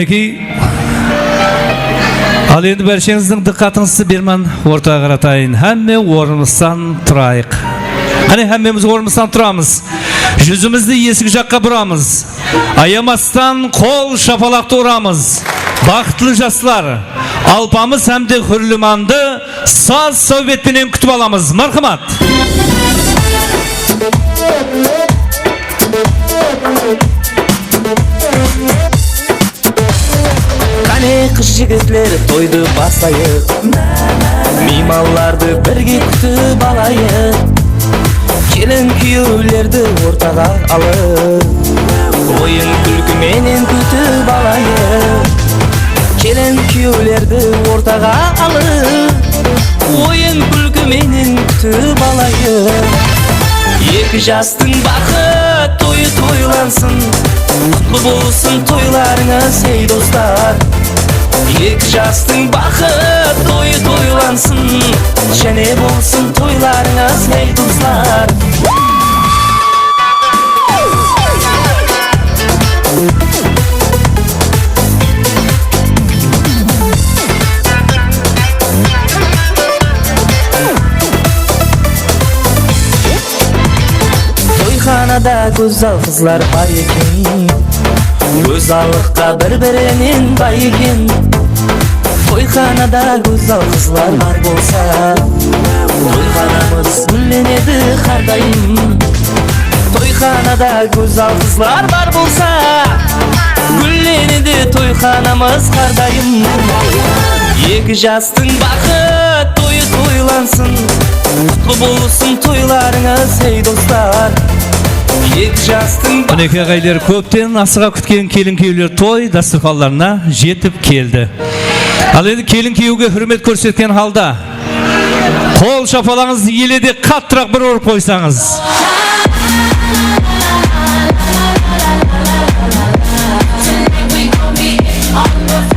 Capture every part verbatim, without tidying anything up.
Minekey. Al endi bársheńizdiń dıqqatıńızdı berman ortaǵa qaratayın. Hámme ornımızdan turayıq. Qáne, hámmemiz ornımızdan turamız. Júzimizdi esik jaqqa buramız. Ayamastan qol shapalaqtı uramız. Baxıtlı jaslar, Alpamıs hám de Húrlimandı saz sáwbet penen kútip alamız. Marhamat! Qáne, qız-jigitler, toydı baslayıq. Miymanlardı birge kútip alayıq. Kelin-kúyewlerdi ortaǵa alıp, oyın-kúlki menen kútip alayıq. Kelin-kúyewlerdi ortaǵa alıp, oyın-kúlki menen kútip alayıq. Eki jastıń baxıt toyı toylansın, qutlı bolsın toylarıńız, hey, dostlar. Eki jastıń baxıt toyı toylansın, jáne bolsın toylarıńız, hey, dostlar. Toyxanada gózzal qızlar bar eken, gózzallıqqa bir-birinen bay eken. Toyxanada gózzal qızlar bar bolsa, toyxanamız gúllenedi hár dayım. Toyxanada gózzal qızlar bar bolsa, gúllenedi toyxanamız hár dayım. Eki jastıń baxıt toyı toylansın, qutlı bolsın toylarıńız, hey, dostlar. Eki jastıń Minekey, áǵayler, kópten asıǵa kútken kelin-kúyewler toy dástúrxanlarına jetip keldi. Al endi kelin-kúyewge húrmet kórsetken halda qol shapalańızdı ele de qattıraq bir urıp qoysańız.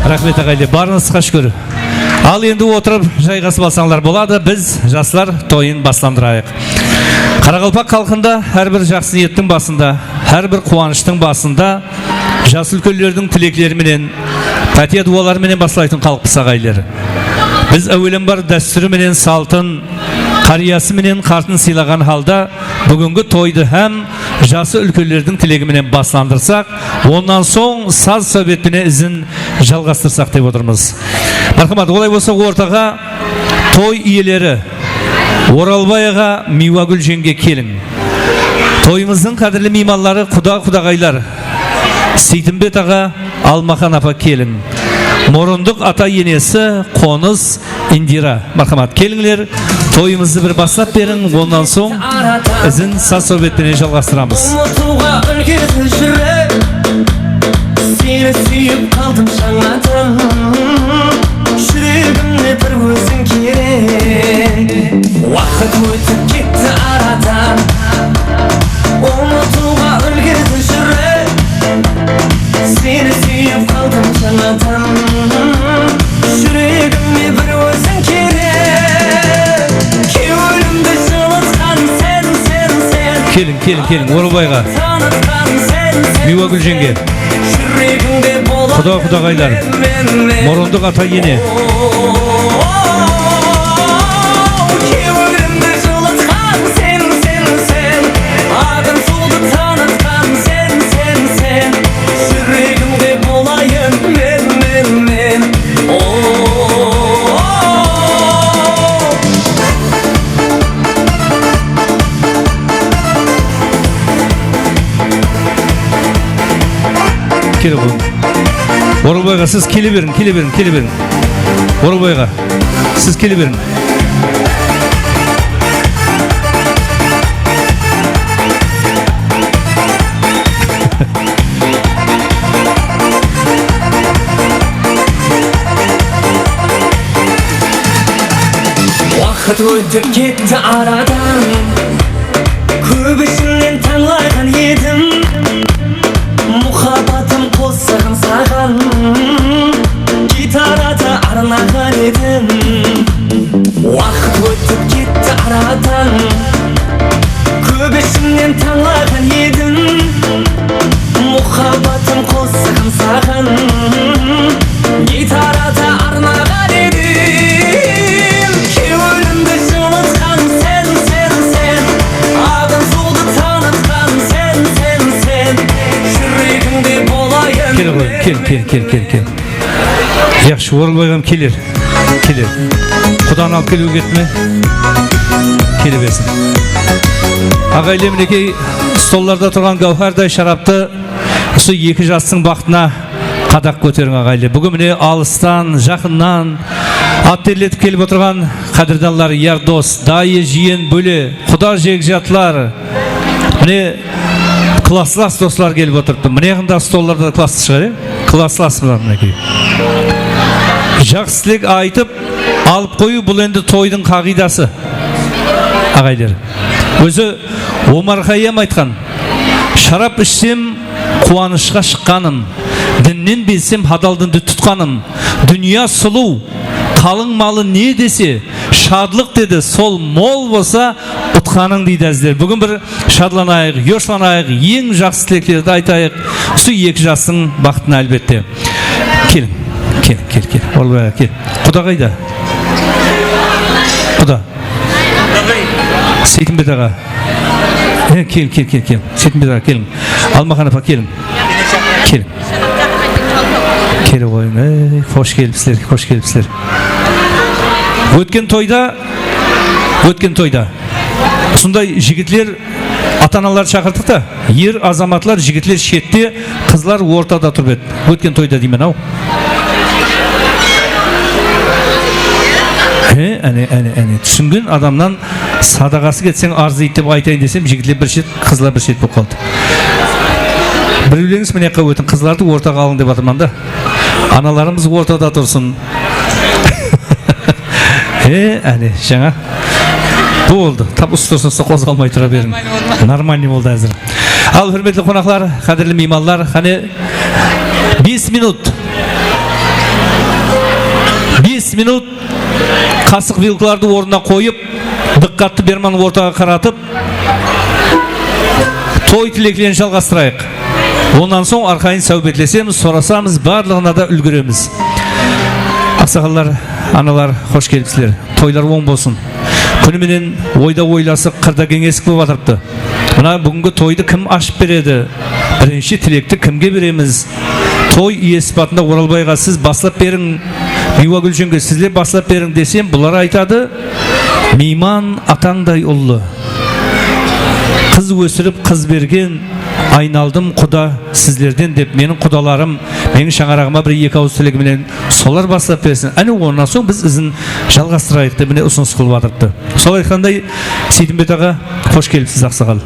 Raxmet, aǵaylar, barıńızǵa shúkir. Al endi otırıp jayǵasıp alsańlar boladı, biz jaslar toyın baslandırayıq. Qaraqalpaq xalqında hár bir jaqsı niyettiń basında, hár bir quwanıshtıń basında jas úlkenlerdiń tilekleri menen, pátiya duwaları menen baslaytın xalıqpız, aǵaylar. Biz áwelem bar dástúri menen saltın, qáriyası menen qartın sıylaǵan halda búgingi toydı hám jası úlkenlerdiń tilegi menen baslandırsaq, onnan soń saz sáwbet penen izin jalǵastırsaq dep otırmız. Marhamat, olay bolsa ortaǵa toy iyeleri Oralbay aǵa, Miywagúl jeńge keliń. Toyımızdıń qádirli miymanları, quda-qudaǵaylar, Seytimbet aǵa, Almaxan apa keliń. Murındıq ata-enesi Qonıs, Indira. Marhamat, kelińler, toyımızdı bir baslap beriń, onnan soń izin saz sáwbet penen jalǵastıramız. Umıtıwǵa úlgerdi júrek, seni súyip qaldım jańadan. Júregimde bir óziń kerek. Waqıt ótip ketti aradan, umıtıwǵa úlgerdi júrek. Seni súyip qaldım jańadan. Júregimde bir óziń kerek. Kewlimdi jılısqan sen, sen, sen. Keliń, keliń, keliń, Oralbay aǵa. Tanıtqan sen, sen, Miywagúl jeńge. Júregimde boladı. Quda-qudaǵaylar. Men, men, men. Murındıq ata-ene. Kewlimdi jılısqan sen, sen, sen. Aǵan suwdı tanıtqan sen, sen, sen. Júregimde bolayın men, men, men. O. Kele qoyıń. Oralbay aǵa, siz kele beriń, kele beriń, kele beriń. Oralbay aǵa, siz kele beriń. Waqıt ótip ketti aradan, kóp ishimnen tańlaǵan edim. Muhabbatım qosıǵın saǵan, gitarada arnaǵan edim. Waqıt ótip ketti aradan, kóp ishimnen tańlaǵan edim. Muhabbatım qosıǵın saǵan, Yaqshı, Oralbay aǵam keler. Keler. Qudanı alıp keliwge ketti me? Kele bersin. Aǵaylı, minekey, stollarda turǵan gáwharday sharaptı usı eki jastıń baxtına qadaq kóteriń, aǵaylı. Búgin mine alıstan, jaqınnan at terletip kelip otırǵan qádirdanlar, yar dos, dayı, jiyen, bóle, quda, jegijatlar, mine, klasslas doslar kelip otırıptı. Mine, yaqında stollarda klasslas shıǵar, e? Klasslas mına, minekey. Jaqsı tilek aytıp, alıp qoyıw, bul endi toydıń qaǵıydası, aǵaylar. Ózi Omar Xayyam aytqan, sharap ishsem, quwanıshqa shıqqanım, dinnen bezsem, hadal dindi tutqanım, dúnya sulıw, qalıń malı ne dese, shadlıq dedi, sol mol bolsa, utqanıń, deydi, ázizler. Búgin bir shadlanayıq, yoshlanayıq, eń jaqsı tileklerdi aytayıq. Usı eki jastıń baxtına, álbette. Keliń, keliń, keliń, keliń. Oralbay aǵa, kel. Quda qayda? Quda. Seytimbet aǵa. E, kel, kel, kel, kel. Seytimbet aǵa, keliń. Almaxan apa, keliń. Keliń. Kele qoyıń. Ey, xosh kelipsizler, xosh kelipsizler. Ótken toyda, ótken toyda usınday jigitler, ata-analar shaqırtıq ta, er azamatlar, jigitler shette, qızlar ortada turıp edi. Ótken toyda deymen-aw. He, áne, áne, áne. Túsingen adamnan sadaǵası ketseń arzıydı dep aytayın desem, jigitler bir shet, qızlar bir shet bolıp qaldı. Birewlerińiz mına jaqqa ótiń, qızlardı ortaǵa alıń dep atırman da. Analarımız ortada tursın. He, áne, jańa. Boldı. Tap usı tursa qozǵalmay tura beriń. Normalnıy boldı házir. Al, húrmetli qonaqlar, qádirli miymanlar, qáne, bes minut. Bes minut qasıq vilkalardı ornına qoyıp, dıqqattı berman ortaǵa qaratıp, toy tileklerin jalǵastırayıq. Onnan soń arqayın sáwbetlesemiz, sorasamız, barlıǵına da úlgeremiz. Aqsaqallar, analar, xosh kelipsizler. Toylar oń bolsın. Kúni menen oyda oylasıq, qırda keńesik bolıp atırıptı. Mına búgingi toydı kim ashıp beredi? Birinshi tilekti kimge beremiz? Toy iyesi sıpatında Oralbay aǵa, siz baslap beriń. Miywagúl jeńge, sizler baslap beriń desem, bular aytadı, miyman atańday ullı. Qız ósirip, qız bergen, aynaldım quda sizlerden dep, meniń qudalarım meniń shańaraǵıma bir-eki awız tilegi menen solar baslap bersin. Áne, onnan soń biz izin jalǵastırayıq dep, mine, usınıs qılıp atırıptı. Sol aytqanday, Seytimbet aǵa, xosh kelipsiz, aqsaqal.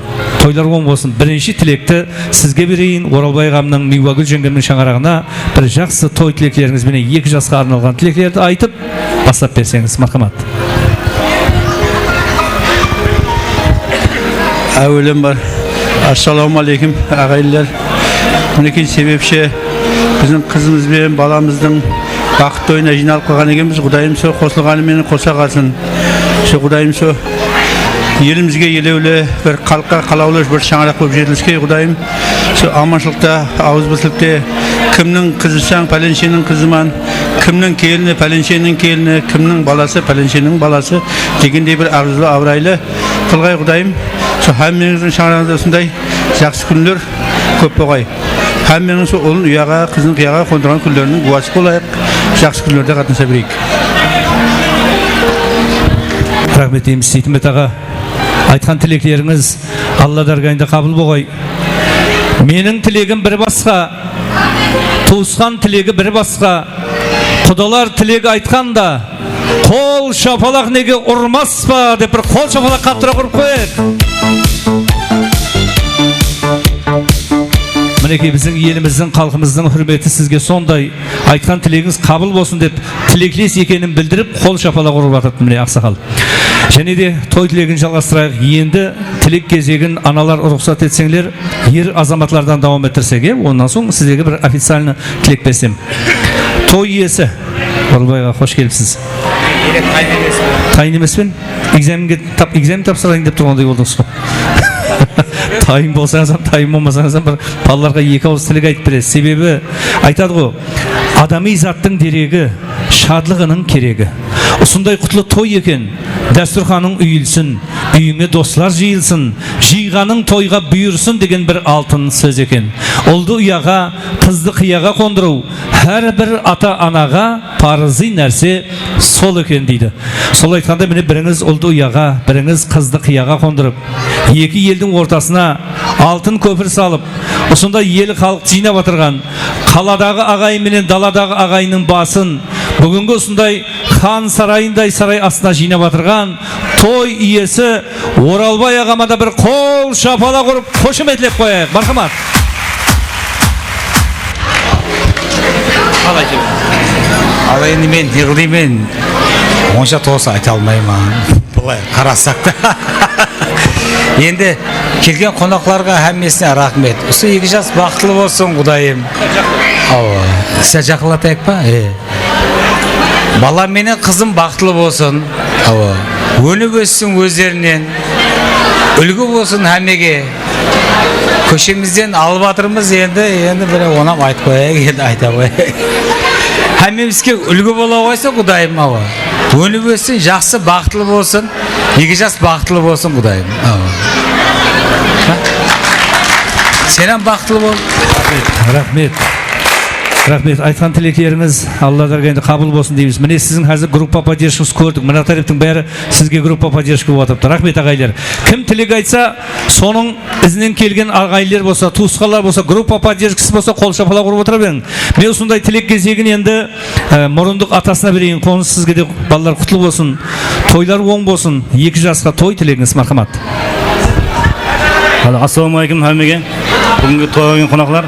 Toylar oń bolsın. Birinshi tilekti sizge bereyin, Oralbay aǵamnıń, Miywagúl jeńgemniń shańaraǵına bir jaqsı toy tileklerińiz benen eki jasqa arnalǵan tileklerdi aytıp, baslap berseńiz, marhamat. Áwelen bar. Assalawma áleykum, aǵayinler. Minekey, sebepshi biziń qızımız benen balamızdıń baxıt toyına jıynalıp qalǵan ekenbiz. Qudayım sol qosılǵanı menen qosa qalsın. Sol Qudayım sol elimizge elewli, bir xalıqqa qalawlı bir shańaraq bolıp jetiliskey, Qudayım. Sol amanshılıqta, awızbirlikte, kimniń qızısań, pálensheniń qızıman, kimniń kelini, pálensheniń kelini, kimniń balası, pálensheniń balası degendey bir arzılı, abıraylı qılǵay, Qudayım. Sol hámmeńizdiń shańaraǵıńızda usınday jaqsı kúnler kóp bolǵay. Hámmeńiz sol ulın uyaǵa, qızın qıyaǵa qondırǵan kúnleriniń gúwası bolayıq. Jaqsı kúnlerde qatnasa bereyik. Raxmet deymiz, Seytimbet aǵa. Aytqan tileklerińiz Alla dárgayında qabıl bolǵay. Meniń tilegim bir basqa, tuwısqan tilegi bir basqa. Qudalar tileg aytqanda, qol shapalaq nege urmaspa dep bir qol shapalaq qattıra urıp qoyayıq. Minekey, biziń elimizdiń, xalqımızdıń húrmeti sizge sonday, aytqan tilegińiz qabıl bolsın dep tilekles ekenin bildirip, qol shapalaq urıp atırdı, mine, aqsaqal. Jáne de toy tilegin jalǵastırayıq. Endi tilek gezegin, analar, ruxsat etseńler, er azamatlardan dawam ettirsek, e, onnan soń sizlerge bir oficialnıy tilek bersem. Toy iyesi. Burılbay aǵa, xosh kelipsiz. Tayın emespen. Ekzamenge tap-, ekzamen tapsırayın dep turǵanday boldıńız ǵoy. Tayın bolsańız hám, tayın bolmasańız hám bir balalarǵa eki awız tilek aytıp beresiz. Sebebi aytadı ǵoy, adamiy zattıń deregi, shadlıǵınıń keregi. Usınday qutlı toy eken, dástúrxanıń úyilsin, úyińe doslar jıyılsın, jıyǵanıń toyǵa buyırsın degen bir altın sóz eken. Uldı uyaǵa, qızdı qıyaǵa qondırıw hár bir ata-anaǵa parızıy nárse sol eken, deydi. Sol aytqanda, mine, birińiz uldı uyaǵa, birińiz qızdı qıyaǵa qondırıp, eki eldiń ortasına altın kópir salıp, usınday el xalıq jıynap atırǵan, qaladaǵı aǵayin menen daladaǵı aǵayinniń basın búgingi usınday xan sarayınday saray astına jıynap atırǵan toy iyesi Oralbay aǵama da bir qol shapalaq urıp, xoshametlep qoyayıq. Marhamat. Al, endi men ne qılayın, onsha tosa ayta almayman. Bılay qarasaq ta. Endi kelgen qonaqlarǵa hámmesine raxmet. Usı eki jas baxıtlı bolsın, Qudayım. Awa. Sizler jaqınlatayıq pa? E. Balam menen qızım baxıtlı bolsın. Awa. Ónip óssin ózlerinen. Úlgi bolsın hámmege. Kóshemizden alıp atırmız endi, endi bir onam aytıp qoyayıq, endi ayta qoyayıq. Hámmemizge úlgi bola qoysa, Qudayım, awa. Ónip óssin, jaqsı, baxıtlı bolsın. Eki jas baxıtlı bolsın, Qudayım. Awa. Ha? Sen hám baxıtlı bol. Raxmet. Raxmet. Aytqan tileklerińiz Alla dárgayında qabıl bolsın deymiz. Mine, siziń házir gruppa podderjkası kórdik. Mına táreptiń bári sizge gruppa podderjka bolıp atırıptı. Raxmet, aǵaylar. Kim tilek aytsa, sonıń izinen kelgen aǵayinler bolsa, tuwısqanlar bolsa, gruppa podderjkası bolsa, qol shapalaq urıp otıra beriń. Men usınday tilek gezegin endi, e, murındıq atasına bereyin. Qonıs sizge de, balalar, qutlı bolsın. Toylar oń bolsın. Eki jasqa toy tilegińiz, marhamat. Alo, assalamu alaykum hámmege. Búgingi toyǵa kelgen qonaqlar,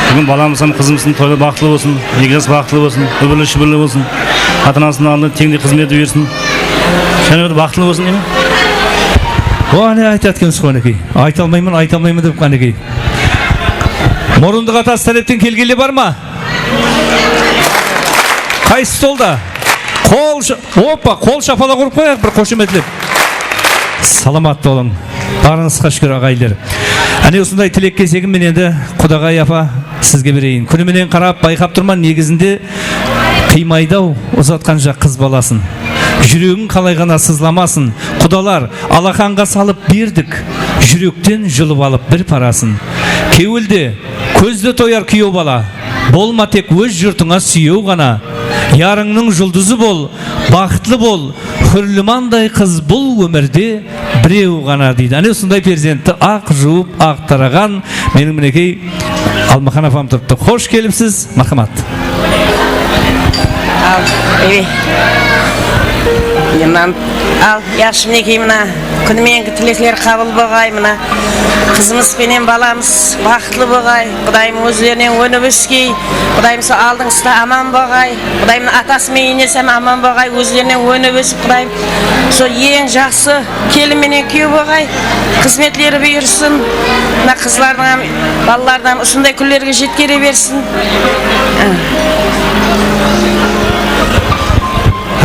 búgin balamız hám qızımızdıń toyları baxıtlı bolsın, eki jas baxıtlı bolsın, úbirli-shúbirli bolsın. Ata-anasınıń aldında teńdey xızmet bersin. Jáne bir baxıtlı bolsın deymen. O, áne, aytadı ekensiz ǵo, qánekey. Ayta almayman, ayta almayman dep, qánekey. Murındıq atası tárepten kelgenler bar ma? Qaysı stolda? Qol sha-, oppa, qol shapalaq urıp qoyayıq bir xoshametlep. Salamat bolıń. Barıńızǵa shúkir, aǵayinler. Áne, usınday tilek gezegin men endi Qudaǵay apa sizge bereyin. Kúni menen qarap, bayqap turman, negizinde qıymaydı-aw uzatqansha qız balasın. Júregin qalay ǵana sızlamasın. Qudalar, alaxanǵa salıp berdik, júrekten julıp alıp bir parasın. Kewilde, kózde toyar kúyew bala. Bolma tek óz jurtıńa súyew ǵana. Yarıńnıń juldızı bol, baxıtlı bol, húrlimanday qız bul ómirde birew ǵana, deydi. Áne, usınday perzentti aq juwıp, aq taraǵan meniń, minekey, Almaxan apam turıptı. Xosh kelipsiz, marhamat. Al, ebe. Al, yaqshı, minekey, mına kúni menengi tilekler qabıl bolǵay, mına qızımız benen balamız baxıtlı bolǵay, Qudayım ózlerinen ónip óskey, Qudayım sol aldıńǵısta aman bolǵay, Qudayım atası menen enesi hám aman bolǵay, ózlerinen ónip ósip, Qudayım sol eń jaqsı kelin menen kúyew bolǵay, xızmetleri buyırsın, mına qızlardıń hám, balalardıń hám usınday kúnlerge jetkere bersin.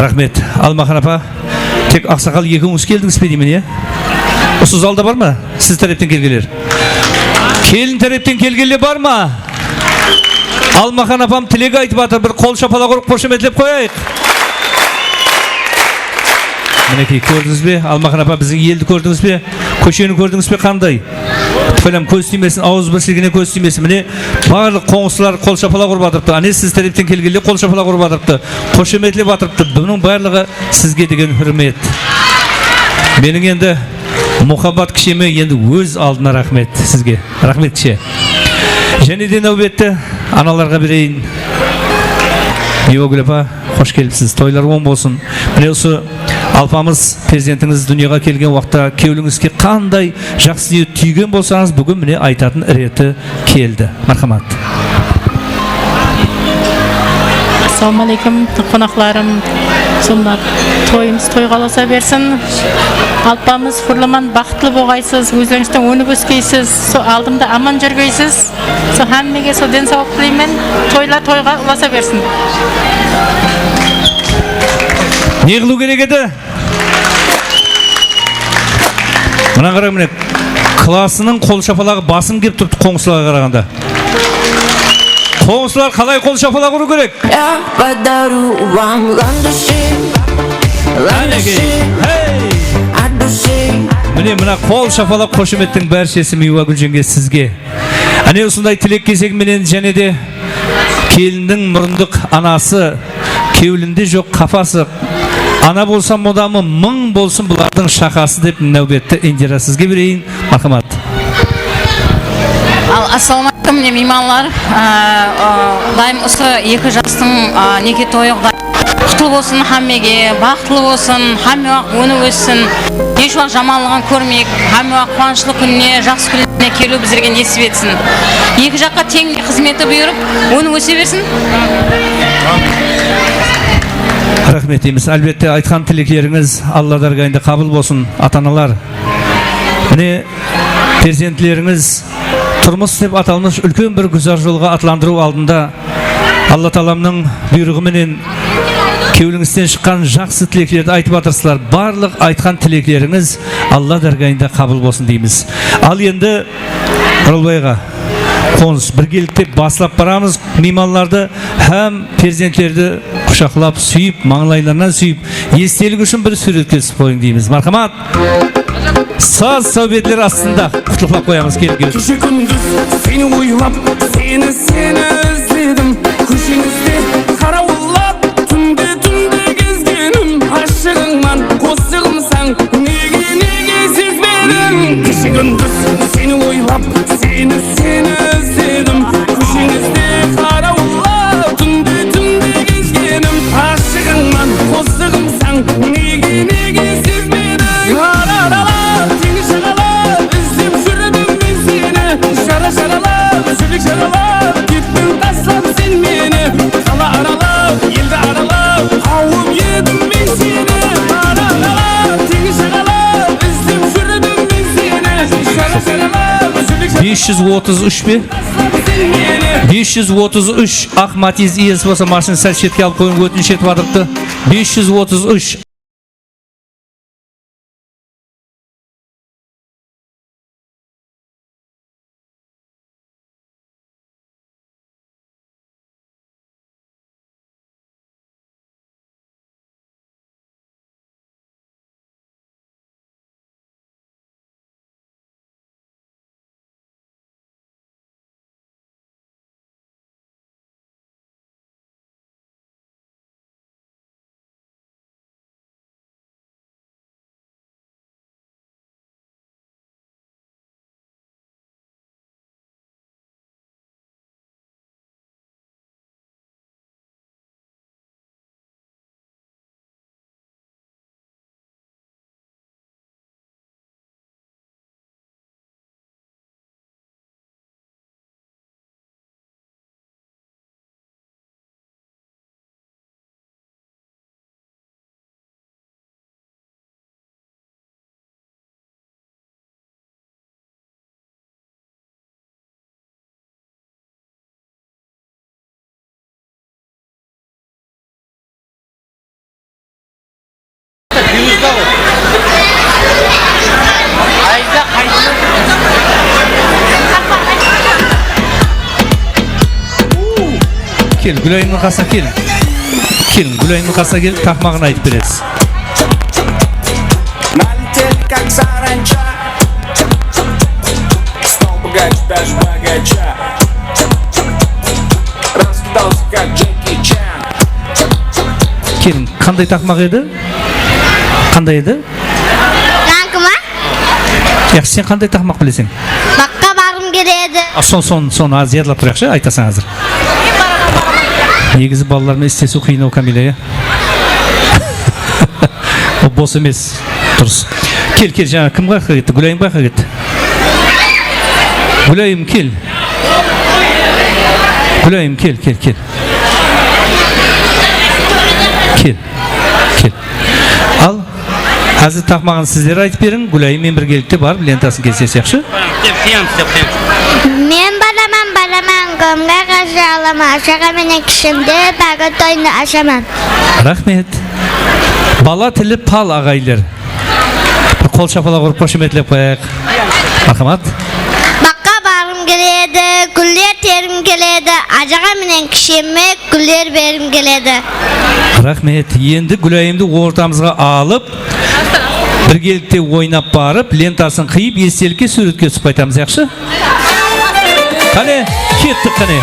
Raxmet, Almaxan apa. Tek aqsaqal ekewińiz keldińiz be deymen, iya? Usı zalda bar ma? Siz tárepten kelgenler. Kelin tárepten kelgenler bar ma? Almaxan apam tilek aytıp atır, bir qol shapalaq urıp, xoshametlep qoyayıq. Minekey, kórdińiz be? Almaxan apa, biziń eldi kórdińiz be? Kósheni kórdińiz be, qanday? Tufaylam kóz tiymesin, awız birsigine kóz tiymesin. Mine, barlıq qońsılar qol shapalaq urıp atırıptı. Áne, siz tárepten kelgenler qol shapalaq urıp atırıptı. Xoshametlep atırıptı. Bunıń barlıǵı sizge degen húrmet. Meniń endi muhabbat kisheme endi óz aldına raxmet sizge. Raxmet, kishe. Jáne de náwbetti analarǵa bereyin. Biybagúl apa, xosh kelipsiz. Toylar oń bolsın. Mine, usı alpamız, perzentińiz dúnyaǵa kelgen waqıtta kewlińizge qanday jaqsı niyet túygen bolsańız, búgin, mine, aytatın reti keldi. Marhamat. Assalamu aleykum, qonaqlarım. Sonda toyımız toyǵa ulasa bersin. Alpamız, húrliman, baxıtlı bolǵaysız, ózlerińizden ónip óskeysiz, sol aldımda aman júrgeysiz. Sol hámmege sol densawlıq tileymen. Toylar toyǵa ulasa bersin. Ne qılıw kerek edi? Mına qarań, mine, klasınıń qol shapalaǵı basıń kep turıptı qońsılarǵa qaraǵanda. Qońsılar qalay qol shapalaq urıw kerek? Я подарю вам ландыши, ландыши, от души. Mine, mına qol shapalaq, xoshamettiń bárshesi Miywa Gúljenge sizge. Áne, usınday tilek kesegi menen jáne de kelinniń murındıq anası, kewlinde joq qapası, ana bolsa mudamı mıń bolsın bulardıń shaqası, dep náwbetti Indira sizge bereyin. Marhamat. Al, assalawma aleykum, mine, miymanlar. Á, á, dayım usı eki jastıń, á, neke toyı qutlı bolsın hámmege, baxıtlı bolsın, hámme waqıt ónip óssin. Hesh waqıt jamanlıǵın kórmeyik, hámme waqıt quwanıshlı kúnine, jaqsı kúnlerine keliw bizlerge nesip etsin. Eki jaqqa teń xızmeti buyırıp, ónip óse bersin. Raxmet deymiz. Álbette, aytqan tileklerińiz Alla dárgayında qabıl bolsın, ata-analar. Mine, perzentlerińiz turmıs dep atalmısh úlken bir gúzar jolǵa atlandırıw aldında Alla taalamnıń buyrıǵı menen kewlińizden shıqqan jaqsı tileklerdi aytıp atırsızlar. Barlıq aytqan tileklerińiz Alla dárgayında qabıl bolsın deymiz. Al endi, Oralbay aǵa, Qonıs, birgelikte baslap baramız miymanlardı hám perzentlerdi qushaqlap súyip, mańlaylarınan súyip, estelik ushın bir súwretke túsip qoyıń deymiz. Marhamat! Saz sáwbetler astında qutlıqlap qoyamız, keliń, keliń. Keshe kúndis seni oylap, seni, seni izledim. Kósheńizde qarawıllap, túnde, túnde gezgenim. Ashıǵıńman qosıǵımsań, nege, nege sezbedim? Keshe kúndis seni oylap, seni, seni izledim. Kósheńizde qarawıllap, túnde, túnde gezgenim. Ashıǵıńman qosıǵımsań, nege, nege sezbediń? Araralap, teńiz jaǵalap, izlep júrdim men seni. Jara jaralap, júrek jaralap, kettiń taslap sen meni. Qala aralap, eldi aralap, qawıp edim men seni. Araralap, teńiz jaǵalap, izlep júrdim men seni. Jara jaralap, júrek jaralap. Bes júz otız úsh pe? Bes júz otız úsh, aq Matiz iyesi bolsa, mashinanı sál shetke alıp qoyıń, ótinish etip atırıptı. Bes júz otız úsh. Kel, Gúlayımnıń qasına kel. Kel, Gúlayımnıń qasına kel, taqmaǵın aytıp beresiz. Налетели, как саранча. Стал богач, даже богача. Раскидался, как Джеки Чан. Keliń, qanday taqmaq edi? Qanday edi? Jankı ma? Yaqshı, sen qanday taqmaq bileseń? Baqqa barǵım keledi. A, son, son, sonı az yadlap turayıqshı, aytasań házir. Negizi balalar menen islesiw qıyın-aw, Kamila, ya? O bos emes. Durıs. Kel, kel, jańa kim qayaqqa ketti? Gúlayım qayaqqa ketti? Gúlayım, kel. Gúlayım, kel, kel, kel. Kel. Kel. Al. Házir taqmaǵın sizler aytıp beriń. Gúlayım menen birgelikte barıp lentasın keseseń, yaqshı? Kep, kep, kep. Men balaman, balaman, gomgay ǵazı alaman, ashaǵa menen kishimde bági toyını ashaman. Raxmet. Bala tili pal, aǵayinler. Bir qol shapalaq urıp, xoshametlep qoyayıq. Marhamat. Baqqa barǵım keledi, gúller tergim keledi, Aǵa menen kishime gúller bergim keledi. Raxmet. Endi Gúlayımdı ortamızǵa alıp, birgelikte oynap barıp, lentasın qıyıp, estelikke súwretke túsip qaytamız, yaqshı? Qáne, kettik qáne.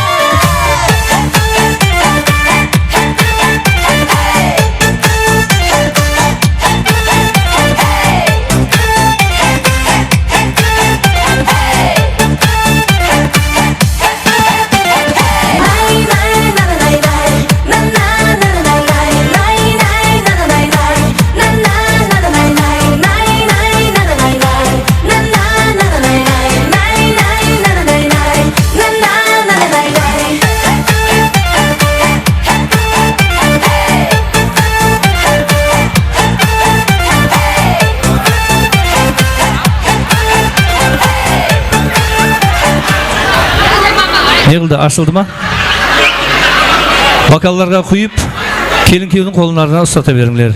Ne qıldı, ashıldı ma? Bokallarǵa quyıp, kelin-kúyewdiń qollarına uslata berińler.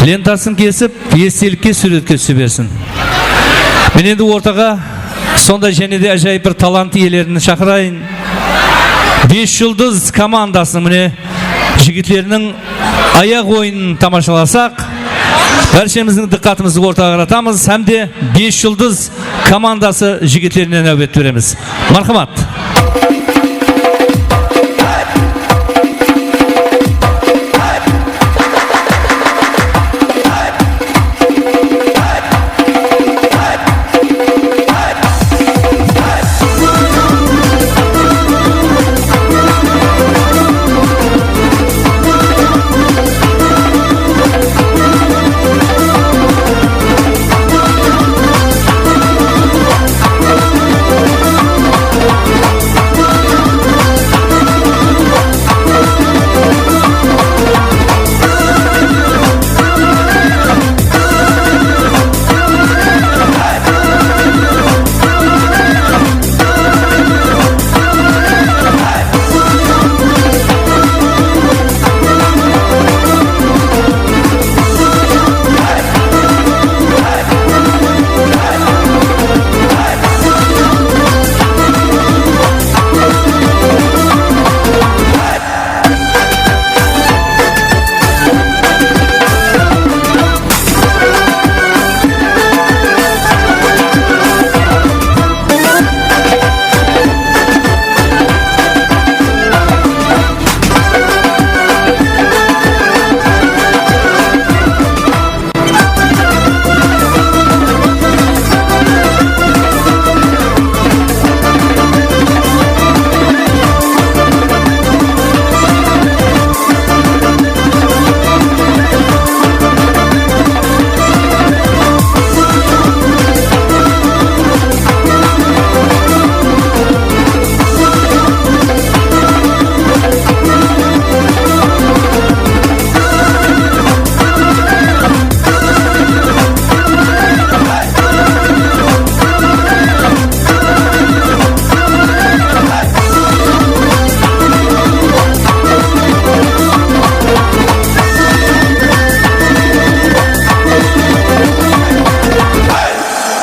Lentasın kesip, estelikke súwretke túse bersin. Men endi ortaǵa sonday jáne de ájayıp bir talant iyelerin shaqırayın. Bes Juldız komandasınıń, mine, jigitleriniń ayaq oyının tamashalasaq, bárshemizdiń dıqqatımızdı ortaǵa qaratamız hám de Bes Juldız komandası jigitlerine náwbet beremiz. Marhamat.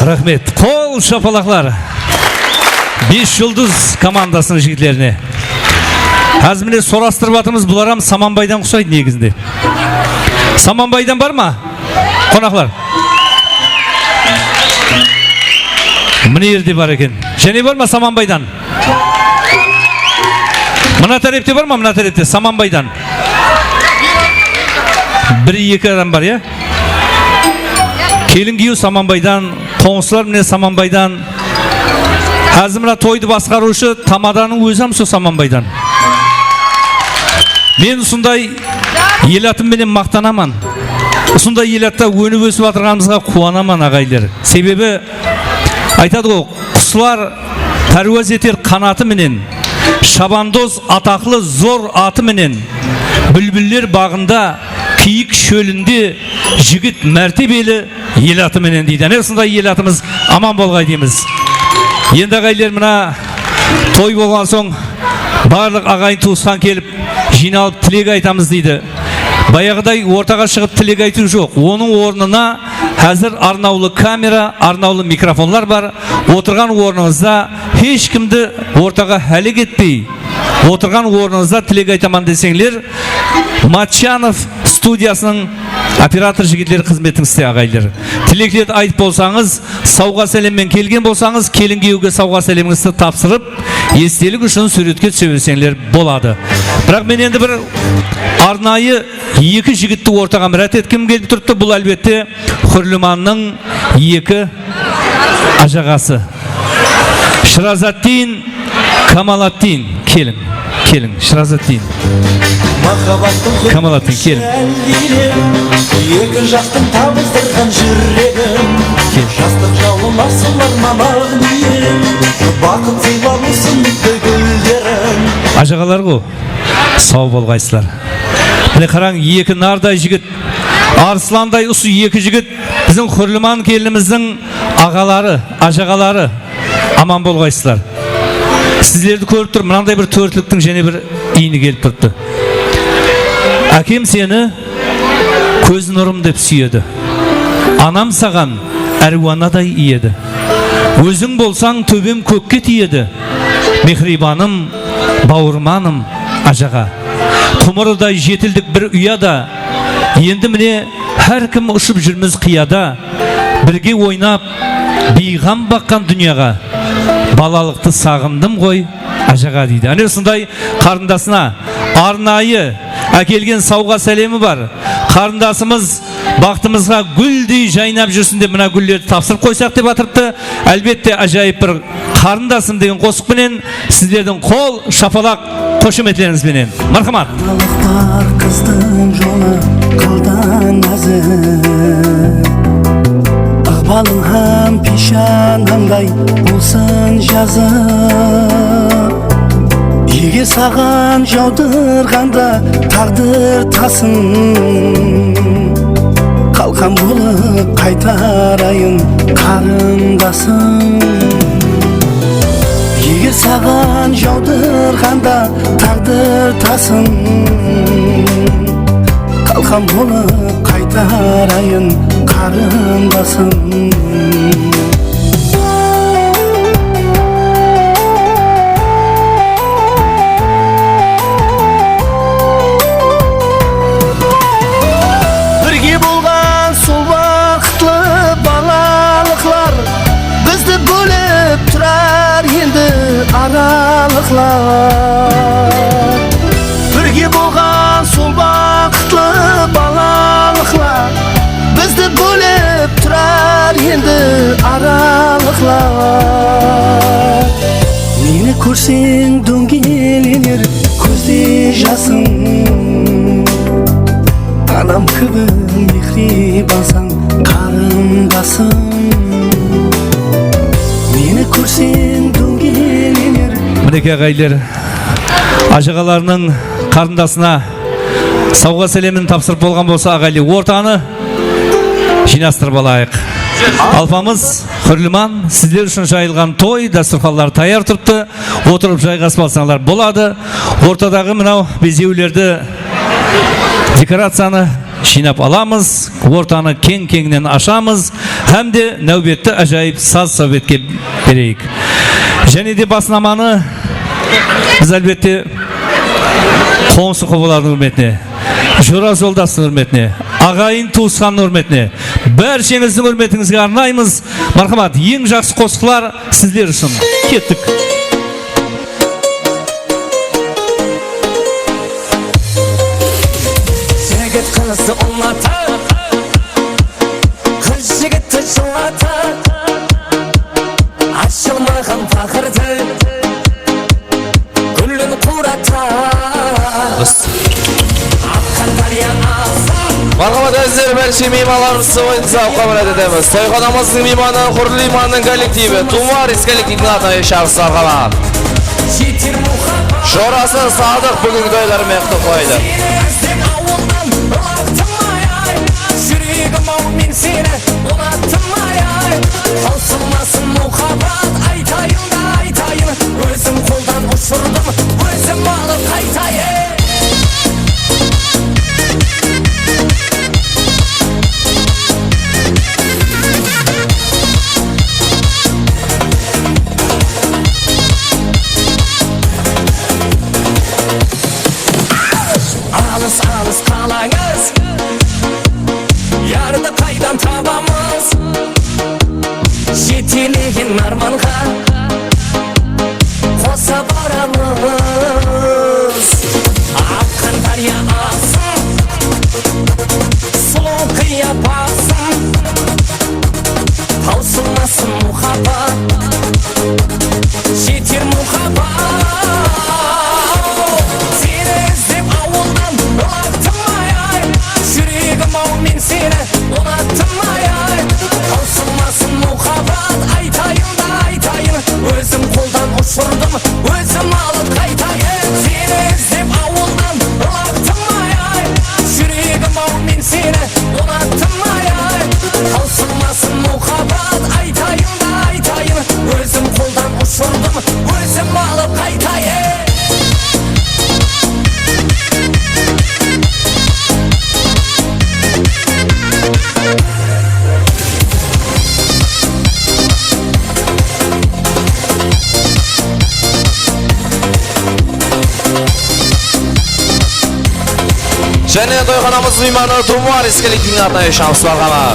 Raxmet. Qol shapalaqlar. Bes Juldız komandasınıń jigitlerine. Házir mine sorastırıp atırmız, bular hám Samanbaydan usaydı negizinde. Samanbaydan bar ma? Qonaqlar. Mine jerde bar eken. Jáne bar ma Samanbaydan? Mına tárepte bar ma, mına tárepte Samanbaydan? Bir-eki adam bar, ya? Kelin-kúyew Samanbaydan, qońsılar mine Samanbaydan. Házir mına toydı basqarıwshı tamadanıń ózi hám sol Samanbaydan. Men usınday el atım menen maqtanaman. Usınday el atta ónip-ósip atırǵanımızǵa quwanaman, aǵayinler. Sebebi aytadı ǵo, quslar párwaz eter qanatı menen, shabandoz ataqlı zor atı menen, búlbiller baǵında, kiyik shólinde jigit mártebeli el atı menen deydi. Áne, usınday el atımız aman bolǵay deymiz. Endi, aǵayinler, mına toy bolǵan soń, barlıq aǵayin tuwısqan kelip, jıynalıp tilek aytamız deydi. Bayaǵıday ortaǵa shıǵıp tilek aytıw joq. Onıń ornına Házir arnawlı kamera, arnawlı mikrofonlar bar. Otırǵan ornıńızda hesh kimdi ortaǵa hálek etpey, otırǵan ornıńızda tilek aytaman deseńler, Matchanov studiyasınıń operator jigitleri xızmetińizde, aǵayinler. Tileklerdi aytıp bolsańız, sawǵa sálemmen kelgen bolsańız, kelin kúyewge sawǵa sálemińizdi tapsırıp, estelik ushın súwretke túse berseńler boladı. Biraq men endi bir arnayı eki jigitti ortaǵa mirát etkim kelip turıptı. Bul, álbette, Húrlimannıń eki ájaǵası. Shırazatdin, Kamalatdin, keliń, keliń, Shırazatdin. Kamalatdin, keliń. Eki jaqtıń tabıstırǵan júregin. Kel. Jastıq jawım asılarma maǵniyim, baxıt sıylaw usındı gúllerin. Ájaǵalar ǵo, saw bolǵaysızlar. Mine qarań, eki narday jigit, arıslanday usı eki jigit biziń Húrliman kelinimizdiń aǵaları, ájaǵaları. Aman bolǵaysızlar. Sizlerdi kórip turıp, mınanday bir tórtliktiń jáne bir iyini kelip turıptı. Ákem seni kóz nurım dep súyedi. Anam saǵan árwanaday iyedi. Óziń bolsań, tóbem kókke tiyedi. Mehribanım, bawırmanım, ájaǵa. Qumırıday jetildik bir uyada. Endi mine, hár kim ushıp júrmiz qıyada. Birge oynap, biyǵam baqqan dúnyaǵa. Balalıqtı saǵındım ǵoy, ájaǵa, deydi. Áne, usınday qarındasına arnayı ákelgen sawǵa sálemi bar. Qarındasımız baxtımızǵa gúldey jaynap júrsin dep mına gúllerdi tapsırıp qoysaq dep atırıptı. Álbette, ájayıp bir Qarındasım degen qosıq penen sizlerdiń qol shapalaq, xoshametlerińiz benen. Marhamat. Analıqlar qızdıń jolı qıldan názir. Iqbalıń hám piyshanańday bolsın jazıq. Eger saǵan jawdırǵanda táǵdir tasın, qalqan bolıp qaytarayın, qarındasım. Eger saǵan jawdırǵanda táǵdir tasın, qalqan bolıp qaytarayın, qarındasım. Birge bolǵan sol baxıtlı balalıqlar, bizdi bólip turar endi aralıqlar. Birge bolǵan sol baxıtlı balalıqlar, bizdi bólip turar endi aralıqlar. Meni kórseń, dóńgelener kózde jasım. Anam kibi mehriybansań, qarındasım. Meni kórseń, dóńgelener. Minekey, aǵayinler, ájaǵalarınıń qarındasına sawǵa sálemin tapsırıp bolǵan bolsa, aǵayinler, ortanı jıynastırıp alayıq. Alpamız Húrliman, sizler ushın jayılǵan toy dástúrxanları tayar turıptı. Otırıp jayǵasıp alsańlar boladı. Ortadaǵı mınaw bezewlerdi, dekoraciyanı jıynap alamız. Ortanı keń-keńnen ashamız. Hám de náwbetti ájayıp saz sáwbetke bereyik. Jáne de baslamanı biz, álbette, qońsı-qobalardıń húrmetine, jora-joldastıń húrmetine, aǵayin-tuwısqannıń húrmetine, bársheńizdiń húrmetińizge arnaymız. Marhamat, eń jaqsı qosıqlar sizler ushın. Kettik. Jigit qızdı unatar, qız jigitti jılatar. Ashılmaǵan paqırdı gúlin quratar. Aqan dárya azan. Marhamat, ázizler, bárshe miymanlarımızdı sıwaydı sawıqqa mirát etemiz. Toyxanamızdıń miymanı Húrlimannıń kollektivi, Tumaris kollektiviniń atına eshar sarǵalar. Jorası Sadıq búgingi toyları menen qutlıqlaydı. Seni izlep awıldan ılattım ay-ay. Júregim-aw, men seni unattım ay-ay. Tausılmasın muhabbat, aytayın da aytayın. Ózim qoldan ushırdım, ózim alıp qaytayın. Alıs qalańız, yardı qaydan tabamız? Jetelegen armanǵa qosa baramız. Aqqan dárya aǵsın, sulıw qıyapasın, tawsılmasın muhabbat. Jeter muhabbat. Seni izlep awıldan ılattım ay-ay. Júregim-aw, men seni unattım ay-ay. Tawsılmasın muhabbat, aytayın da aytayın. Ózim qoldan ushırdım, ózim alıp qaytayın. Seni izlep awıldan ılattım ay-ay. Júregim-aw, men seni unattım ay-ay. Tawsılmasın muhabbat, aytayın da aytayın. Ózim qoldan ushırdım, ózim alıp qaytayın. Jáne toyxanamız miymanı Tumar eskelik atına shamsılarǵama.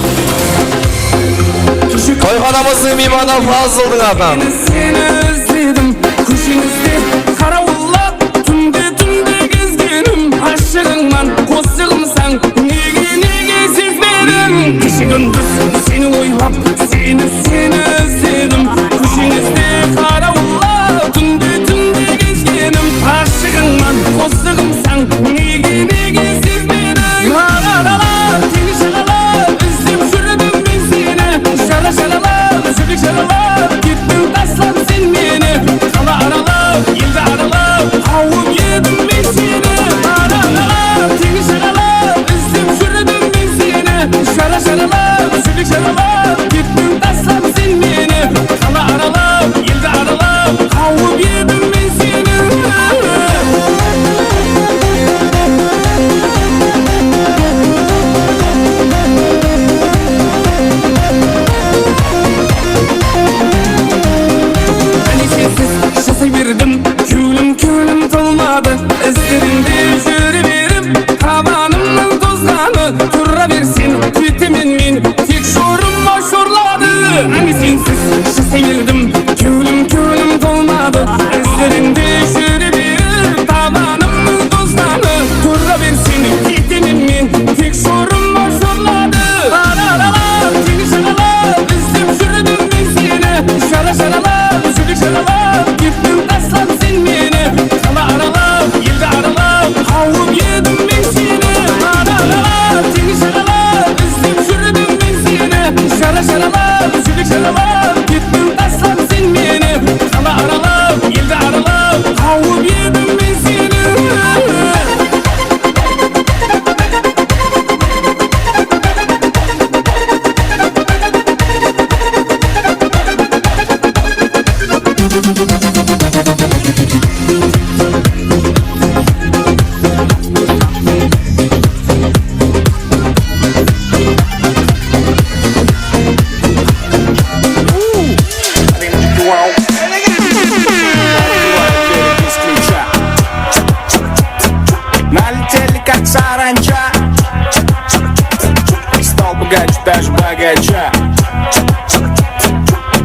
Toyxanamızdıń miymanı Fazıldıń atınan. Seni izledim kósheńizde qarawıllap, túnde-túnde gezgenim. Ashıǵıńman qosıǵımsań, nege, nege sezbedim? Keshe-kúndis seni oylap, seni, seni izledim. Kósheńizde qarawıllap, túnde-túnde gezgenim. Ashıǵıńman qosıǵımsań, nege, nege sezbedim? Ara-aralap, teń jaǵalap, izlep júrdim men seni. Jara jaralap, júrek jaralap, kettiń taslap sen meni. Qala aralap, eldi aralap, qawıp edim men seni. Ara aralap, teń jaǵalap, izlep júrdim men seni. Jara jaralap, júrek jaralap, kettiń taslap sen meni. Qala aralap, eldi aralap, qawıp edim men seni. Áne sensiz jasay berdim, kewlim, kewlim tolmadı. Izlerińde júre berip, tabanımnıń tozǵanı. Tura bersin, ketemen men, tek jorıma jorladı. Áne sensiz jasay berdim, kewlim, kewlim tolmadı. Izlerińde júre berip, tabanımnıń tozǵanı. Tura bersin, ketemen men, tek jorıma jorladı. Ara-aralap, teń jaǵalap, izlep júrdim men seni. Jara jaralap, júrek jaralap, kettiń taslap sen meni. Qala aralap, eldi aralap, qawıp edim men seni. Ara aralap, teń jaǵalap, izlep júrdim men seni. Jara jaralap, júrek jaralap, kettiń taslap sen meni. Qala aralap, eldi aralap, qawıp edim men seni. Налетели, как саранча. Стал пугать даже богача.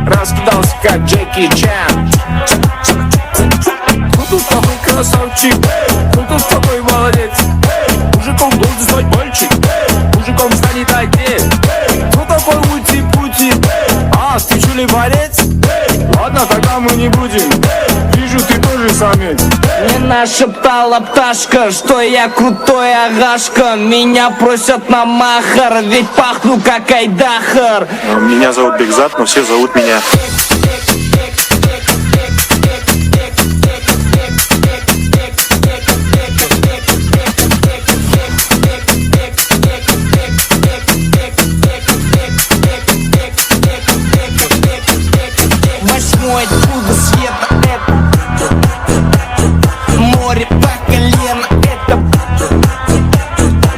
Раскидался, как Джеки Чан. Кто тут такой красавчик? Кто тут такой молодец? Мужиком должен стать мальчик. Мужиком станет отец. Кто такой ути-пути? А, ты что ли борец? Ладно, тогда мы не будем. Вижу, ты тоже самец. Мне нашептала пташка, что я крутой ағашка. Меня просят на махар, ведь пахну как айдахар. Меня зовут Бекзат, но все зовут меня. Восьмое чудо света это. Море по колено это.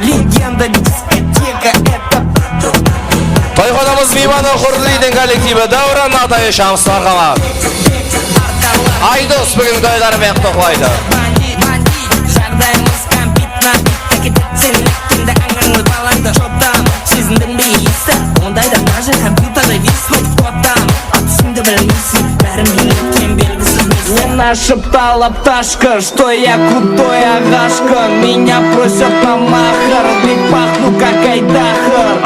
Легенда дискотека это. Toyxanamız miymanı Hurliydiń kollektivi Dáwran atı shamsılarǵama. Aydos búgin toylarımen qutlıqlaydı. Бандит, бандит, jaǵdayımız kompyuter, Шептала пташка, что я крутой, агашка. Меня просят на махар, ведь пахну как айдахар.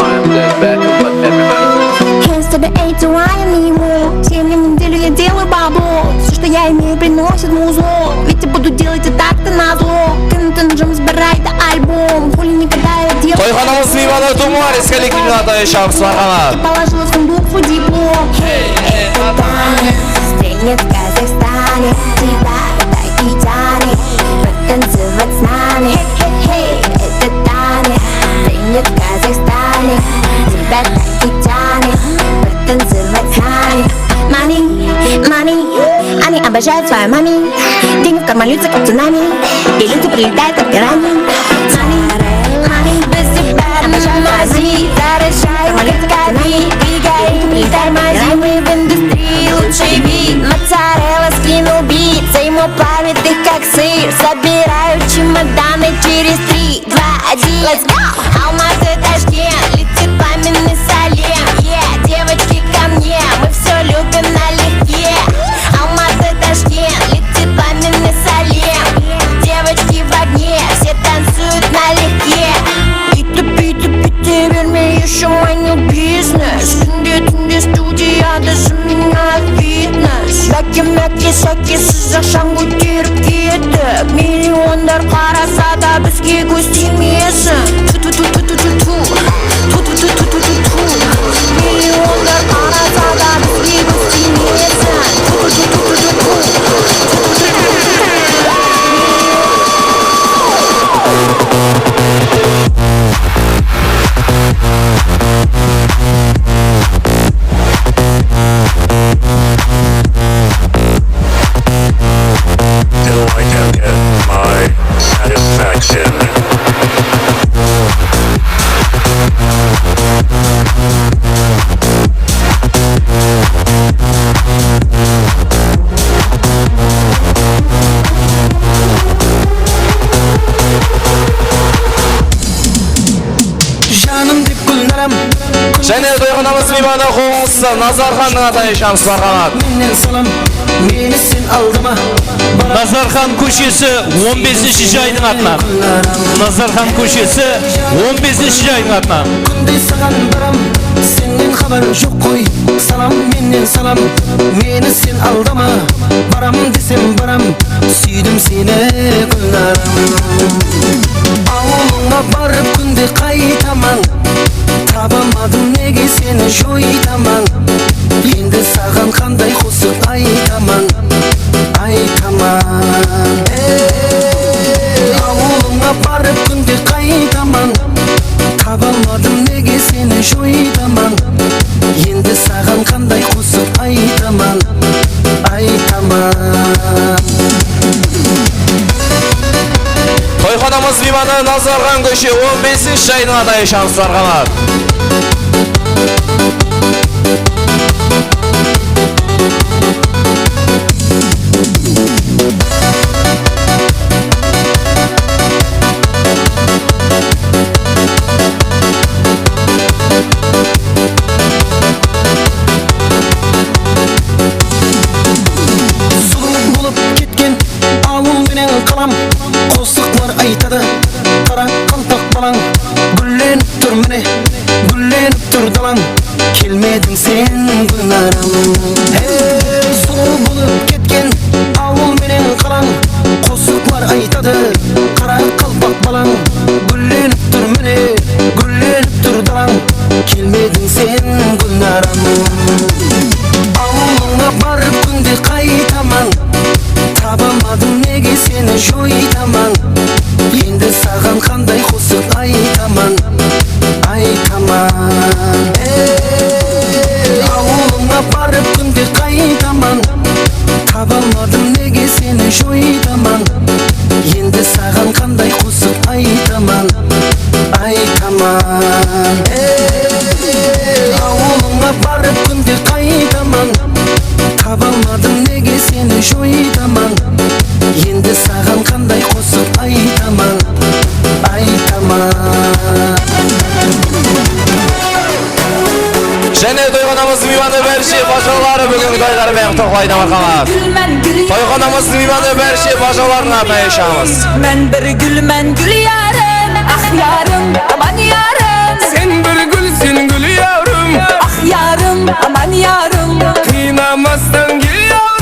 Here's to the eight to I am emo. Семь неделю я делаю бабло. Всё, что я имею, приносит музло. Ведь я буду делать и так-то назло. Күн-түн жұмыс, бір айда альбом. Хули никогда я делаю. Toyxanamız miymanı Tumar, Eskalek miymanı Atay Shamsımarxanat. Положила сундук свой диплом. Hey, это Таня, стрельнет в Казахстане. Тебя так и тянет потанцевать с нами. Hey, hey, hey, это Таня, стрельнет в Казахстане. Тебя так и тянет потанцевать с нами. Мами, мами, они обожают свою мами. Деньги в карман льются, как цунами. И люди прилетают, как пираньи. Мами, мами, обожаю свою мами. Заряжаем, как Али, двигаем, не тормозим. Мы в индустрии лучший вид. Моцарелла скинул бит. Займу памятных, как сыр. Собираю чемоданы через три, два, один. Let's go! Алматы, Ташкент, летит пламенный салем. Yeah, девочки, ко мне, мы всё любим налегке. Алматы, Ташкент, летит пламенный салем. Девочки в огне, все танцуют налегке. Úytip, búytip, búyte berme, ещё мой бизнес. Kúnde, túnde studiyada, за меня фитнес. Mákke, mákke, sákke, siz aqshań kóterip kettik. Millionlar qarasa da, bizge kóz tiymesin. Tu, tu, tu. Millionlar qarasa da, bizge kóz tiymesin. Tu, tu, tu. Till I can get my satisfaction. Janım dep Gúlnaram. Jáne toyxanamız miymanı qońsısı Nazarxannıń atayı Shamsımarxanat. Mennen salam, meni sen aldama. Nazarxan kóshesi, on besinshi jaydıń atınan. Nazarxan kóshesi, on besinshi jaydıń atınan. Kúnde saǵan baram, sennen xabar joq qoy. Salam, mennen salam, meni sen aldama. Baram desem baram, súydim seni, Gúlnaram. Awılıńa barıp kúnde qaytamań. Tabamadım nege seni joytamań. Endi saǵan qanday qosıq aytamań, aytamań. Ey, awılıńa barıp kúnde qaytamań. Tabamadım nege seni joytamań. Endi saǵan qanday qosıq aytamań, aytamań. Toyxanamız miymanı Nazarxan kóshe on besinshi jaydıń atayı Shamsımarxanat. Sulıw bolıp ketken awıl menen qalam, qosıqlar aytadı qaraqalpaq balań. Gúllenip tur mine, gúllenip tur dalań, kelmediń sen, Gúlnaram. Hey, sulıw bolıp ketken awıl menen qalań, qosıqlar aytadı qaraqalpaq balań. Gúllenip tur mine, gúllenip tur dalań, kelmediń sen, Gúlnaram. Awılıńa barıp kúnde qaytamań. Tabamadım nege seni joytamań. Endi saǵan qanday qosıq aytamań, aytamań. Ey, awılıńa barıp kúnde qaytamań. Tabamadım nege seni joytamań. Endi saǵan qanday qosıq aytamań, aytamań. Ey, awılıńa barıp kúnde qaytamań. Tabamadım nege seni joytamań. Endi saǵan qanday qosıq aytamań, aytamań. Jáne toyxanamız Miymanı bárshe bajıları búgingi toyları menen qutlıqlaydı, marhamat. Toyxanamız miymanı bárshe bajılardıń atına ayırışamız. Men bir gúlmen, gúlyarım, ah yarım, aman yarım. Sen bir gúlseń, gúlyarım, ah yarım, aman yarım. Qıynamastan kel, yarım.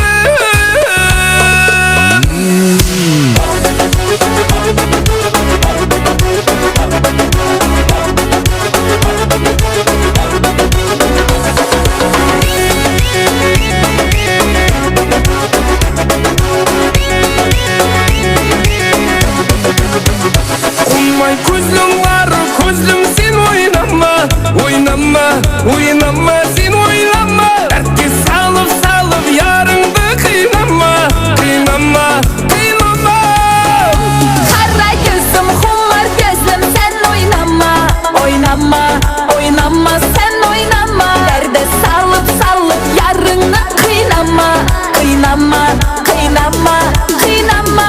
Qummay kózliń bar, kózlim, sen oynama, oynama, oynama, sen oynama. Dártke salıp, salıp yarıńdı qıynama, qıynama, qıynama. Qara kózim, xumar kózlim, sen oynama, oynama, oynama, sen oynama. Dártke salıp, salıp yarıńdı qıynama, qıynama, qıynama, qıynama.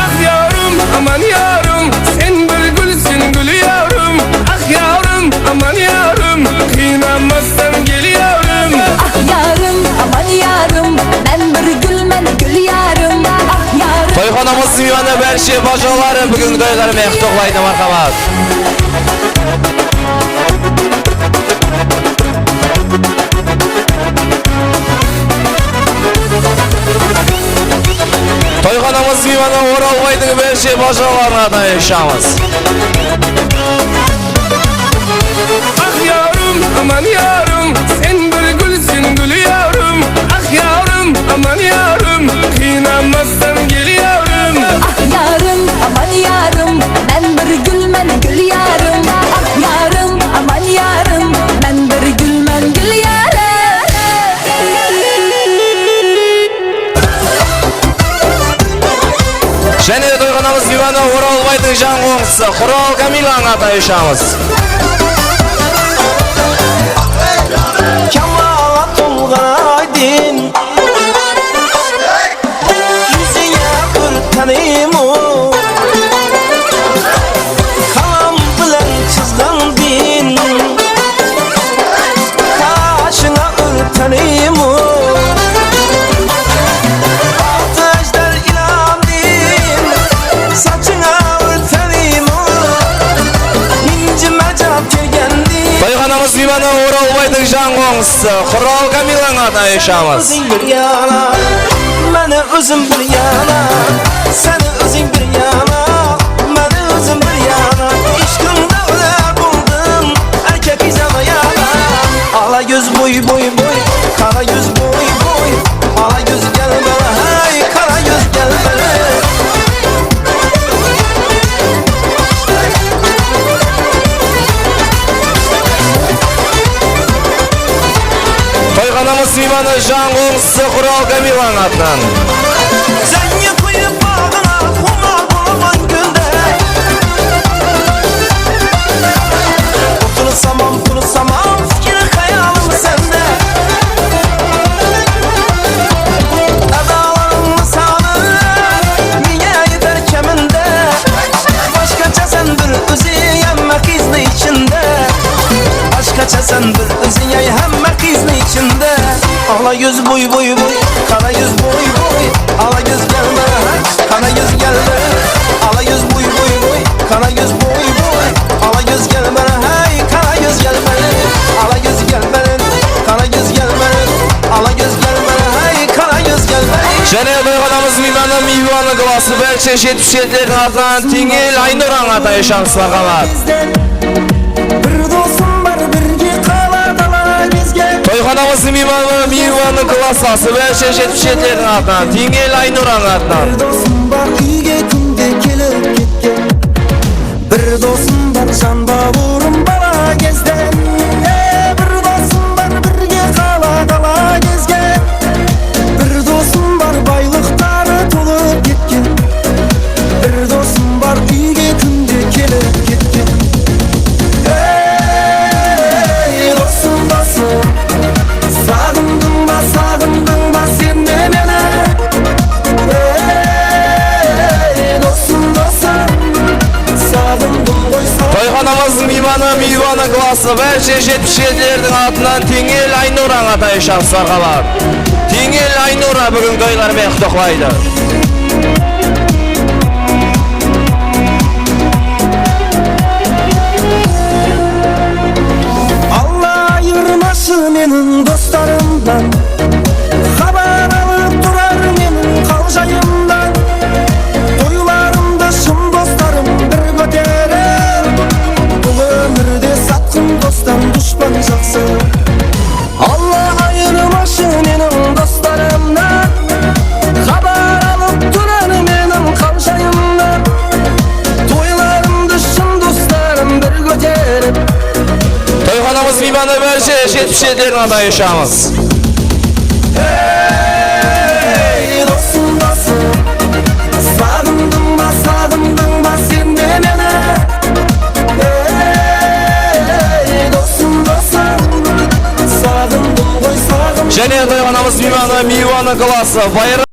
Ah yarım, aman yarım, sen bir gúlseń, gúlyarım. Ah yarım, aman yarım, qıynamastan kel, yarım. Ah yarım, aman yarım, men bir gúlmen, gúlyarım. Ah yarım. Toyxanamız miymanı bárshe bajıları búgingi toyları menen qutlıqlaydı, marhamat. Toyxanamız miymanı Oralbaydıń bárshe bajılarına da ayırışamız. Ah yarım, aman yarım, sen bir gúlseń, gúlyarım. Ah yarım, aman yarım, qıynamastan kel, yarım. Ah yarım, aman yarım, men bir gúlmen, gúlyarım. Ah yarım, aman yarım, men bir gúlmen, gúlyarım. Jáne de toyxanamız miymanı Oralbaydıń jan qońsısı Qural Kamilanıń atına ayırışamız. Kamala tolǵan aydın. Júzińe bir táneyim-o, qalam bilen jızǵan din, qashıńa bir táneyim-o, altı ájdár ilham din, sachıńa bir táneyim-o, inji márjan kelgen din. Toyxanamız miymanı Oralbaydıń jan qońsısı Qural Kamilanıń atına ayırışamız. Óziń bir yana, meni ózim bir yana, seni óziń bir yana, meni ózim bir yana. Ishqıńda óler boldım, erkek iysaǵa yana. Ala júz boy, boy, boy, qara júz boy, boy. Ala júz gel bala, háy, qara júz gel bala. Toyxanamız miymanı jan qońsısı Qural Kamilanıń atınan. Jáne quyıp baǵına, xumar bolaman gúlde. Otırsamam, tursamam, fikir xayalım sende. Adalarıńnı sanıp, mine eter keminde. Başqashasań bir óziń hámme qızdıń ishinde. Başqashasań bir óziń, áy, hámme qızdıń ishinde. Ala júz boy, boy, boy, qara júz boy, boy. Ala júz gel beri, háy, qara júz gel beri. Ala júz boy, boy, boy, qara júz boy, boy. Ala júz gel beri, háy, qara júz gel beri. Ala júz gel beri, qara júz gel beri. Ala júz gel beri, háy, qara júz gel beri. Jáne toyxanamız miymanı, miymanı klası bárshe jetpis jetilerdiń atınan Teńel Aynur ańa atına ayırışamız, marhamat. Bir dosım bar, birge qala dala gezgen. Toyxanamızdıń miymanı, miymanı klası bárshe jetpis jetilerdiń atınan Teńel Aynur ańa atınan. Bir dosım bar, úyge kúnde kelip ketken. Bir dosım bar, jan bawırım bala gezden. E, bir dosım bar, birge qala dala gezgen. Bir dosım bar, baylıqtarı tolıp ketken. Bir dosım bar, úyge kúnde kelip ketken. Ey, dosım, dosım, saǵındıń ba, saǵındıń ba sen de meni? Ey, dosım, dosım, saǵındım ǵoy, saǵındım. Toyxanamızdıń miymanı, miymanı Klası bárshe jetpis jetilerdiń atınan Teńel Aynuraǵa tayınshamız, marhamat. Teńel Aynura búgin toylar menen qutlaqlaydı. Alla ayırmasın meniń dostlarımnan, xabar alıp turar meniń qaljayımnan. Toylarımdı shın dostlarım bir kóterer, bul ómirde satqın dosttan dushpan jaqsı. Alla ayırmasın meniń dostlarımnan, xabar alıp turar meniń qaljayımnan. Toylarımdı shın dostlarım bir kóterip. Toyxanamız miymanı bárshe jetpis jetilerdiń atınan tayınshamız. Ey, dosım, dosım, saǵındıń ba, saǵındıń ba sen de meni? Ey, dosım, dosım, saǵındım ǵoy, saǵındım. Jáne toyxanamız miymanı Miywanıń klası bayram.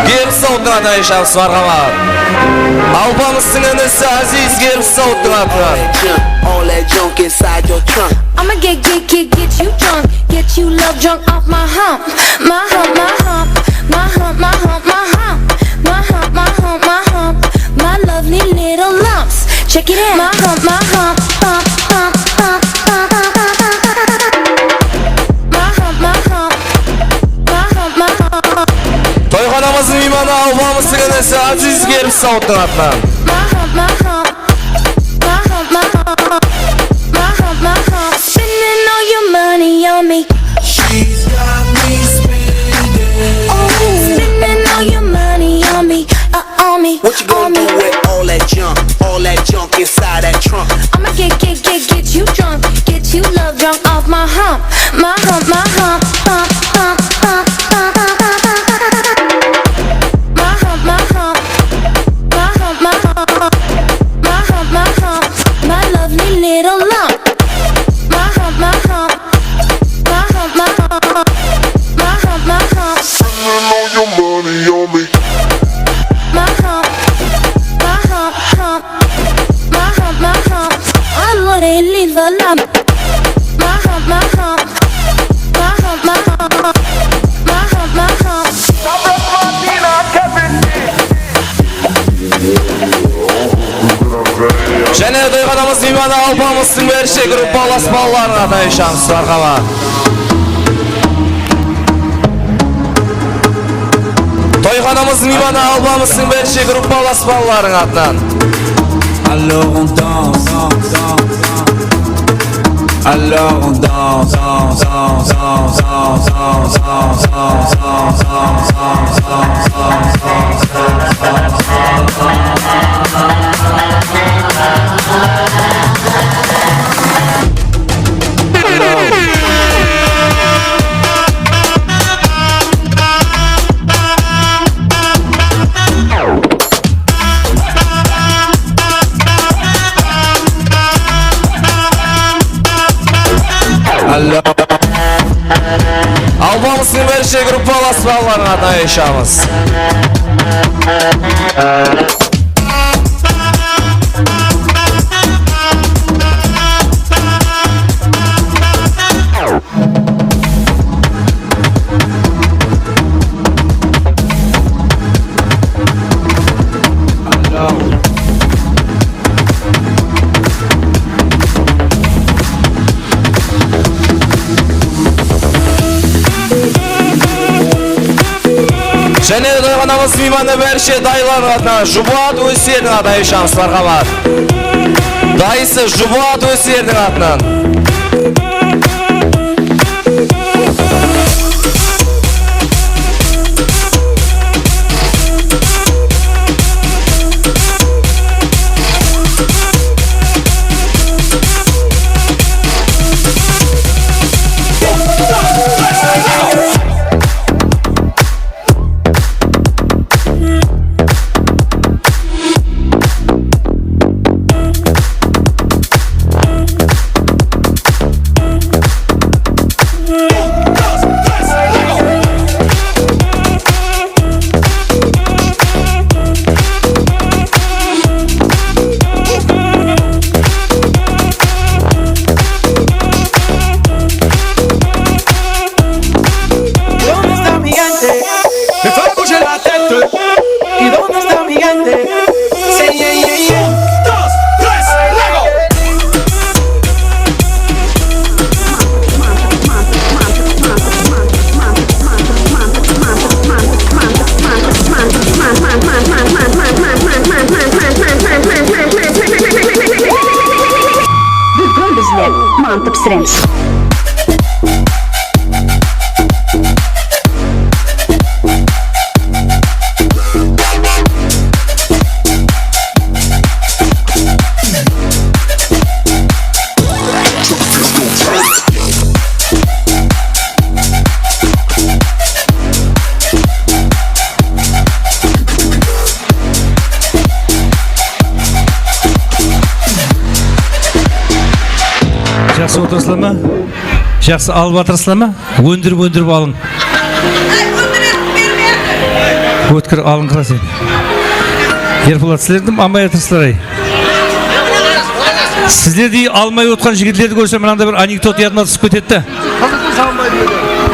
Gerb Sauttın atınan tayınshamız, marhamat. Alpamıstın inisi Aziz Gerb Sauttın atınan. All that junk inside your trunk. I'ma get, get, get, get you drunk. Get you love drunk off my hump. My hump, my hump, my hump, my hump, my hump. My hump, my hump, my hump, my lovely little lumps. Check it out. My hump, my hump, hump, hump, hump, hump, hump, hump, hump. My hump, my hump, my hump, my hump. Toyxanamızdıń miymanı Alpamıstın inisi Aziz Gerb Sauttın atınan. My hump, my hump. My hump, my hump, my hump, my hump. Spending all your money on me. She's got me spending. Ooh, spending all your money on me, uh, on me, on me. What you gonna do with all that junk, all that junk inside that trunk? I'ma get, get, get, get you drunk, get you love drunk off my hump, my hump, my hump, hump, hump, hump, hump, hump, hump, hump. My hump, my hump. My hump, my hump, my hump, my hump, my lovely little lump. My hump, my hump, my hump, my hump, my hump, my hump. Spending all your money on me. My hump, my hump, hump, my hump, my hump. I wanna leave a lump. My hump, my hump, my Miymanı Alpamıstıń bárshe gruppalas balalarına atına ayırısamız, marhamat. Toyxanamızdıń miymanı Alpamıstıń bárshe gruppalas balalarına atınan. Alors on danse, alors on danse, danse, danse, danse. Alpamıstıń bárshe gruppalas balalarına atına ayırısamız. Jáne de toyxanamız miymanı bárshe dayılardıń atınan, juwat ózleriniń atınan ayırısamız, marhamat. Dayısı juwat ózleriniń atınan. ¿Dónde está mi gente? Que solo escuche la gente. ¿Y dónde está mi gente? Sí, yeah, yeah, yeah. Dos, tres, luego. Búgin bizler mantı pisiremiz. Jaqsı otırsızlar ma? Jaqsı alıp atırsızlar ma? Óndirip, óndirip alıń. Ótkir alıńqıra sen. Erpolat, sizler dım almay atırsızlar-ay. Sizlerdey almay otqan jigitlerdi kórsem, mınanda bir anekdot yadıma túsip ketedi de.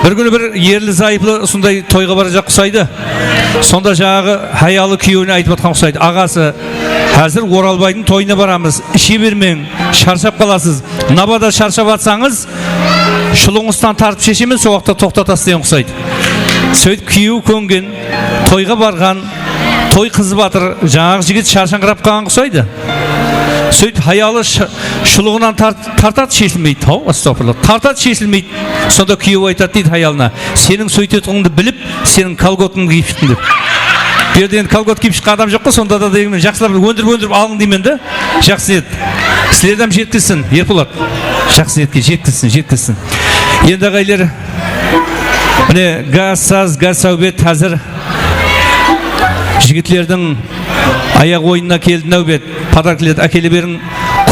Bir kúni bir erli-zayıplı usınday toyǵa barajaq qusaydı. Sonda jańaǵı hayalı kúyewine aytıp atqan qusaydı. Aǵası, házir Oralbaydıń toyına baramız, ishe bermeń, sharshap qalasız. Nabada sharshap atsańız, shuluǵıńızdan tartıp sheshemen, sol waqıtta toqtatasız degen qusaydı. Sóytip kúyewi kóngen, toyǵa barǵan, toy qızıp atır, jańaǵı jigit sharshańırap qalǵan qusaydı. Sóytip hayalı sh-, shuluǵınan tart-, tartadı, sheshilmeydi. Haw, astagfirullah. Tartadı, sheshilmeydi. Sonda kúyewi aytadı deydi hayalına, "Seniń sóytetuǵınıńdı bilip, seniń kolgotıńdı kiyip shıqtım," dep. Bu jerde endi kolgot kiyip shıqqan adam joq ǵoy, sonda da degen, jaqsılap óndirip-óndirip alıń deymen de. Jaqsı niyet. Sizlerdi hám jetkizsin, Erpolat. Jaqsı niyetke jetkizsin, jetkizsin. Endi, aǵaylar, mine, gaz, saz, gaz, sáwbet házir. Jigitlerdiń ayaq oyınına keldi náwbet. Podarkalardı ákele beriń.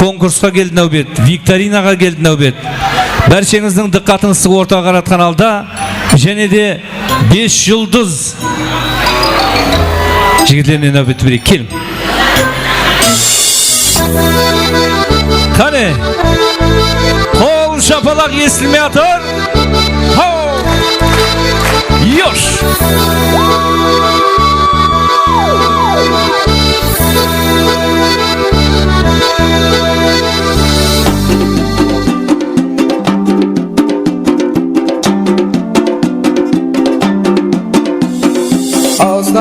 Konkursqa keldi náwbet. Viktorinaǵa keldi náwbet. Bársheńizdiń dıqqatın ıssıq ortaǵa qaratqan halda, jáne de bes juldız jigitlerine náwbet bereyik. Keliń. Qáne, qol shapalaq esitilmey atır. Haw! Yosh!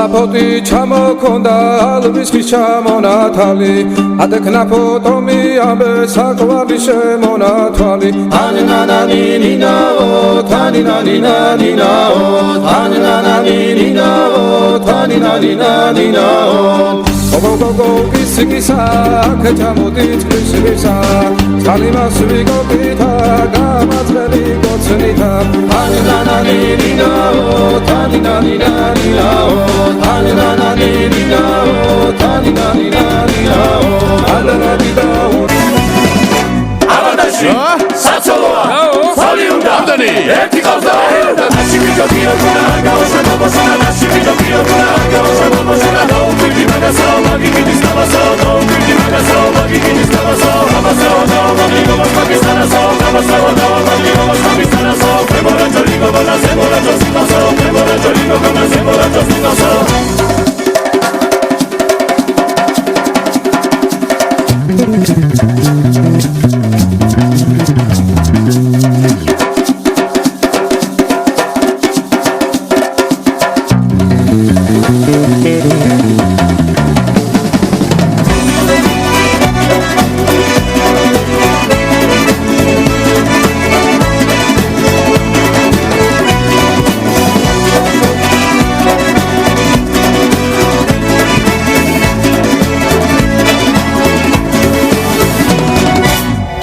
Poti chamo konda, alvis ki chamo na thali. Atek na poto mi ambe sakwa bishe mo na thali. Ani na na ni ni na o, tani na ni na ni na o, tani na na ni ni na o, tani na ni na ni na o. Go go go go, kisi kisa, kachamo dich kisi kisa. Salima subi go pita, gama tseli go tsenita. Tani na na ni ni na o, tani na ni na ni na o, tani na na ni ni na o, tani na ni na ni na o. Ala na di da o. Abadashi, Satsoloa, Soliunda, Abdani, Ertikavza, Ashimi Jokiro Kuna, Gausha Babasana, Ashimi Jokiro Kuna, Gausha Babasana, Gausha Babasana,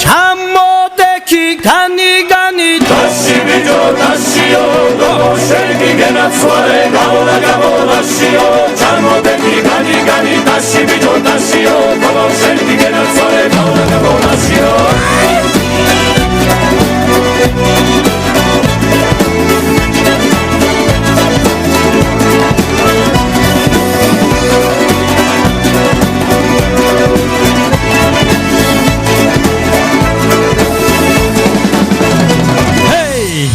Chamo deki gani gani. Tashi bijo tashi yo, gogo shelki gena suare, gabola gabola shio. Chamo deki gani gani, tashi bijo tashi yo, gogo shelki gena suare, gabola gabola shio. Hey!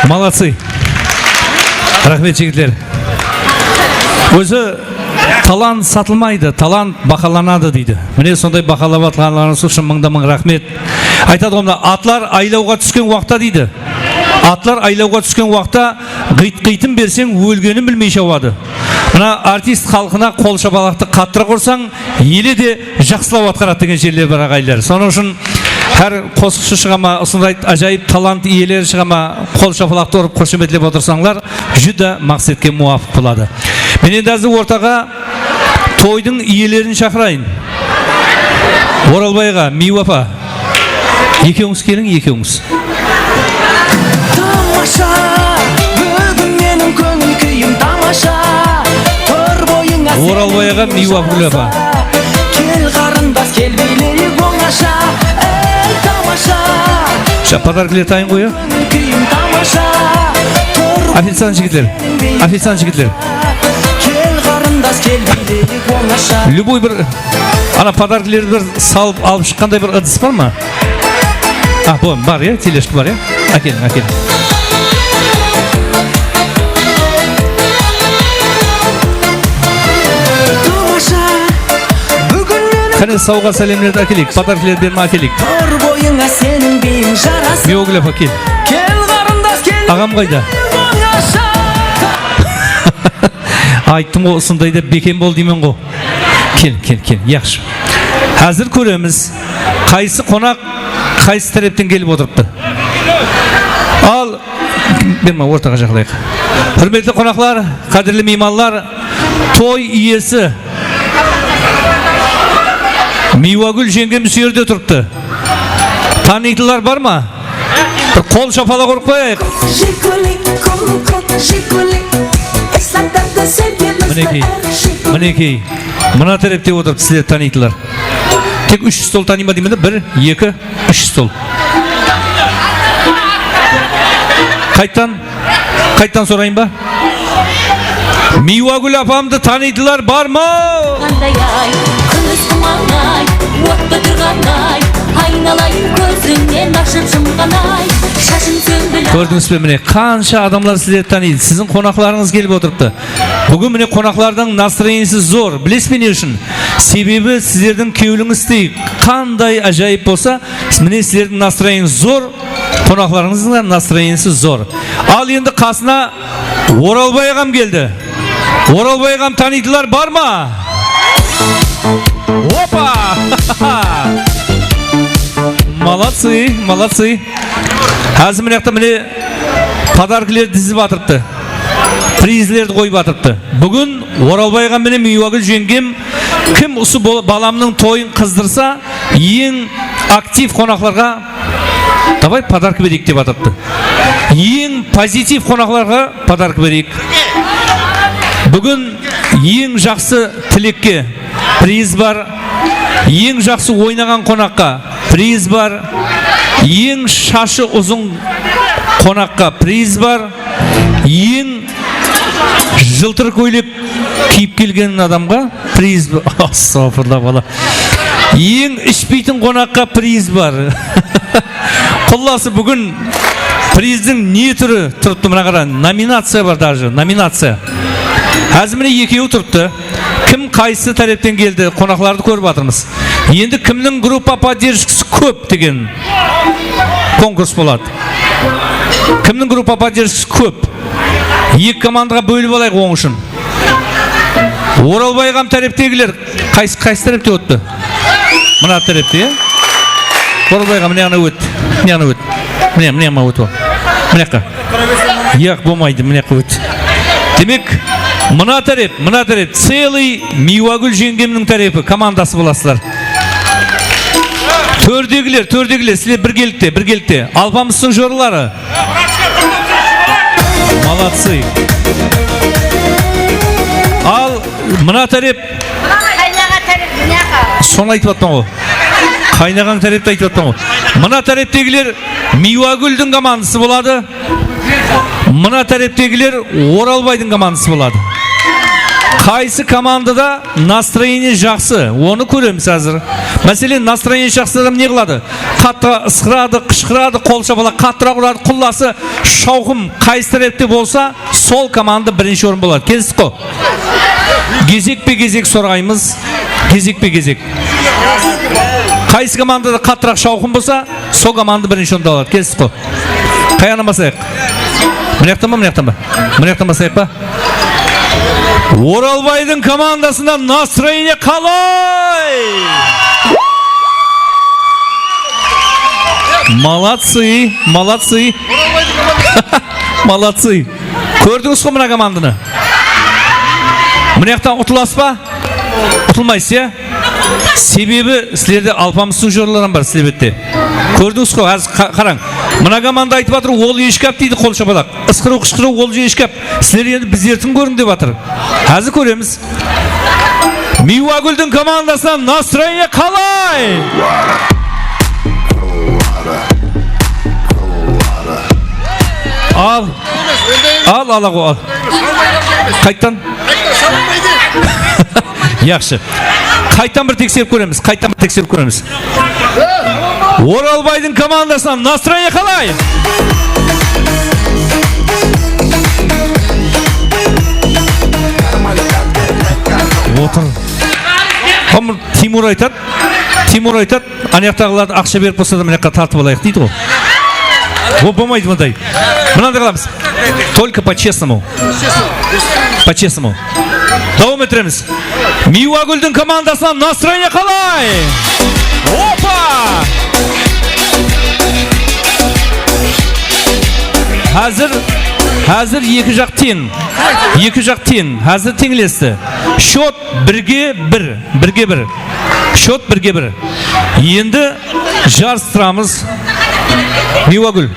Молодцы! Raxmet, jigitler. Ózi talant satılmaydı, talant bahalanadı deydi. Mine, sonday bahalap atqanlarıńız ushın mıńda-mıń raxmet. Aytadı ǵoy mına, atlar aylawǵa túsken waqıtta deydi. Atlar aylawǵa túsken waqıtta ǵıyt-ǵıytın berseń, ólgenin bilmey shawadı. Mına artist xalqına qol shapalaqtı qattıraq ursań, ele de jaqsılap atqaradı degen jerler bar, aǵayinler. Sonıń ushın hár qosıqshı shıǵa ma, usınday ájayıp talant iyeleri shıǵa ma, qol shapalaqtı urıp, xoshametlep otırsańlar, júdá maqsetke muwapıq boladı. Men endi házir ortaǵa toydıń iyelerin shaqırayın. Oralbay aǵa, Miywa apa. Ekewińiz keliń, ekewińiz. Tamasha, búgin meniń kóńil kúyim tamasha. Tur boyıńa Oralbay aǵa, Miywa Gúl apa. Kel, qarındas, kel, biyleyik ońasha. Ey, tamasha. Sha, podarkaler tayın ǵoy, ya? Kóńil kúyim tamasha. Tur Oficiant jigitler. Oficiant jigitler. Kel, qarındas, kel, biyleyik ońasha. Любой bir, ana, podarkalerdi bir salıp alıp shıqqanday bir ıdıs bar ma? Ah, bu bar, ya, telejka bar, ya. Ákeliń, ákeliń. Qáne, sawǵa sálemlerdi ákeleyik, podarkalerdi berme ákeleyik. Tur boyıńa seniń biyiń jarasır. Miywa Gúl apa, kel. Kel, qarındas, kel. Aǵam qayda? Ayttım ǵo, usınday da bekem bol deymen ǵo. Kel, kel, kel, yaqshı. Házir kóremiz, qaysı qonaq qaysı tárepten kelip otırıptı. Al, berme, ortaǵa jaqınlayıq. Húrmetli qonaqlar, qádirli miymanlar, toy iyesi Miywagúl jeńgemiz usı jerde turıptı. Tanıytınlar bar ma? Bir qol shapalaq urıp qoyayıq. Minekey, minekey, mına tárepte otırıp sizlerdi tanıytınlar. Tek úsh stol tanıyma deymen de, bir, eki, úsh stol. Qayttan, qayttan sorayın ba? Miywagúl apamdı tanıytınlar bar ma? Qanday ay, kúnis qumaǵay, ottı turǵanday, aynalayın kózińnen ashıp jumǵanay, shashın sómbilip. Kórdińiz be, mine, qansha adamlar sizlerdi tanıydı. Siziń qonaqlarıńız kelip otırıptı. Búgin, mine, qonaqlardıń nastroeniesi zor. Bilesiz be ne ushın? Sebebi sizlerdiń kewlińizdey qanday ájayıp bolsa, mine, sizlerdiń nastroenieniz zor. Qonaqlarıńızdıń da nastroeniyesi zor. Al endi qasına Oralbay aǵam keldi. Oralbay aǵam tanıydılar bar ma? Opa! Молодцы, молодцы. Házir mine jaqta mine podarkalar dizip atırıptı. Prizlerdi qoyıp atırıptı. Búgin Oralbay aǵam menen Miywagúl jeńgem kim usı bol-, balamnıń toyın qızdırsa, eń aktiv qonaqlarǵa davay podarka bereyik dep atırıptı. Eń pozitiv qonaqlarǵa podarka bereyik. Búgin eń jaqsı tilekke priz bar, eń jaqsı oynaǵan qonaqqa priz bar, eń shashı uzın qonaqqa priz bar, eń jıltır kóylek kiyip kelgen adamǵa priz bar. Astagfirullah, bala. Eń ishpeytin qonaqqa priz bar. Qullası, búgin prizdiń ne túri turıptı, mına qara, nominaciya bar, даже nominaciya. Házir mine ekewi turıptı. Kim qaysı tárepten keldi, qonaqlardı kórip atırmız. Endi kimniń gruppa podderjkası kóp degen konkurs boladı. Kimniń gruppa podderjkası kóp? Eki komandaǵa bólip alayıq onıń ushın. Oralbay aǵam táreptegiler qaysı, qaysı tárepte ótti? Mına tárepte, ya? Oralbay aǵam mına jaǵına ót. Mına jaǵına ót. Mine, mine, mına ótip al. Mına jaqqa. Yaq, bolmaydı, mına jaqqa ót. Demek, mına tárep, mına tárep, целый Miywagúl jeńgemniń tárepi, komandası bolasızlar. Tórdegiler, tórdegiler, sizler birgelikte, birgelikte. Alpamıstıń jorıları. Молодцы. Al, mına tárep. Qaynaǵan tárep, mına jaqqa. Sonı aytıp atpan ǵoy. Qaynaǵan tárepti aytıp atpan ǵoy. Mına táreptegiler Miywagúldiń komandası boladı. Mına táreptegiler Oralbaydıń komandası boladı. Qaysı komandada nastroenie jaqsı, onı kóremiz házir. Máselen, nastroenie jaqsı adam ne qıladı? Qattı ısqıradı, qıshqıradı, qol shapalaq qattıraq uradı. Qullası, shawqım qaysı tárepte bolsa, sol komanda birinshi orın boladı. Kelistiko? Gezekpe-gezek soraymız. Gezekpe-gezek. Qaysı komandada qattıraq shawqım bolsa, sol komanda birinshi orındı aladı. Kelistiko? Qayaǵınan baslayıq? Mına jaqtan ba, mına jaqtan ba? Mına jaqtan baslayıq pa? Oralbaydıń komandasında nastroenie qalay? Молодцы, молодцы. Молодцы. Kórdińiz ǵo mına komandanı? Mına jaqtan utılasız ba? Utılmaysız, ya? Sebebi sizlerde Alpamıstıń jorıları bar, sizler bette. Kórdińiz ǵo, házir qa-, qarań. Mına komanda aytıp atır, ol eshkap deydi, qol shapalaq. Isqırıw, qıshqırıw, ol eshkap. Sizler endi bizlerdiń kóriń dep atır. Házir kóremiz. Miywagúldiń komandasınan nastroenie qalay? Al. Al, al, al, al. Qayttan? Yaqshı. Qayttan bir tekserip kóremiz. Qayttan bir tekserip kóremiz. Oralbaydıń komandasınan nastroenie qalay? Otır. Tamam, Timur aytadı. Timur aytadı. Anayaqtaǵılardı aqsha berip bolsa da mına jaqqa tartıp alayıq deydi ǵo. Ol bolmaydı bunday. Mınanday qılamız. Только по-честному. По-честному. Dawam ettiremiz. Miywagúldiń komandasınan nastroenie qalay? Opa! Házir, házir eki jaq teń. Eki jaq teń. Házir teńlesti. Счёт birge bir. Birge bir. Счёт birge bir. Endi jarıstıramız. Miywagúl,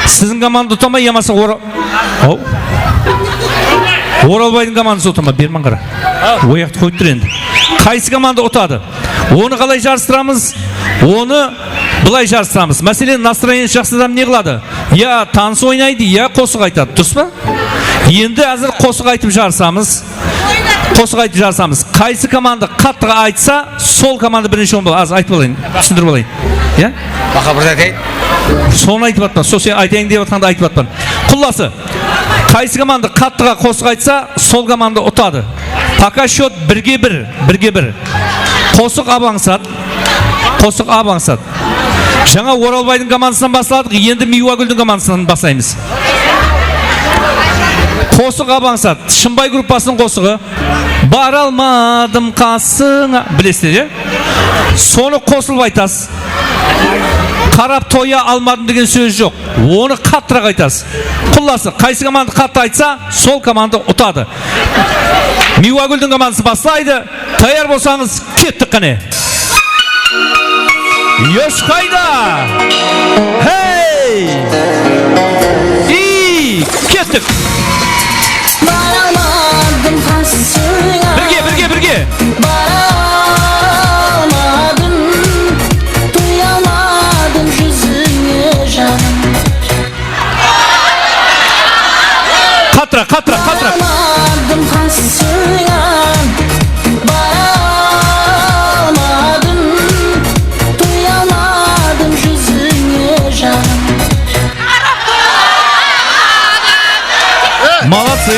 siziń komanda uta ma yamasa Ora-, Aw. Oralbaydıń komandası uta ma? Berman qara. Oyaqtı qoyıp tur endi. Qaysı komanda utadı? Onı qalay jarıstıramız? Onı bılay jarıstıramız. Máselen, nastroeniesi jaqsı adam ne qıladı? Ya tanıs oynaydı, ya qosıq aytadı. Durıs pa? Endi házir qosıq aytıp jarısamız. Qosıq aytıp jarısamız. Qaysı komanda qattıǵa aytsa, sol komanda birinshi orın boladı. Az aytıp alayın, túsindirip alayın. Ya? Baqa bir zat ayt. Sonı aytıp atpan. Sol sen aytayın dep atqandı aytıp atpan. Qullası, qaysı komanda qattıǵa qosıq aytsa, sol komanda utadı. Пока счёт birge bir, birge bir. Qosıq abańsat. Qosıq abańsat. Jańa Oralbaydıń komandasınan basladıq, endi Miywagúldiń komandasınan baslaymız. Qosıq abańsat, Shımbay gruppasınıń qosıǵı. Baralmadım qasıńa. Bilesizler, ya? Sonı qosılıp aytasız. Qarap toya almadım degen sóz joq. Onı qattıraq aytasız. Qullası, qaysı komanda qattı aytsa, sol komanda utadı. Miywagúldiń komandası baslaydı. Tayar bolsańız, kettik qáne. Yosh qayda? Hey! Iy, kettik. Baralmadım qasıńa. Birge, birge, birge. Baralmadım, toyalmadım júzińe, janım. Qattıraq, qattıraq, qattıraq. Baralmadım qasıńa, baralmadım, toyalmadım júzińe, janım. Молодцы.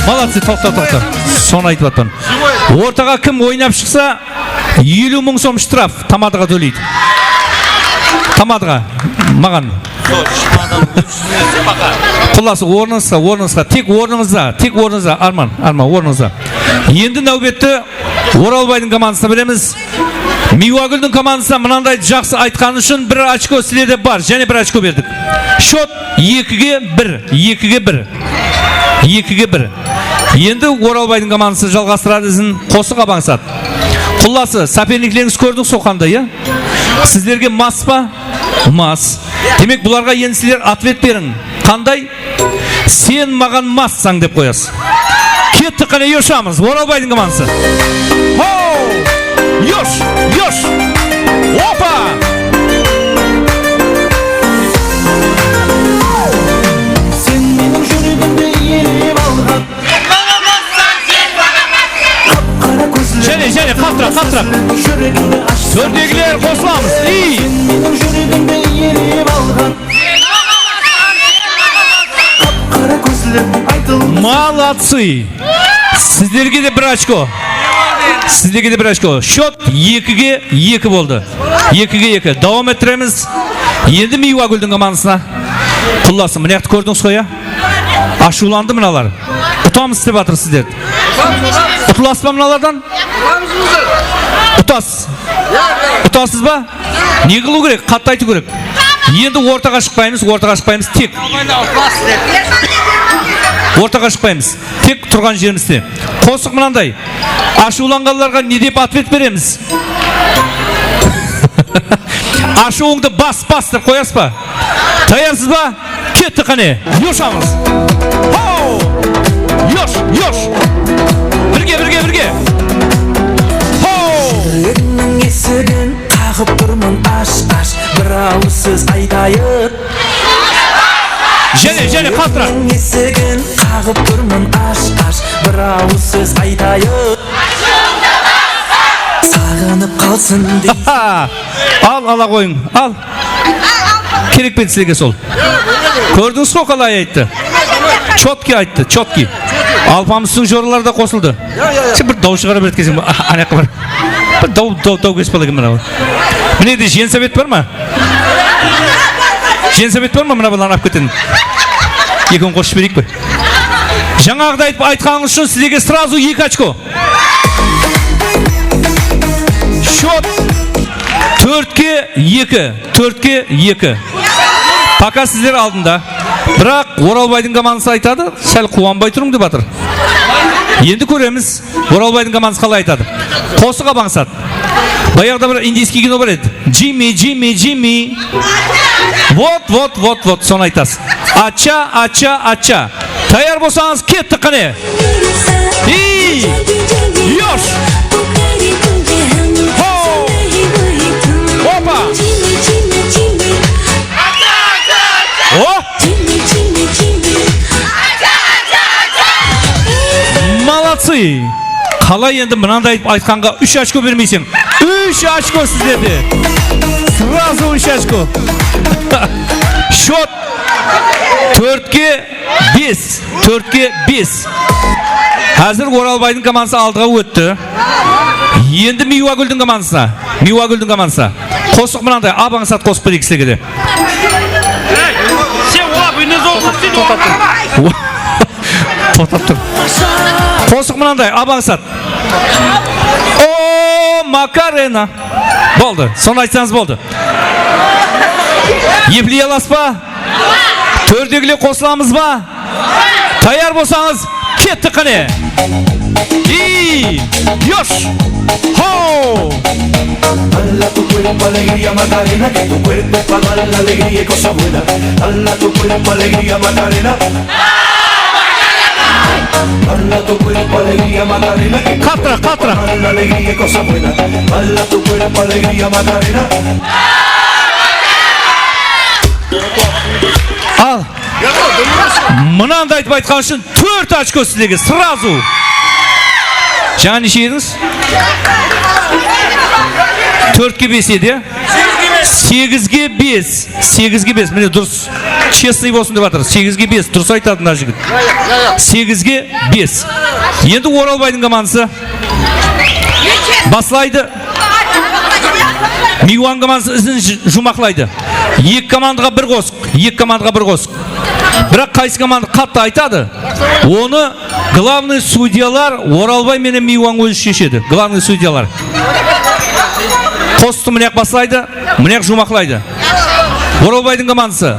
Молодцы, toqta, toqta. Sonı aytıp atpan. Ortaǵa kim oynap shıqsa, eliw mıń som shtraf tamadaǵa tóleydi. Tamadaǵa, maǵan. Qullası, ornıńızda, ornıńızda, tek ornıńızda, tek ornıńızda, Arman, Arman, ornıńızda. Endi náwbetti Oralbaydıń komandasına beremiz. Miywagúldiń komandasına mınanday jaqsı aytqanı ushın bir ochko sizlerde bar, jáne bir ochko berdik. Счёт ekige bir, ekige bir. Ekige bir. Endi Oralbaydıń komandası jalǵastıradı izin, qosıq abańsat. Qullası, soperniklerińiz kórdińiz ǵo qanday, ya? Sizlerge mas pa? Mas. Demek, bularǵa endi sizler otvet beriń. Qanday? Sen maǵan massań dep qoyasız. Kettik qáne, yoshamiz. Oralbaydıń komandası. Ho! Yosh! Yosh! Opa! Sen meniń júregimdi iyelep alǵan. Jáne, jáne, qatıraq, qatıraq. Tórttegiler qosılamız. Iy! Молодцы! Sizlerge de bir ochko. Sizlerge de bir ochko. Счёт ekige eki boldı. Ekige eki. Dawam ettiremiz. Endi Miywagúldiń komandasına. Qullası, mına jaqtı kórdińiz ǵoy, ya? Ashıwlandı mınalar. Utamız dep atır sizlerdi. Utılasız ba mınalardan? Utasız. Utasız ba? Ne qılıw kerek? Qattı aytıw kerek. Endi ortaǵa shıqpaymız, ortaǵa shıqpaymız, tek. Ortaǵa shıqpaymız. Tek turǵan jerimizde. Qosıq mınanday. Ashıwlanǵanlarǵa ne dep otvet beremiz? Ashıwıńdı bas, bas dep qoyasız ba? Tayarsız ba? Kettik qáne. Yoshamız. Ho! Yosh, yosh. Birge, birge, birge. Ho! Júregimniń esigin qaǵıp turman, ash, ash, bir awız sóz aytayın. Jáne, jáne, qatıraq. Júregimniń esigin qaǵıp turman, ash, ash, bir awız sóz aytayın. Saǵınıp qalsın dey. Al, ala qoyıń, al. Kerek pe edi sizlerge sol? Kórdińiz ǵo, qalay ayttı? Chotki ayttı, chotki. Alpamıstıń joraları da qosıldı. Sen bir daw shıǵara beredi ekenseń, ana jaqqa bir. Bir daw, daw, daw kesip ala eken mınaw. Mine de, jensovet bar ma? Jensovet bar ma? Mına balanı alıp keteyin. Ekewin qosıp jibereyik pe? Jańaǵıday aytıp aytqanıńız ushın sizlerge сразу eki ochko. Счёт tórtke eki, tórtke eki. Пока sizler aldında. Biraq Oralbaydıń komandası aytadı, sál quwanbay turıń dep atır. Endi kóremiz, Oralbaydıń komandası qalay aytadı. Qosıq abańsat. Bayaǵıda bir indiyskiy kino bar edi. Jimmi, Jimmi, Jimmi. Вот, вот, вот, вот, sonı aytasız. Achcha, achcha, achcha. Tayar bolsańız, kettik qáne. Iy! Yosh! Ho! Opa! O! Молодцы! Qalay endi mınanday aytqanǵa úsh ochko bermeyseń? Úsh ochko sizlerde. Сразу úsh ochko. Счёт tórtke bes, tórtke bes. Házir Oralbaydıń komandası aldıǵa ótti. Endi Miywagúldiń komandasına. Miywagúldiń komandasına. Qosıq mınanday, ab ańsat qosıq bereyik sizlerge de. Ey, sen o, bu ne zor qosıq deydi, oǵan qarama. Toqtap tur. Qosıq mınanday, ab ańsat. O, Makarena. Boldı, sonı aytsańız boldı. Epley alasız ba? Tórdegiler qosılamız ba? Tayar bolsańız, kettik qáne. I, yosh! Ho! Dala tu cuerpo alegría, Macarena, que tu cuerpo es pa dar la alegría y cosa buena. Dala tu cuerpo alegría, Macarena. Dala tu cuerpo alegría, Macarena, que tu Qatıraq, qatıraq. Dala alegría y cosa buena. Dala tu cuerpo alegría, Macarena. Al. Mınandı aytıp aytqan ushın tórt ochko sizlerge, srazu. Jańa neshe edińiz? Tórtke bes edi, ya? Segizge bes. Segizge bes. Mine, durıs. Chestnıy bolsın dep atır. Segizge bes. Durıs aytadı mına jigit. Segizge bes. Endi Oralbaydıń komandası baslaydı. Miywan komandası izin ju-, juwmaqlaydı. Eki komandaǵa bir qosıq, eki komandaǵa bir qosıq. Biraq qaysı komanda qattı aytadı, onı glavnıy sudyalar Oralbay menen Miywan ózi sheshedi. Glavnıy sudyalar. Qosıqtı mınayaq baslaydı, mınayaq juwmaqlaydı. Oralbaydıń komandası.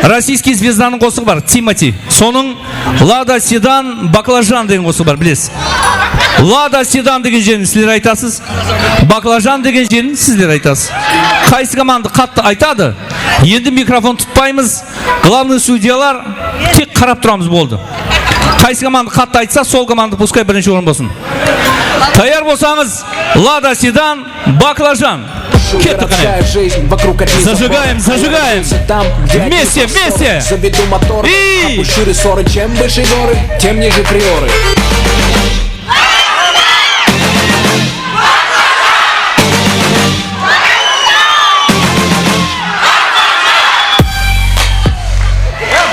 Rossiyskiy zvezdanıń qosıǵı bar, Timoti. Sonıń Lada sedan, baklajan degen qosıǵı bar, bilesiz. Lada sedan degen jerin sizler aytasız. Baklajan degen jerin sizler aytasız. Qaysı komanda qattı aytadı? Endi mikrofon tutpaymız. Glavnıy sudyalar tek qarap turamız, boldı. Qaysı komanda qattı aytsa, sol komanda puskay birinshi orın bolsın. Tayar bolsańız, Lada sedan, baklajan. Kettik qáne. Зажигаем, зажигаем. Вместе, вместе. И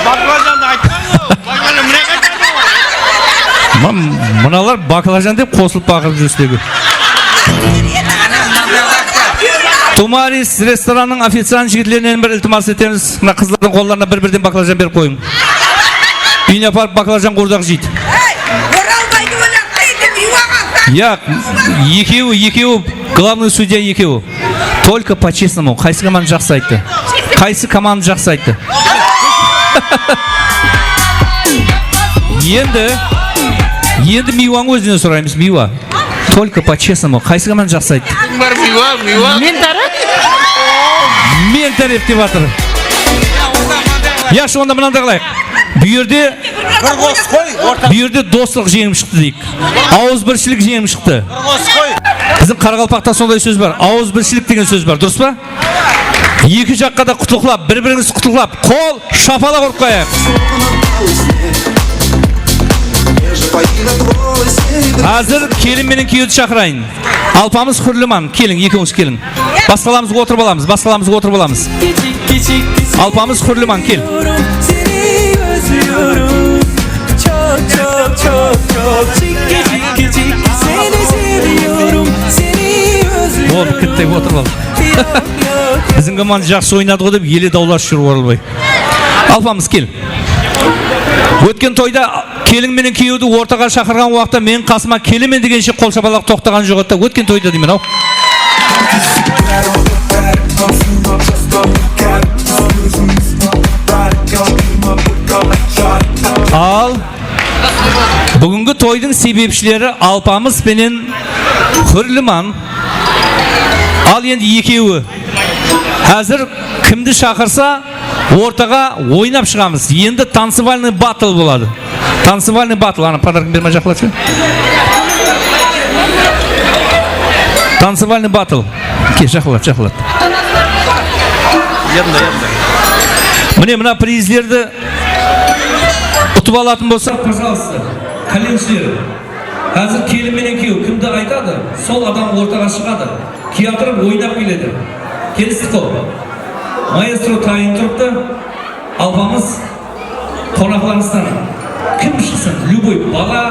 Baklajandı aytpań-ǵo. Baklajan mine qaytadı ǵo. Mına, mınalar baklajan dep qosılıp baqırıp júr sizlerge. Tumaris restorannıń oficiant jigitlerinen bir iltimas etemiz. Mına qızlardıń qollarına bir-birden baklajan berip qoyıń. Úyine aparıp baklajan quwırdaq jeydi. Ey, Oralbaydı oynatpaydı, Miywaǵa. Yaq, ekewi, ekewi, glavnıy sudya ekewi. Только по-честному, qaysı komanda jaqsı ayttı? Qaysı komanda jaqsı ayttı? Endi, endi Miywanıń ózinen soraymız, Miywa. Только по-честному, qaysı komanda jaqsı ayttı? Kim bar, Miywa, Miywa? Men tárep. Men tárep dep atır. Yaqshı, onda mınanday qılayıq. Bu jerde, bir qosıq qoy, orta. Bu jerde doslıq jeńip shıqtı deyik. Awızbirshilik jeńip shıqtı. Bir qosıq qoy. Biziń qaraqalpaqta sonday sóz bar. Awızbirshilik degen sóz bar, durıs pa? Eki jaqqa da qutlıqlap, bir-birińizdi qutlıqlap, qol shapalaq urıp qoyayıq. Házir kelin menen kúyewdi shaqırayın. Alpamıs Húrliman, keliń, ekewińiz keliń. Basqalarımız otırıp alamız, basqalarımız otırıp alamız. Alpamıs Húrliman, kel. Seni özlüyorum. Çok, çok, çok, çok. Cikki, cikki, cikki. Seni seviyorum. Seni özlüyorum. Boldı, kettik, otırıp al. Biziń komanda jaqsı oynadı ǵoy dep ele dawlasıp júr Oralbay. Alpamıs, kel. Ótken toyda kelin menen kúyewdi ortaǵa shaqırǵan waqıtta meniń qasıma kelemen degenshe qol shapalaq toqtaǵan joq edi da, ótken toyda deymen-aw. Al, búgingi toydıń sebepshileri Alpamıs penen Húrliman. Al endi ekewi. Házir kimdi shaqırsa, ortaǵa oynap shıǵamız. Endi танцевальный батл boladı. Танцевальный батл. Ana, podarkın bermey jaqınlatshı. Танцевальный батл. Kel, jaqınlat, jaqınlat. Mine, mına prizlerdi utıp alatın bolsa, пожалуйста, qálemshiler. Házir kelin menen kúyew kimdi aytadı, sol adam ortaǵa shıǵadı. Kiyatırıp oynap keledi. Kelistik ǵoy. Maestro tayın turıptı. Alpamıs, qonaqlarımızdan kim shıqsın? Любой bala,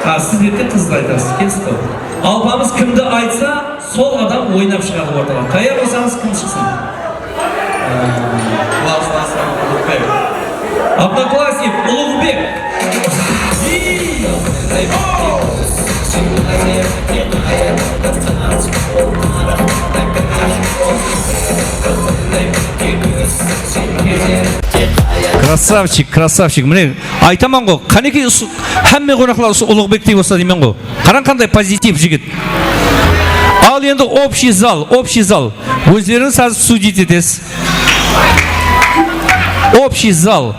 Ha, siz erteń qızdı aytasız, keldik qo. Alpamıs kimdi aytsa, sol adam oynap shıǵadı ortaǵa. Tayar bolsańız, kim shıqsın? Odnoklassnik Uluǵbek. Krassavchik, krassavchik. Mine, aytaman ǵo, qánekey usı, hámme qonaqlar usı Uluǵbektey bolsa deymen ǵo. Qarań, qanday pozitiv jigit. Al endi общий zal, общий zal. Ózlerińiz házir sudit etesiz. Общий zal.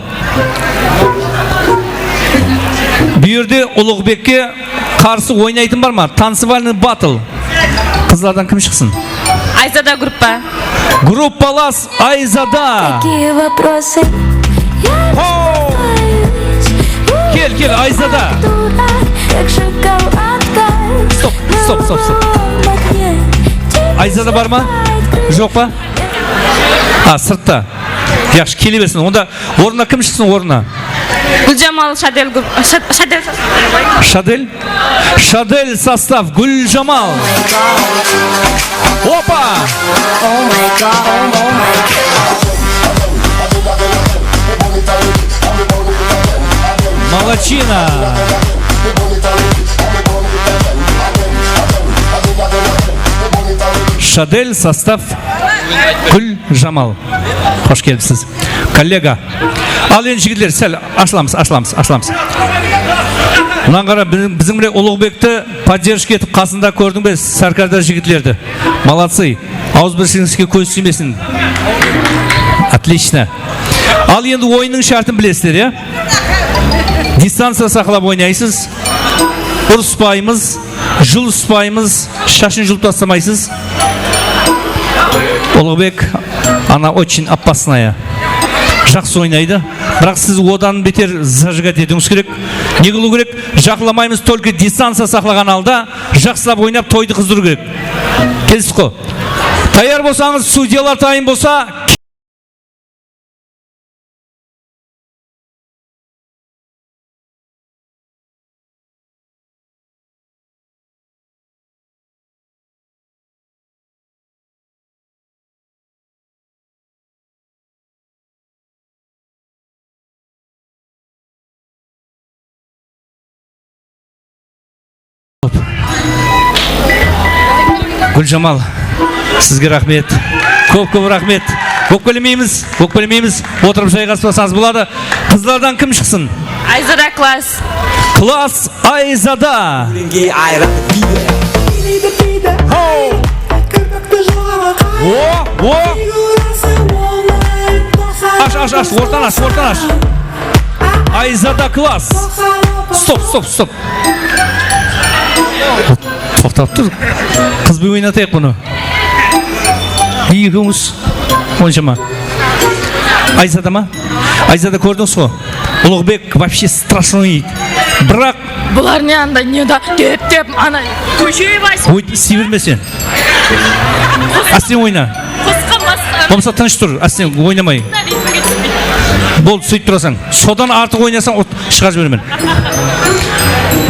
Bu jerde Uluǵbekke qarsı oynaytın bar ma? Танцевальный battle. Qızlardan kim shıqsın? Ayzada gruppa. Gruppalas Ayzada. Такие вопросы. Ho! Kel, kel, Ayzada. Stop, stop, stop, stop. Ayzada bar ma? Joq pa? A, sırtta. Yaqshı, kele bersin. Onda ornına kim shıqsın, ornına? Gúljamal, Shadel, Gúl-, Shad-, Shadel. Shadel? Shadel sostav, Gúljamal. Opa! Молодчина! Shadel sostav, Gúljamal. Xosh kelipsiz. Kollega. Al endi, jigitler, sál ashılamız, ashılamız, ashılamız. Mınaǵan qara, biziń, biziń mine Uluǵbekti поддержка etip qasında, kórdiń be, sárkárda jigitlerdi. Молодцы. Awızbirshiligimizge kóz tiymesin. Отлично. Al endi, oyınnıń shártin bilesizler, ya? Distanciya saqlap oynaysız. Urıspaymız. Julıspaymız, shashın julıp taslamaysız. Uluǵbek, она очень опасная. Jaqsı oynaydı. Biraq siz odan beter zajigать etiwińiz kerek. Ne qılıw kerek? Jaqınlamaymız, только distanciya saqlaǵan halda jaqsılap oynap toydı qızdırıw kerek. Kelistik qo. Tayar bolsańız, sudyalar tayın bolsa, Gúljamal, sizge raxmet. Kóp-kóp raxmet. Ókpelemeymiz, ókpelemeymiz. Otırıp jayǵasıp alsańız boladı. Qızlardan kim shıqsın? Ayzada klass. Klass Ayzada. Ho! O, o! Ash, ash, ash, ortanı ash, ortanı ash. Ayzada klass. Stop, stop, stop. Toqtap tur. Qız benen oynatayıq bunı. Ekewińiz onshama. Ayzada ma? Ayzada, kórdińiz ǵo. Uluǵbek вообще страшный. Biraq bular ne anda, ne da, dep, dep, ana, kóshe basıp. Oy, sıyırma sen. Ásten oyna. Qosqa basqan. Bolmasa tınısh tur, ásten oynamay. Boldı, sóytip turasań. Sodan artıq oynasań, ot-, shıǵarıp jiberemen.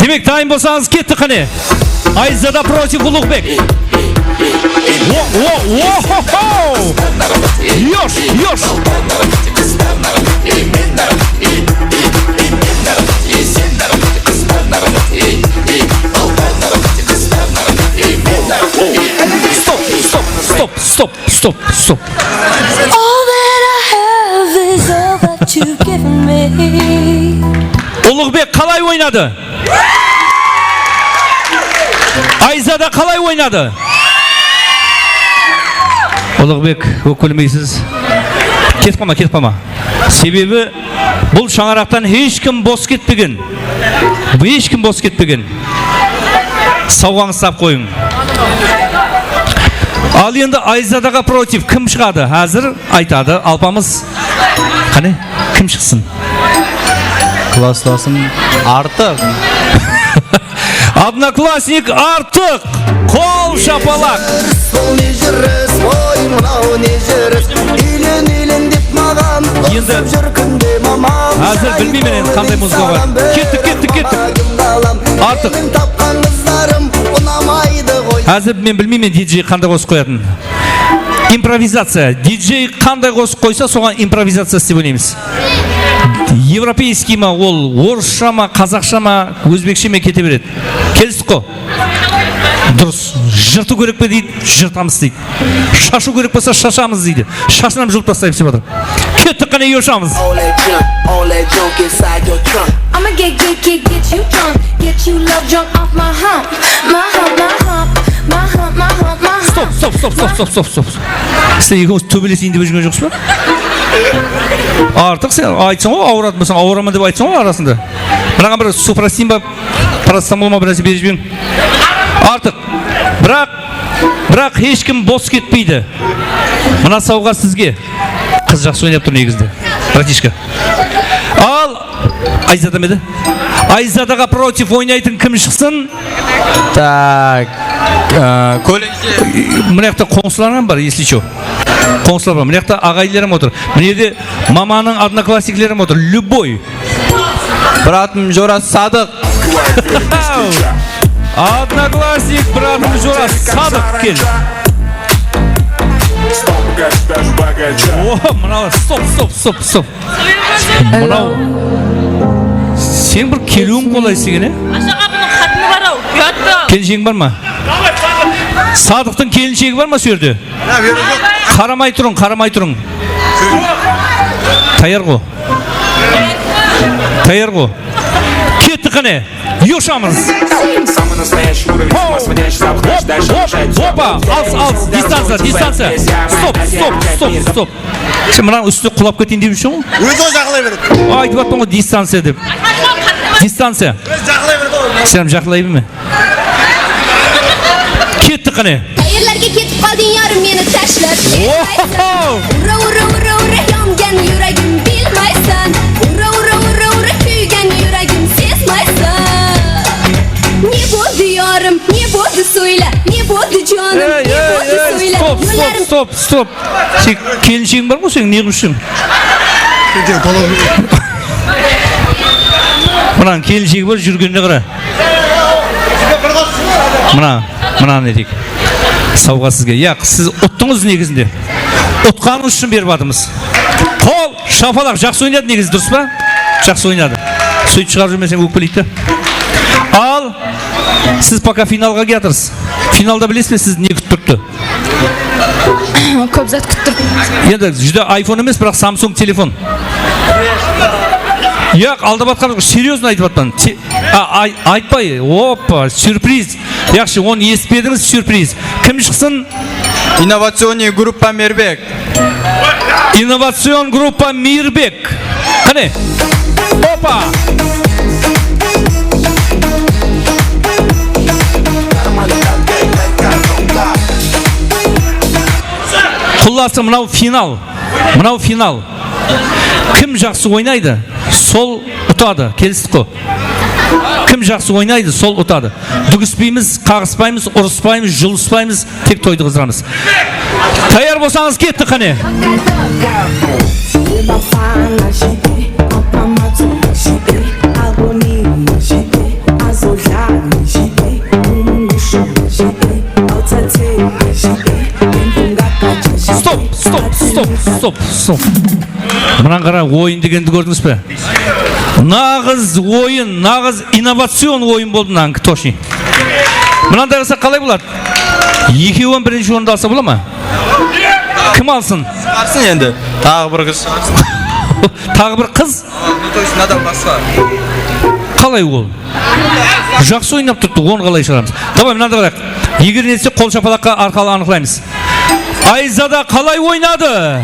Demek, dayın bolsańız, kettik qáne. Ayzada против Uluǵbek. O, o, o, ho, ho! Yosh, yosh! Stop, stop, stop, stop, stop, stop. All that I have is all that you've given me. Uluǵbek qalay oynadı? Ayzada qalay oynadı? Uluǵbek, ókpelemeysiz. Ketip qalma, ketip qalma. Sebebi bul shańaraqtan hesh kim bos ketpegen. Hesh kim bos ketpegen. Sawǵańızdı tap qoyıń. Al endi Ayzadaǵa против kim shıǵadı? Házir aytadı Alpamıs. Qáne, kim shıqsın? Klasslasım Artıq. Odnoklassnik Artıq. Qol shapalaq. Bul ne júris, oy, mınaw ne júris? Úylen, úylen dep maǵan. Endi házir bilmeymen endi qanday muzıka bar. Kettik, kettik, kettik. Artıq. Házir men bilmeymen, D J qanday qosıq qoyatın. Improvizaciya. D J qanday qosıq qoysa, soǵan improvizaciya istep oynaymız. Evropeyskiy ma ol, orıssha ma, qazaqsha ma, ózbekshe me kete beredi. Kelistik qo? Durıs. Jırtıw kerek pe deydi, jırtamız deydi. Shashıw kerek bolsa, shashamız deydi. Shashın hám julıp taslaymız dep atır. Kettik, qáne, yoshamız. I'ma get, get, get, get you drunk, get you love drunk off my hump, my hump, my hump, my hump, my hump, my hump. Stop, stop, stop, stop, stop, stop, stop. Sizler ekewińiz tóbeleseyin dep júrgen joqsız ba? Artıq sen aytsań ǵoy, awıratın bolsań, awıraman dep aytsań ǵoy arasında. Mınaǵan bir suprasin ba, paracetamol ma, bir nárse berip jiberiń. Artıq. Biraq, biraq hesh kim bos ketpeydi. Mına sawǵa sizge. Qız jaqsı oynap tur negizinde. Bratishka. Al, Ayzada ma edi? Ayzadaǵa protiv oynaytın kim shıqsın? Tak, e, kólenshi. Mına jaqta qońsılar hám bar, если что. Qońsılar bar. Mına jaqta aǵayinler hám otır. Mına jerde mamanıń odnoklassnikleri hám otır. Любой. Bratım jorası Sadıq. Odnoklassnik, bratım jorası Sadıq, kel. O, mına, stop, stop, stop, stop. Mınaw. Sen bir keliwiń qolay istegen, e? Ashaǵa bunıń qatını bar-aw, uyattı. Kelinshegin bar ma? Sadıqtıń kelinshegi bar ma sol jerde? Qaramay turıń, qaramay turıń. Tayar ǵo. Tayar ǵo. Kettik qáne. Yoshamız. Hop, hop, hop, hopa, alıs, alıs, distanciya, distanciya. Stop, stop, stop, stop. Sen mınanıń ústine qulap keteyin dep júrseń ǵoy. Ózi jaqlay beredi. Aytıp atpan ǵoy, distanciya dep. Distanciya. Ózi jaqlay beredi ǵoy. Sen hám jaqlay berme. Kettik qáne. Qayerlarga ketib qoldiń, yorim, meni tashlab? Oho! Ura, ura, ura, ura, yongan yuragim, bilmaysan. Ura, ura, ura, ura, kúygan yuragim, sezmaysan. Ne bo'ldi, yorim, ne bo'ldi, so'yla, ne bo'ldi, jonim, ne bo'ldi, so'yla. Stop, stop, stop, stop. Sen kelinsheging bar ǵoy seniń, ne qılıp júrseń? Mınań kelinshegi bar, júrgenine qara. Mına, mına ne deyik. Sawǵa sizge. Yaq, siz uttıńız negizinde. Utqanıńız ushın berip atırmız. Qol, shapalaq, jaqsı oynadı negizi, durıs pa? Jaqsı oynadı. Sóytip shıǵarıp júrmeseń, ókpeleydi de. Al, siz poka finalǵa kiyatırız. Finalda bilesiz be, siz ne kútip turıptı? Kóp zat kútip turıptı. Endi júdá iPhone emes, biraq Samsung telefon. Yaq, aldap atqan joq, серьёзно aytıp atpan. Te-, a, ay-, aytpay, oppa, syurpriz. Yaqshı, onı esitpedińiz, syurpriz. Kim shıqsın? Инновационный группа Мейирбек. Innovacion gruppa Meyirбек. Qáne. Opa! Qullası, mınaw final. Mınaw final. Kim jaqsı oynaydı, sol utadı. Kelistik ǵo? Kim jaqsı oynaydı, sol utadı. Dúgispeymiz, qaǵıspaymız, urıspaymız, juwıspaymız, tek toydı qızdıramız. Tayar bolsańız, kettik qáne. Stop, stop, stop, stop, stop. Mınań qara, oyın degendi kórdińiz be? Naǵız oyın, naǵız innovacion oyın boldı mınańki, точно. Mınanday qılsaq qalay boladı? Ekewin birinshi orındı alsa bola ma? Kim alsın? Alsın endi. Taǵı bir qız. Taǵı bir qız? Ну, то есть, mınadan basqa. Qalay ol? Jaqsı oynap turıptı, onı qalay shıǵaramız? Davay, mınanday qılayıq. Eger netse, qol shapalaqqa arqalı anıqlaymız. Ayzada qalay oynadı?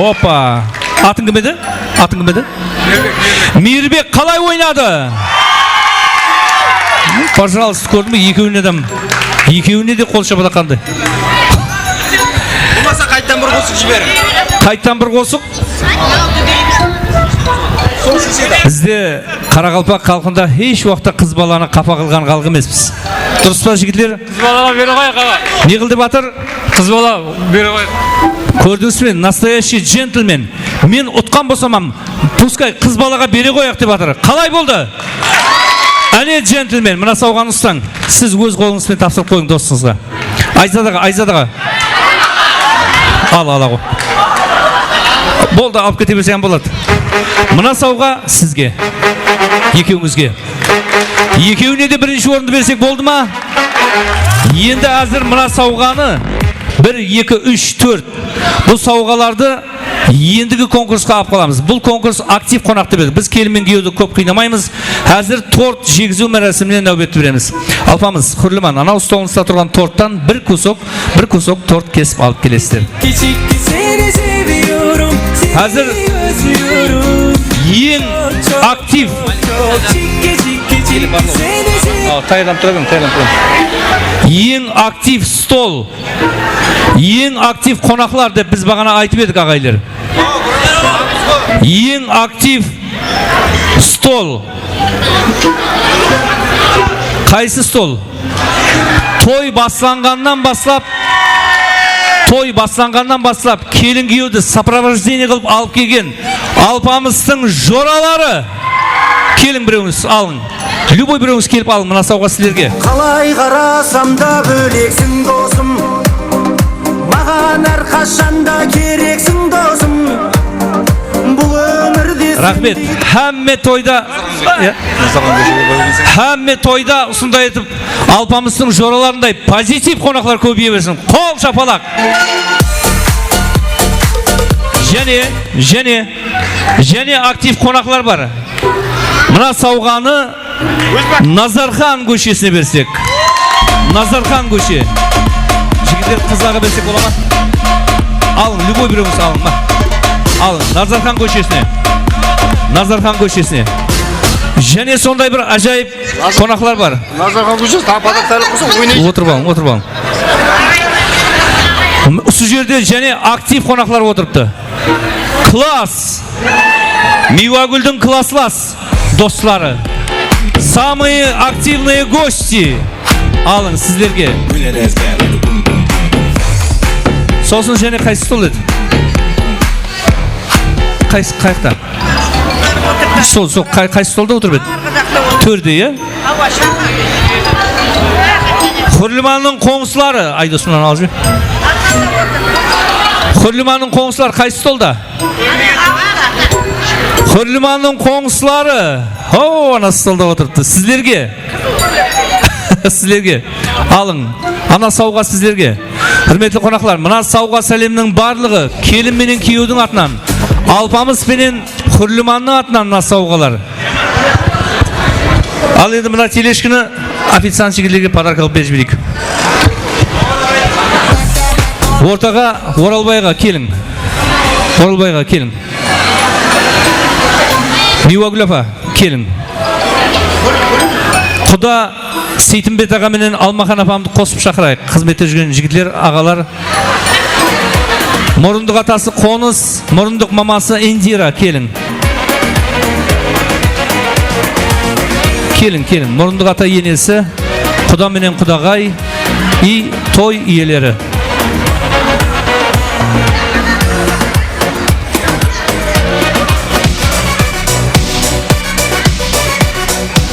Opa! Atıń kim edi? Atıń kim edi? Miyirбек qalay oynadı? Пожалуйста, kórdiń be, ekewine de, ekewine de qol shapalaq qanday? Bolmasa qayttan bir qosıq jiberiń. Qayttan bir qosıq. Bizde qaraqalpaq xalqında hesh waqıtta qız balanı qapa qılǵan xalıq emespiz. Durıs pa, jigitler? Qız balaǵa bere qoyayıq, aǵa. Ne qıl dep atır? Qız bala bere qoyayıq. Kórdińiz be? Настоящий джентльмен. Men utqan bolsam hám, Puskay qız balaǵa bere qoyaq dep atır. Qalay boldı? Áne, jentlmen, mına sawǵanı uslań. Siz óz qolıńız benen tapsırıp qoyıń dosıńızǵa. Ayzadaǵa, Ayzadaǵa. Al, al, al. Boldı, alıp kete berse hám boladı. Mına sawǵa sizge. Ekewińizge. Ekewine de birinshi orındı bersek boldı ma? Endi házir mına sawǵanı bir, eki, úsh, tórt. Bul sawǵalardı endigi konkursqa alıp qalamız. Bul konkurs aktiv qonaqtı beredi. Biz kelin men kúyewdi kóp qıynamaymız. Házir tort jegiziw márásimine náwbetti beremiz. Alpamıs, Húrliman, anaw stolın usta turǵan torttan bir kusok, bir kusok tort kesip alıp kelesizler. Házir eń aktiv. Al, tayarlanıp tura beriń, tayarlanıp tura beriń. Eń aktiv stol. Eń aktiv qonaqlar dep biz baǵana aytıp edik, aǵaylar. Eń aktiv stol. Qaysı stol? Toy baslanǵannan baslap, toy baslanǵannan baslap kelin kúyewdi сопровождение qılıp alıp kelgen Alpamıstıń joraları. Keliń, birewińiz alıń. Любой birewińiz kelip alıń, mına sawǵa sizlerge. Qalay qarasam da bóleksiń, dosım. Maǵan hár qashan da kereksiń, dosım. Bul ómirde. Raxmet. Hámme toyda, ya. Hámme toyda usınday etip Alpamıstıń joralarınday pozitiv qonaqlar kóbeye bersin. Qol shapalaq. Jáne, jáne, jáne aktiv qonaqlar bar. Mına sawǵanı Nazarxan kóshesine bersek. Nazarxan kóshe. Jigitler, qızlarǵa bersek bola ma? Alıń, любой birewińiz alıń, ma. Alıń, Nazarxan kóshesine. Nazarxan kóshesine. Jáne sonday bir ájayıp qonaqlar bar. Nazarxan kóshesi, taǵı podarkalar qursa, oynaydı. Otırıp alıń, otırıp alıń. Usı jerde jáne aktiv qonaqlar otırıptı. Klass! Miywagúldiń klasslas dosları. Самые активные гости. Alıń, sizlerge. Sosın jáne qaysı stol edi? Qaysı, qayaqta? Sol, sol, qay-, qaysı stolda otırıp edi? Tórde, ya? Húrlimannıń qońsıları, Aydos, mınanı alıp júr. Húrlimannıń qońsıları qaysı stolda? Húrlimannıń qońsıları. Ho, ana stolda otırıptı. Sizlerge. Sizlerge. Alıń. Ana sawǵa sizlerge. Húrmetli qonaqlar, mına sawǵa sálemniń barlıǵı kelin menen kúyewdiń atınan, Alpamıs penen Húrlimannıń atınan mına sawǵalar. Al endi mına telejkanı oficiant jigitlerge podarka qılıp berip jibereyik. Ortaǵa Oralbayǵa keliń. Oralbayǵa keliń. Miywagúl apa, keliń. Quda Seytimbet aǵa menen Almaxan apamdı qosıp shaqırayıq. Xızmette júrgen jigitler, aǵalar. Murındıq atası Qonıs, Murındıq maması Indira, keliń. Keliń, keliń. Murındıq ata enesi, quda menen qudaǵay, iy, toy iyeleri.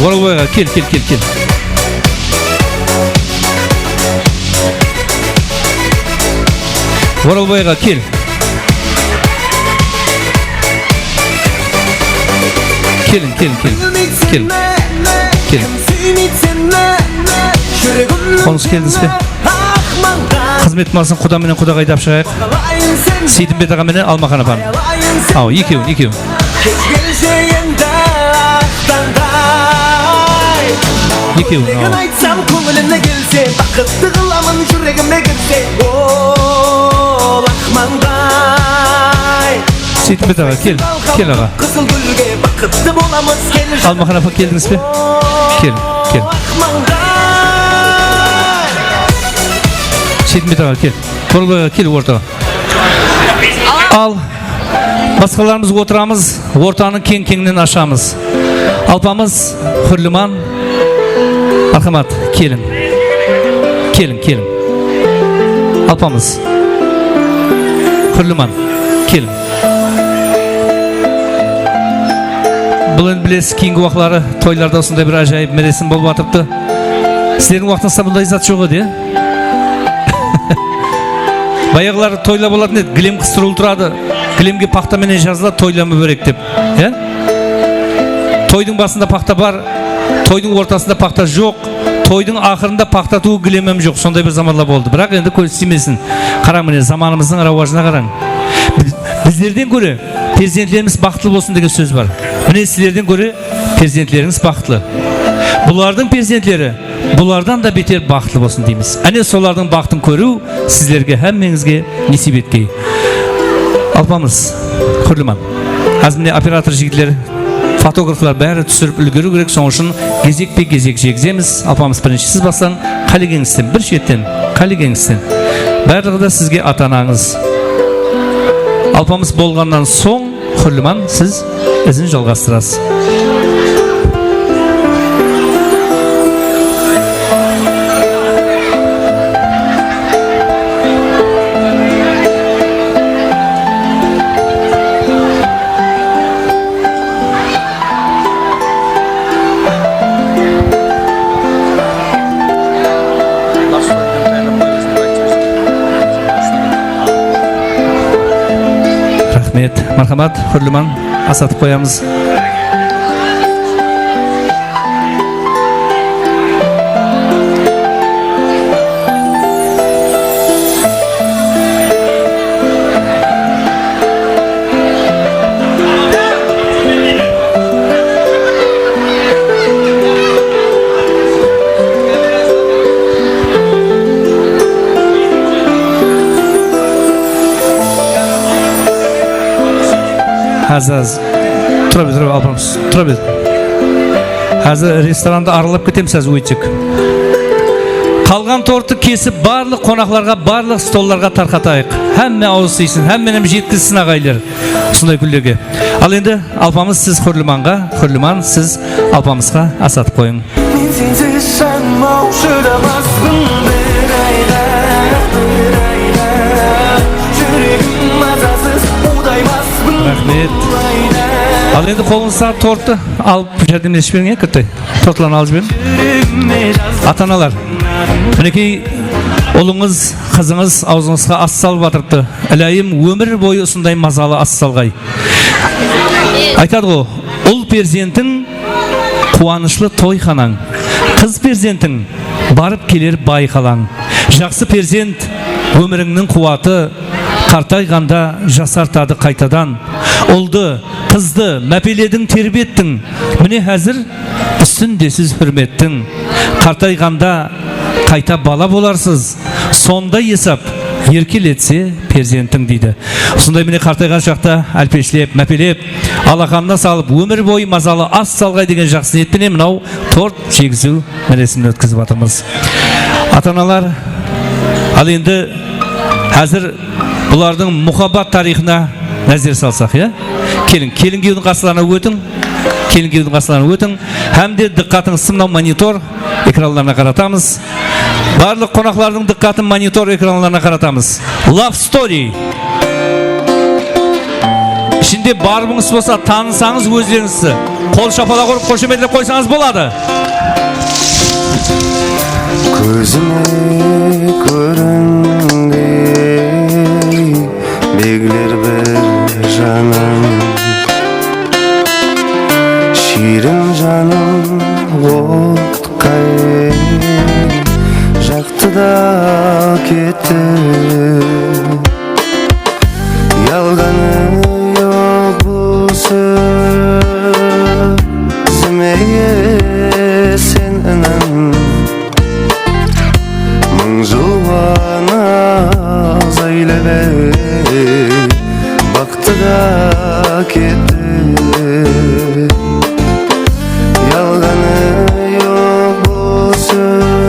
Oralbayǵa kel, kel, kel, kel. Oralbayǵa kel. Keliń, keliń, keliń. Kel. Kel. Qonıs, keldińiz be? Xızmet masın quda menen qudaǵaydı alıp shıǵayıq. Seytimbet aǵa menen Almaxan apam. Aw, ekewin, ekewin. Ekewin, aw. Seytimbet aǵa, kel, kel, aǵa. Almaxan apa, keldińiz be? Kel, kel. Seytimbet aǵa, kel. Oralbayǵa kel ortaǵa. Al, basqalarımız otıramız, ortanı keń-keńnen ashamız. Alpamız, Húrliman, marhamat, keliń. Keliń, keliń. Alpamız, Húrliman, keliń. Bul endi bilesiz, keyingi waqıtları toylarda usınday bir ájayıp meresim bolıp atırıptı. Sizlerdiń waqtıńızda bunday zat joq edi, ya? Bayaǵıları toylar bolatın edi, gilem qıstırıwlı turadı. Gilemge paxta menen jazıladı, toylar múbárek dep, ya? Toydıń basında paxta bar, toydıń ortasında paxta joq, toydıń aqırında paxta tuwıw gilem hám joq. Sonday bir zamanlar boldı. Biraq endi kóz tiymesin. Qarań, mine, zamanımızdıń rawajına qarań. Biz-, bizlerden góre perzentlerimiz baxıtlı bolsın degen sóz bar. Mine, sizlerden góre perzentlerińiz baxıtlı. Bulardıń perzentleri bulardan da beter baxıtlı bolsın deymiz. Áne, solardıń baxıtın kóriw sizlerge, hámmeńizge nesiyp etkey. Alpamıs, Húrliman. Házir mine operator jigitler, fotograflar bári túsirip úlgeriw kerek, sonıń ushın gezekpe-gezek jegizemiz. Alpamıs, birinshi siz baslań, qálegeńizden, bir shetten, qálegeńizden. Barlıǵı da sizge ata-anańız. Alpamıs bolǵannan soń, Húrliman, siz izin jalǵastırasız. Raxmet, marhamat, Húrliman, as atıp qoyamız. Házir, házir. Tura ber, tura ber, Alpamıs, tura ber. Házir restorandı aralap ketemiz, házir óytsek. Qalǵan torttı kesip, barlıq qonaqlarǵa, barlıq stollarǵa tarqatayıq. Hámme awız tiysın, hámme jetkizsin, aǵayinler. Usınday kúnlerge. Al endi, Alpamıs, siz Húrlimanǵa, Húrliman, siz Alpamısqa as atıp qoyıń. Men sensiz jańıma shıdamaspın bir ayǵa, bir ayǵa. Júregim mazasız, uwdaymaspın. Raxmet. Al endi qolıńızdaǵı torttı alıp járdemlesip jiberiń, ya, kittay. Tortlardı alıp jiberiń. Ata-analar, minekey, ulıńız, qızıńız awzıńızǵa as salıp atırıptı. Iláyım, ómir boyı usınday mazalı as salǵay. Aytadı ǵo, ul perzentiń quwanıshlı toyxanań, qız perzentiń barıp keler bayqalań. Jaqsı perzent ómirińniń quwatı, qartayǵanda jasartadı qaytadan. Uldı, qızdı mápelediń, terbettiń. Mine házir ústinde siz húrmettiń. Qartayǵanda qayta bala bolarsız. Sonda esap erkeletse perzentiń, deydi. Usınday mine qartayǵan shaqta álpeshlep, mápelep, alaxanına salıp, ómir boyı mazalı as salǵay degen jaqsı niyet penen mınaw tort jegiziw máresimini ótkizip atırmız. Ata-analar, al endi házir bulardıń muhabbat tariyxına názer salsaq, ya? Keliń, kelin-kúyewdiń qaslarına ótiń. Kelin-kúyewdiń qaslarına ótiń. Hám de dıqqatıńızdı mınaw monitor ekranlarına qaratamız. Barlıq qonaqlardıń dıqqatın monitor ekranlarına qaratamız. Love Story. Ishinde bar buńıs bolsa, tanısańız ózlerińizdi. Qol shapalaq urıp, xoshametlep qoysańız boladı. Kózime kóringdey begler bir janım. Shiyrin janım otqay jaqtı da ketti. Yalǵanı yoq bul sózime, sen inan. Mıń jıl qana zaylabey, baxtı da ketti. Yalǵanı yoq bul sózime,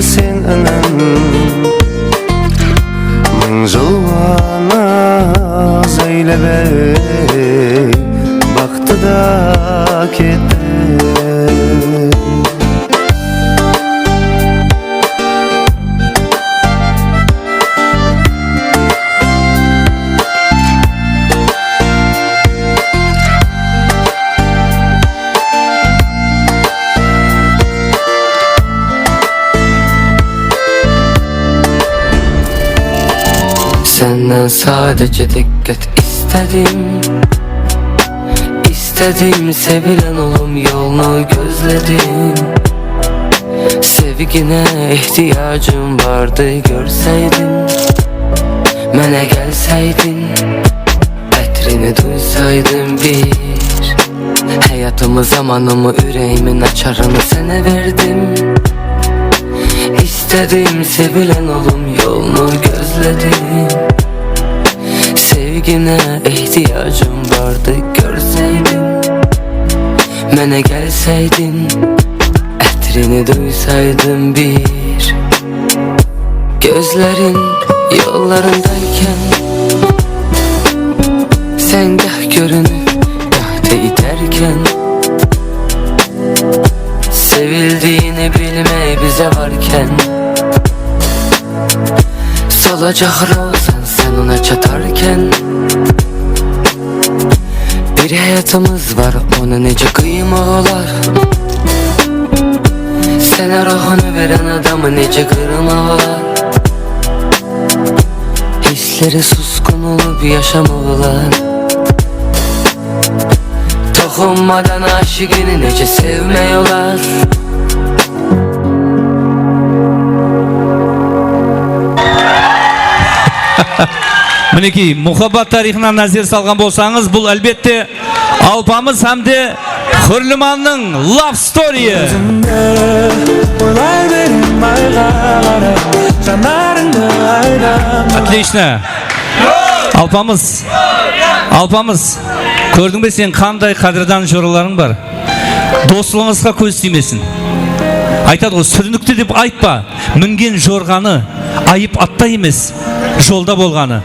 sen inan. Mıń jıl qana zaylabey, baxtı da ketti. Senden sadece dikkat istedim. İstedim, sevilen ulım, yolunu gözledim. Sevgine ihtiyacım vardı, görseydim. Mene gelseydin, etrini duysaydım bir. Hayatımı, zamanımı, üregimin açarını sene verdim. İstedim, sevilen ulım, yolunu gözledim. Sevgine ihtiyacım vardı, görseydin. Mene gelseydin, etrini duysaydım bir. Gözlerin yollarındayken, sen gah görünip, gah da iterken, sevildiğini bilmey bize varken, solacak rozan sen ona çatarken, bir hayatımız var, onı nece kıymaq olar? Sen ruhını beren adamı nece kırmaq olar? Hisleri suskun olup yaşamaq olar? Toqınmadan ashigini nece sevmey olar? Minekey, muhabbat tariyxına názer salǵan bolsańız, bul, álbette, Alpamıs hám de Húrlimannıń love story-i. Otlishno. Alpamıs. Alpamıs. Kórdiń be sen, qanday qádirdan joralarıń bar. Doslıǵıńızǵa kóz tiymesin. Aytadı ǵoy, súrnikti dep aytpa. Mingen jorǵanı ayıp atta emes, jolda bolǵanı.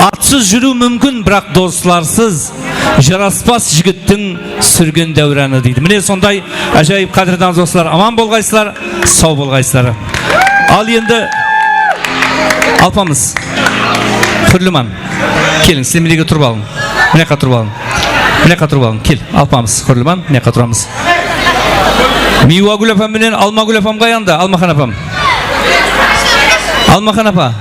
Atsız júriw múmkin, biraq doslarsız jaraspas jigittiń súrgen dáwranı, deydi. Mine, sonday ájayıp qádirdan doslar, aman bolǵaysızlar, saw bolǵaysızlar. Al endi, Alpamıs, Húrliman, keliń, sizler mine turıp alıń. Mına jaqqa turıp alıń. Mına jaqqa turıp alıń. Kel, Alpamıs, Húrliman, mına jaqqa turamız. Miywagúl apam menen Almagúl apam qayanda? Almaxan apam. Almaxan apa.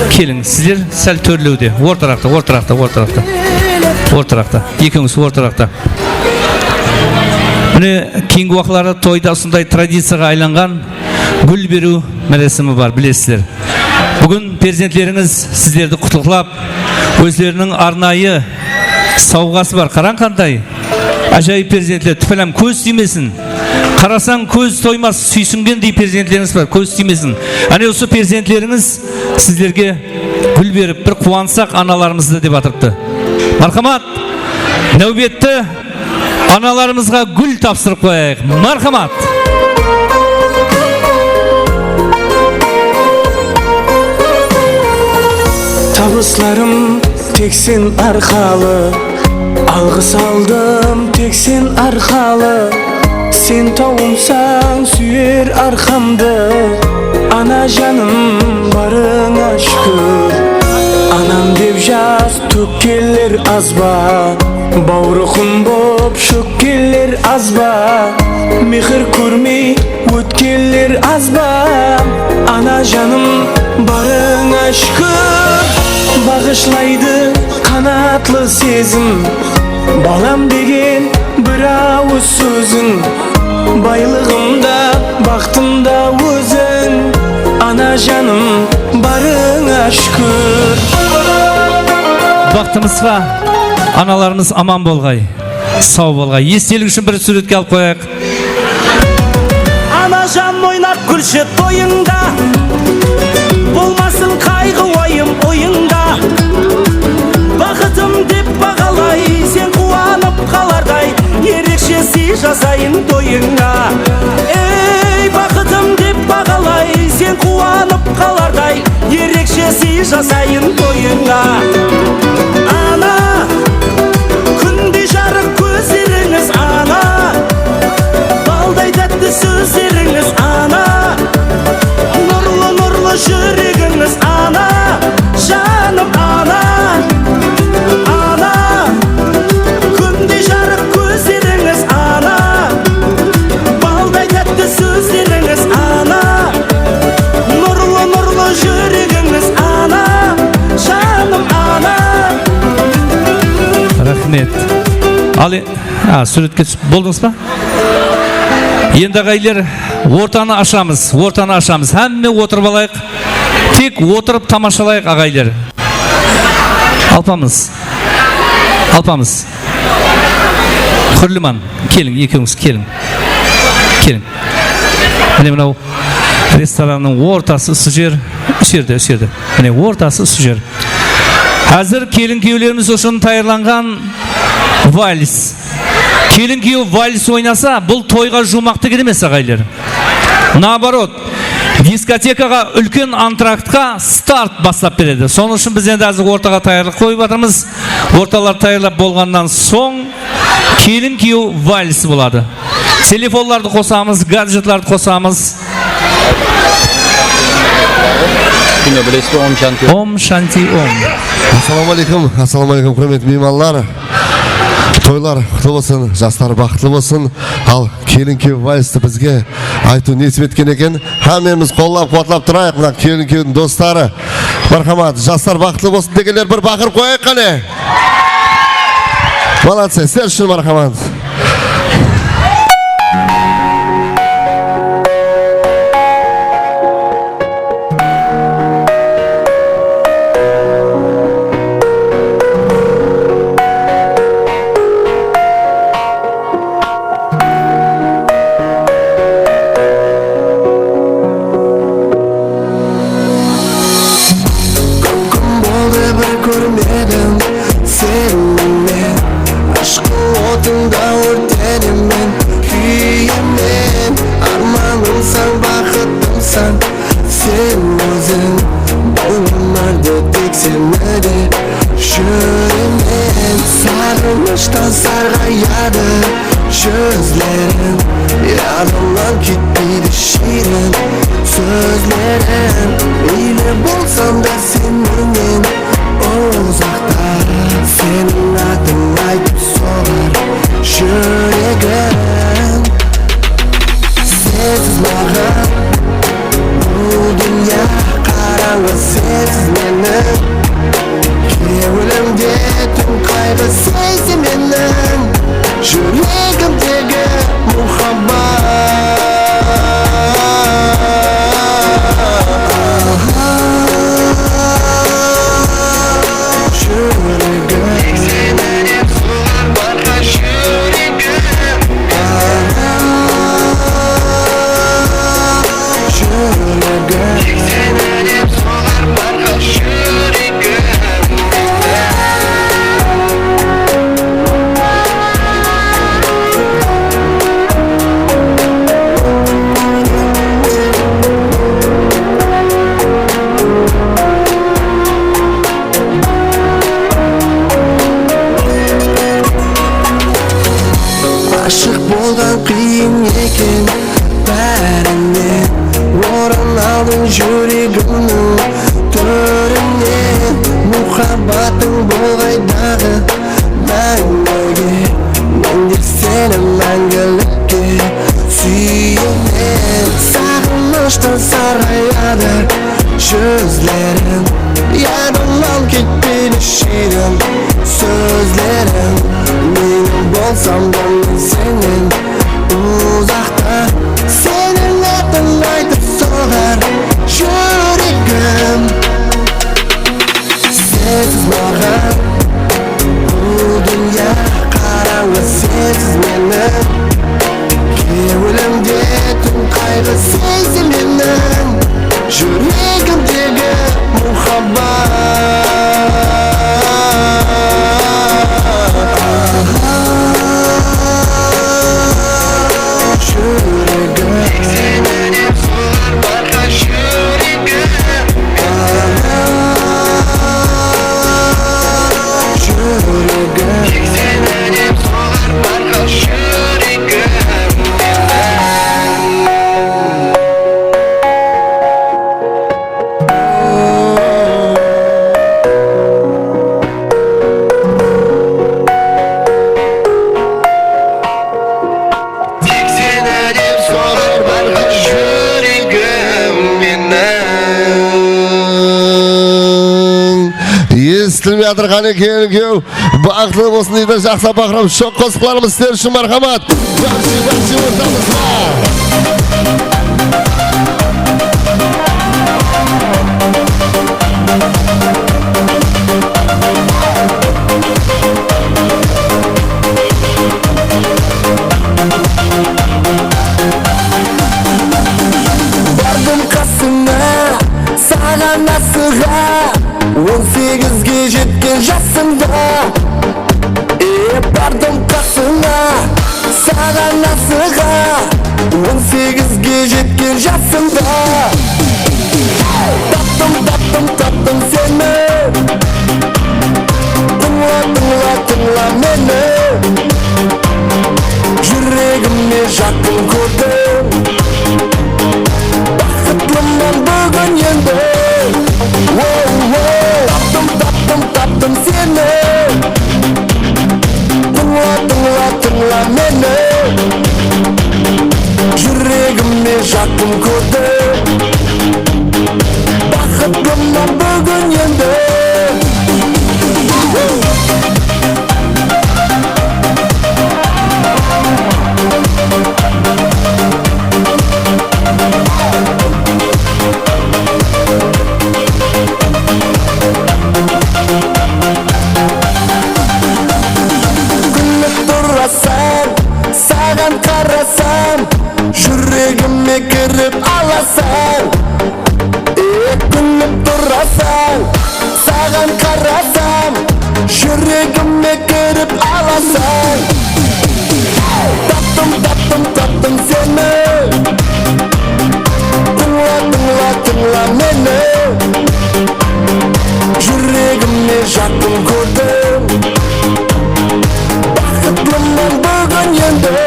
Keliń, sizler sál tórlewde. Ortaraqta, ortaraqta, ortaraqta. Ortaraqta. Ekewińiz ortaraqta. Mine, keyingi waqıtları toyda usınday tradiciyaǵa aylanǵan gúl beriw márasimi bar, bilesizler. Búgin perzentlerińiz sizlerdi qutlıqlap, ózleriniń arnayı sawǵası bar. Qarań, qanday ájayıp perzentler, túpelám kóz tiymesin. Qarasań, kóz toymas, súysingendey perzentlerińiz bar, kóz tiymesin. Áne, usı perzentlerińiz sizlerge gúl berip, bir quwansaq analarımızdı, dep atırıptı. Marhamat, náwbetti analarımızǵa gúl tapsırıp qoyayıq. Marhamat! Tabıslarım tek sen arqalı, alǵıs aldım tek sen arqalı. Sen tawımsań súyer arqamdı, ana janım, barıńa shúkir. Anam dep jas tókkenler az ba? Bawrı qum bolıp shókkenler az ba? Mehir kórmey ótkenler az ba? Ana janım, barıńa shúkir. Baǵıshlaydı qanatlı sezim, balam degen bir awız sóziń. Baylıǵım da, baxtım da óziń, ana janım, barıńa shúkir. Baxtımızǵa analarımız aman bolǵay, saw bolǵay. Estelik ushın bir súwretke alıp qoyayıq. Anajan, oynap kúlshi toyıńda, bolmasın qayǵı-wayım oyıńda. Baxıtım dep baǵalay sen quwanıp qalarday, erekshe sıy jasayın toyıńa. Ey, baxıtım dep baǵalay sen quwanıp qalarday, erekshe sıy jasayın toyıńa. Ana, kúndey jarıq kózlerińiz, ana, balday tátti sózlerińiz, ana, nurlı-nurlı júregińiz, ana, janım, ana, ana, kúndey jarıq kózlerińiz, ana, balday tátti sózlerińiz, ana, nurlı-nurlı júregińiz, Raxmet. Al, e-, a, súwretke túsip boldıńız ba? Endi, aǵaylar, ortanı ashamız, ortanı ashamız. Hámme otırıp alayıq. Tek otırıp tamashalayıq, aǵaylar. Alpamıs. Alpamıs. Húrliman, keliń, ekewińiz keliń. Keliń. Mine, mınaw restorannıń ortası usı jer, usı jerde, usı jerde. Mine, ortası usı jer. Házir kelin-kúyewlerimiz ushın tayarlanǵan vals. Kelin-kúyew vals oynasa, bul toyǵa juwmaq degeni emes, aǵaylar. Наоборот, diskotekaǵa úlken antraktqa start baslap beredi. Sonıń ushın biz endi házir ortaǵa tayarlıq qoyıp atırmız. Ortalar tayarlap bolǵannan soń kelin-kúyew valsi boladı. Telefonlardı qosamız, gadjetlardı qosamız. Kino bilesiz be, Om Shanti Om? Om Shanti Om. Assalawma aleykum, assalawma aleykum, húrmetli miymanlar, toylar qutlı bolsın, jaslar baxıtlı bolsın. Al, kelin-kúyew valsti bizge aytıw nesip etken eken. Hámmemiz qollap-quwatlap turayıq, mına kelin-kúyewdiń dostları. Marhamat, jaslar baxıtlı bolsın degenler bir baqırıp qoyayıq qáne. Молодцы, sizler ushın marhamat. Kóp kún boldı bir kórmedim seni men. Ashqı otıńda órtenemen, kúyemen. Ármanımsań, baxıtımsań sen óziń. Bul ómirde tek seni de júremen. Saǵınıshtan sarǵayadı júzleriń, yadımnan ketpeydi shiyrin sózleriń. Meyli bolsam da sen menen uzaqta, seniń atıń aytıp soǵar júregim. Sensiz maǵan bul dúnya qarańǵı, sensiz meniń kewlimde tún qayǵı. Sensiz meniń júregimdegi muhabbat. Júregim. Tek seni dep soǵar barǵan júregim. Ashıq bolǵan qıyın eken bárinen. Orın aldıń júregimniń tórinen. Muhabbatıń bolǵay daǵı máńgige, men de seni máńgilikke súyemen. Saǵınıshtan sarǵayadı júzleriń, yadımnan ketpeydi shiyrin sózleriń. Meyli bolsam da men senen uzaqta, seniń atıń aytıp soǵar júregim. Sensiz maǵan bul dúnya qarańǵı, sensiz meniń kewlimde tún qayǵı. Sensiz meniń júregimdegi muhabbat. Esitilmey atır, qáne, keliń, kúyew. Baxıtlı bolsın deydi, jaqsılap baqırıp, shoq qosıqlarımız sizler ushın, marhamat. Barshi, barshi ortamızda. Bardım qasıńa, saǵan asıǵa, on segizge jetken jasıńda. E, bardım qasıńa, saǵan asıǵa, on segizge jetken jasıńda. Taptım, taptım, taptım seni. Tıńla, tıńla, tıńla meni. Júregime jaqın kórdim. Baxıtlıman búgin endi. Wow, wow. Taptım, taptım, taptım seni. Tıńla, tıńla, tıńla meni. Júregime jaqın kórdim. Baxıtlıman búgin endi. Kúlip turasań, saǵan qarasam, júregime kirip alasań. E, kúlip turasań, saǵan qarasam, júregime kirip alasań. Taptım, taptım, taptım seni. Tıńla, tıńla, tıńla meni. Júregime jaqın kórdim. Baxıtlıman búgin endi.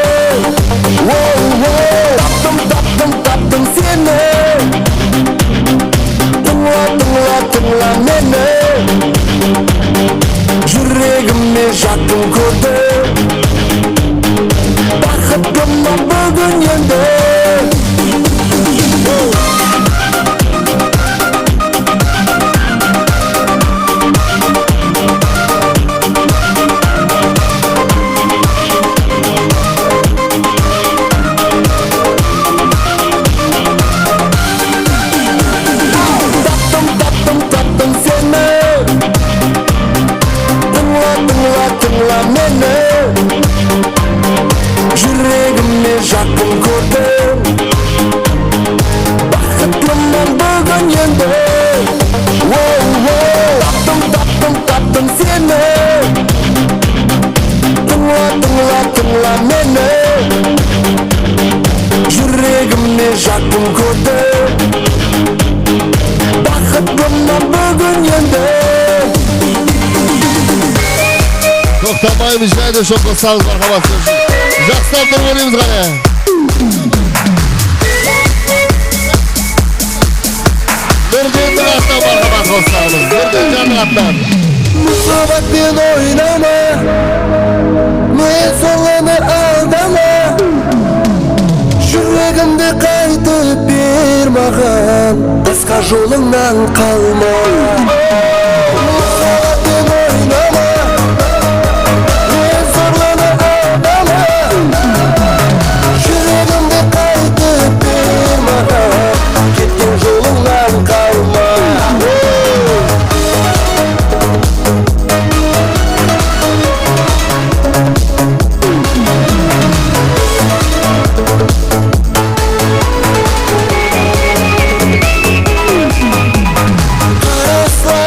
Wow, wow. Taptım, taptım, taptım seni. Tıńla, tıńla, tıńla meni. Júregime jaqın kórdim. Baxıtlıman búgin endi. Taptım, taptım, taptım seni. Tıńla, tıńla, tıńla meni. Júregime jaqın kórdim. Baxıtlıman búgin endi. Wow, wow. Taptım, taptım, taptım seni. Tıńla, tıńla, tıńla meni. Júregime jaqın kórdim. Baxıtlıman búgin endi. Toqtamaymız, jáne shoq qossańız, marhamat. Jaqsılap turıp oynaymız qáne. Nurdinniń atına marhamat qossańız. Nurdinjanıń atına. Muhabbatpen oynama, men soǵanı aldama. Júregimdi qaytıp ber maǵan, basqa jolıńnan qalma. Muhabbatpen oynama, men soǵanı aldama. Júregimdi qaytıp ber maǵan, ketken jolıńnan qalma. Qarasla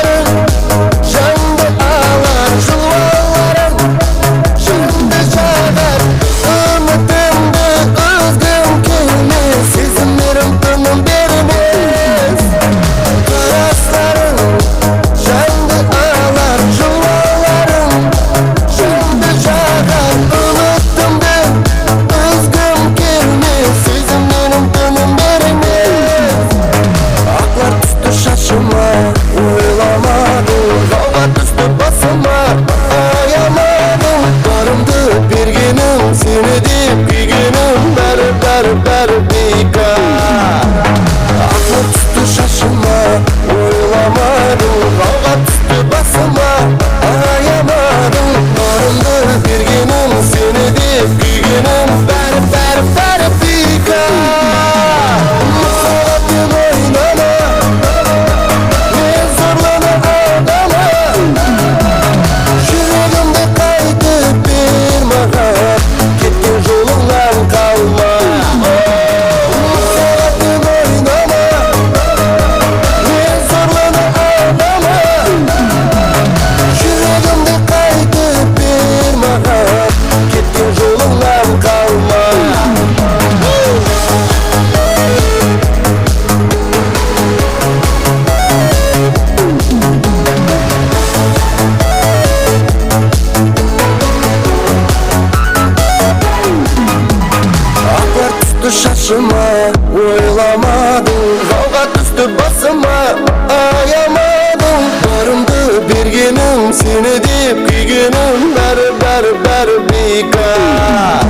Bergenim seni dep kúygenim bári, bári, bári beykar.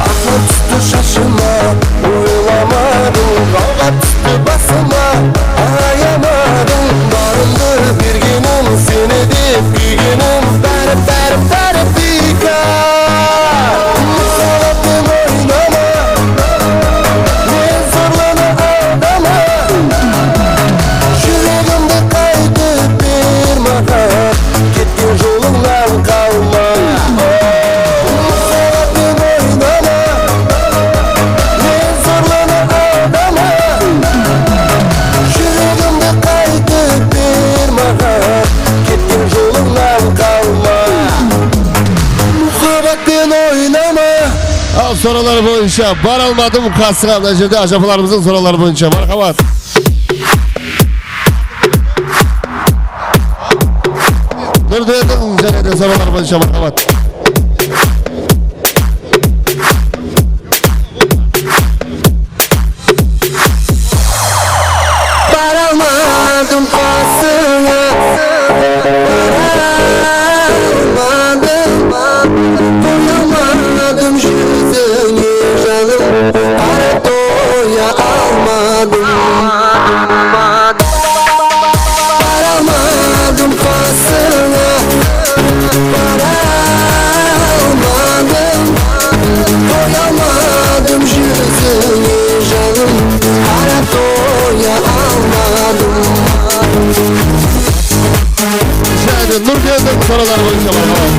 Aqlı tústi shashıma oylamadıń, ǵawǵa tústi basıma ayamadıń. Barımdı bergenim seni dep kúygenim bári, bári, bári beykar. Muhabbatpın oynama, men zorlama aldama. Júregimdi qaytıp ber maǵan, ketken jolıńnan qalma. Muhabbatpın oynama, men zorlama aldama. Júregimdi qaytıp ber maǵan, ketken jolıńnan qalma. Muhabbatpın oynama. Al, sorawlar boyınsha bara almadım qasıǵa. Mına jerde ájapalarımızdıń sorawları boyınsha. Marhamat. Nurdenniń jáne de sorawları boyınsha. Marhamat. Bara almadım qasıńa, bara almadım, qoya almadım júzińe, janım, qarap toya almadım. Bara almadım qasıńa, bara almadım, qoya almadım júzińe, janım, qarap toya almadım. Jáne Nurdenniń sorawları boyınsha marhamat.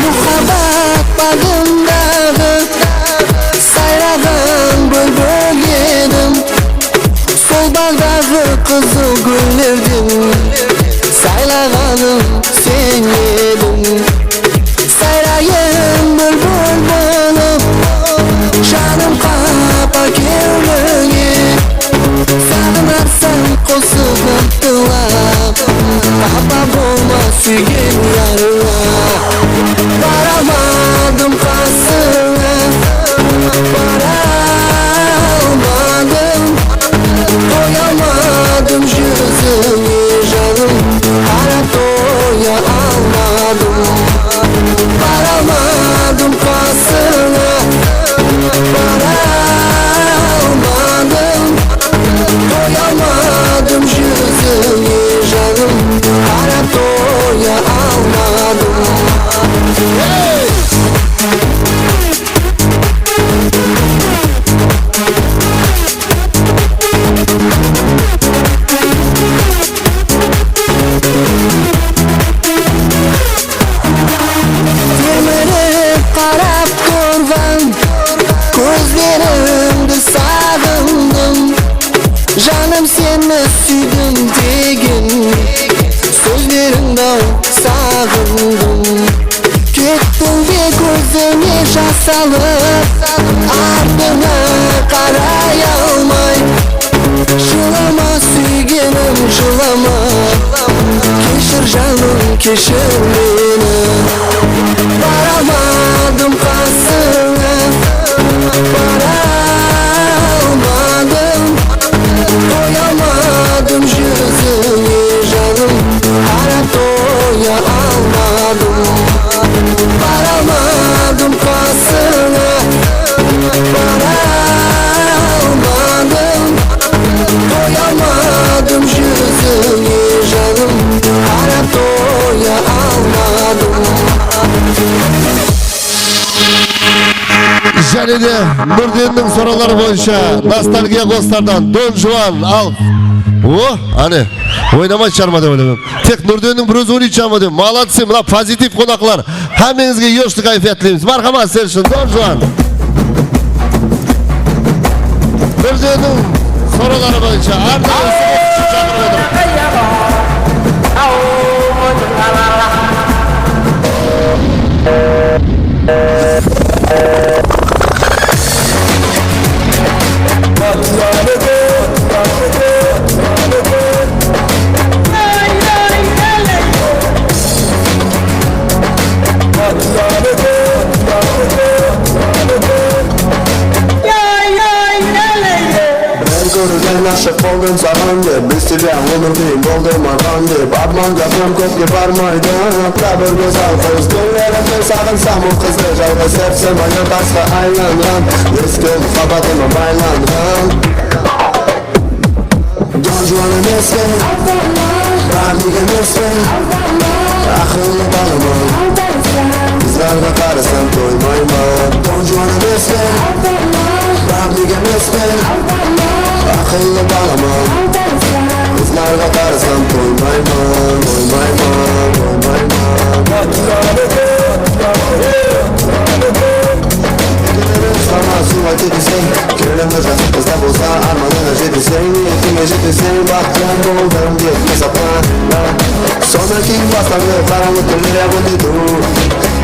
Muhabbat baǵındaǵı sayraǵan búlbil edim. Sol baǵdaǵı qızıl gúllerden saylaǵanım sen ediń. Sayrayın búlbil bolıp, janım, qapa kewlińe. Saǵınarsań qosıǵım tılap, qapa bolma súygen yarıńa. Bara almadım qasıńa, bara almadım, qoya almadım júzińe, janım, qarap toya almadım. Bara almadım qasıńa, bara almadım, qoya almadım júzińe, janım, qarap toya almadım. Hey! Telmirep qarap turǵan kózlerińdi saǵındım. Janım, seni súydim degen sózlerińdi-aw saǵındım. Kettiń be kózime jas alıp, artıńa qaray almay. Jılama, súygenim, jılama. Keshir, janım, keshir meni. Bara almadım qasıńa, bara almadım. Qoya almadım júzińe, janım, qarap toya almadım. Bara almadım qasıńa, bara almadım. Qoya almadım júzińe, janım, qarap toya almadım. Jáne de Nurdenniń sorawları boyınsha Nostalgiya Qostardan Don Juan, al. O, áne, oynamaydı shıǵar ma dep oyladım. Tek Nurdenniń bir ózi oynaydı shıǵar ma dep. Молодцы, mına pozitiv qonaqlar. Hámmeńizge yoshlı kayfiyat tileymiz. Marhamat, sizler ushın Don Juan. Nurdenniń sorawları boyınsha arnawı usı qosıqshı shaqırıp otır. Aw, aw, aw, aw. Bir kórgen ashıq boldım saǵan dep, biz тебя, ómir qıyın boldı maǵan dep, obman gápim kópke barmaydı. Biraq bir gózzal qız gúllerimdi saǵınsam, ol qızdı jalǵız sepsem, aynan tasqa aylanǵan, eski muhabbatıma baylanǵan. Don Juan emespen, Barnik emespen, aqıllı balaman. Qızlarǵa qarasam toymayman. Don Juan emespen, Barnik emespen, aqıllı balaman. Qızlarǵa qarasam toymayman, toymayman, toymayman. Sana suw aytıp deseń, kewlimdi jaqsı qızda bolsa, armanına jeteseń, niyetińe jeteseń, baxtlı boldım dep esapla. Sonnan keyin baslandı qarawlı túnler, я вот иду.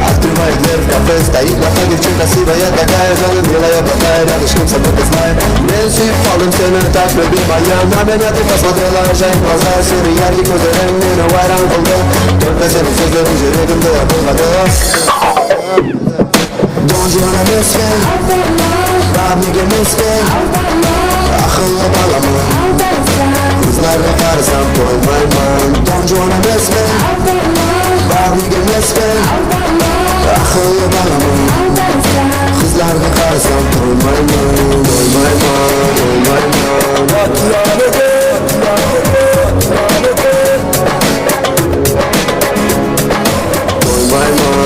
Открывает дверь в кафе, стоит на входе девчонка красивая такая, жаным милая, плохая, рядышком со мной ты знаешь. Men súyip qaldım seni, так любимая, на меня ты посмотрела, jayıp qalsa seni yarkı kózleriń meni wayran qıldı. Только seniń sózleriń júregimdi buzǵadı. Don Juan emespen, Barnik emespen, aqıllı balaman. Qızlarǵa qarasam toymayman. Don Juan emespen, Barnik emespen, aqıllı balaman. Qızlarǵa qarasam toymayman, toymayman, toymayman. Toymayman, toymayman.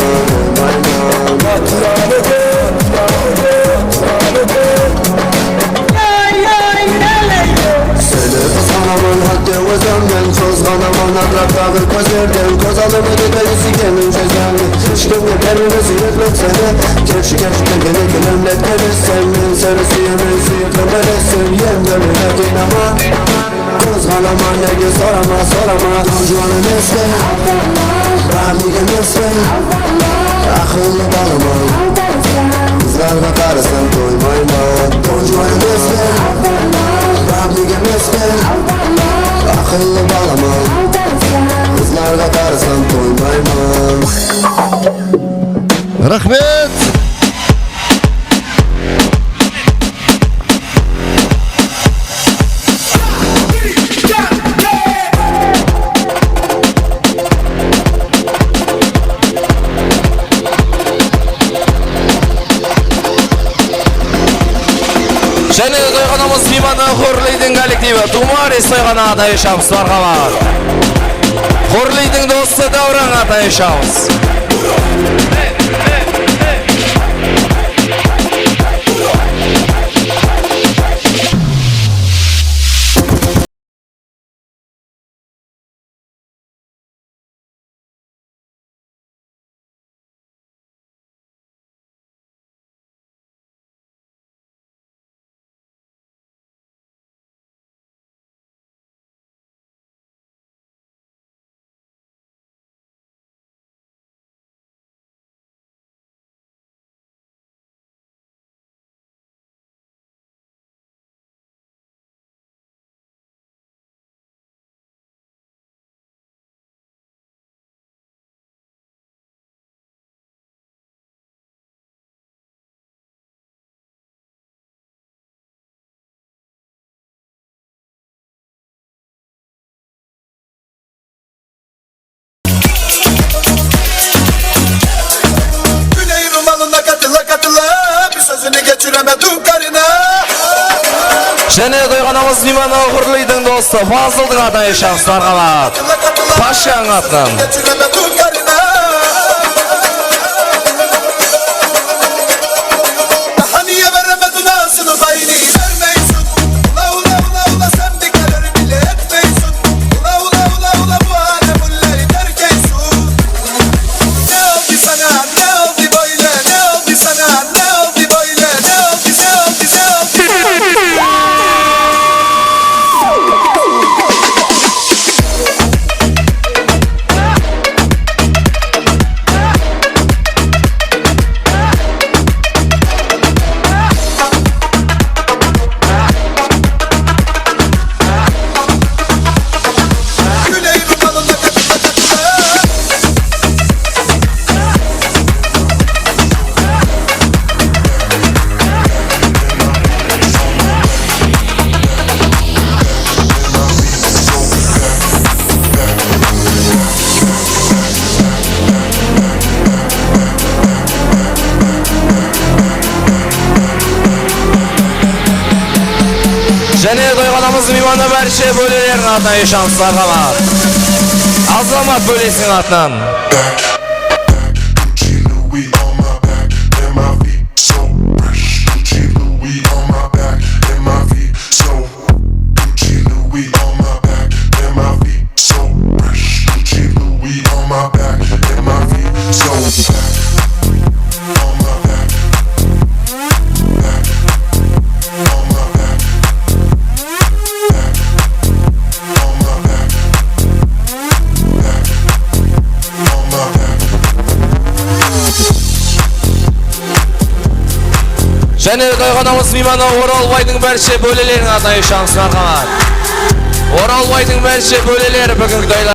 Seni qızǵanaman, hátte ózimnen qızǵanaman, átiraptaǵı kózlerden kóz aldım, dedi suygenim júzimdi. Hesh kimge bermedim suyikli seni. Kelshi, kelshi, kelgende kelim, letkelesen, men seni súyemen, súyikli bileseń, endi meni qıynama. Qızǵanaman, nege sorama, sorama. Don Juan emespen, Barnik emespen, aqıllı balaman. Qızlarǵa qarasam toymayman. Don Juan emespen, Barnik emespen, aqıllı balaman. Qızlarǵa qarasam toymayman. Raxmet! Jáne de toyxanamız miymanı Xorliydiń kollektivi Tumaris toyxana, atayı shamsılarǵa bar. Xorliydiń dosı Dáwran, atayı shamsı. Jáne toyxanamız miymanı Xorliydiń dosı Fazıldıń atayı shamsılarǵa bar. Pashanıń atınan. Jáne toyxanamızdıń miymanı bárshe bólelerdiń atınan esham sızlarǵa. Azamat bólesiń atınan. Back, back, Gucci Louis on my back, and my feet so fresh. Gucci Louis on my back, and my feet so. Gucci Louis on my back, and my feet so fresh. Gucci Louis on my back, and my feet so. Back, on my back, back, on my back, back, on my back, back, on my back. Jáne toyxanamız miymanı Oralbaydıń bárshe bóleleriniń atınan esham sızlarǵa. Oralbaydıń bárshe bóleleri búgingi toylar.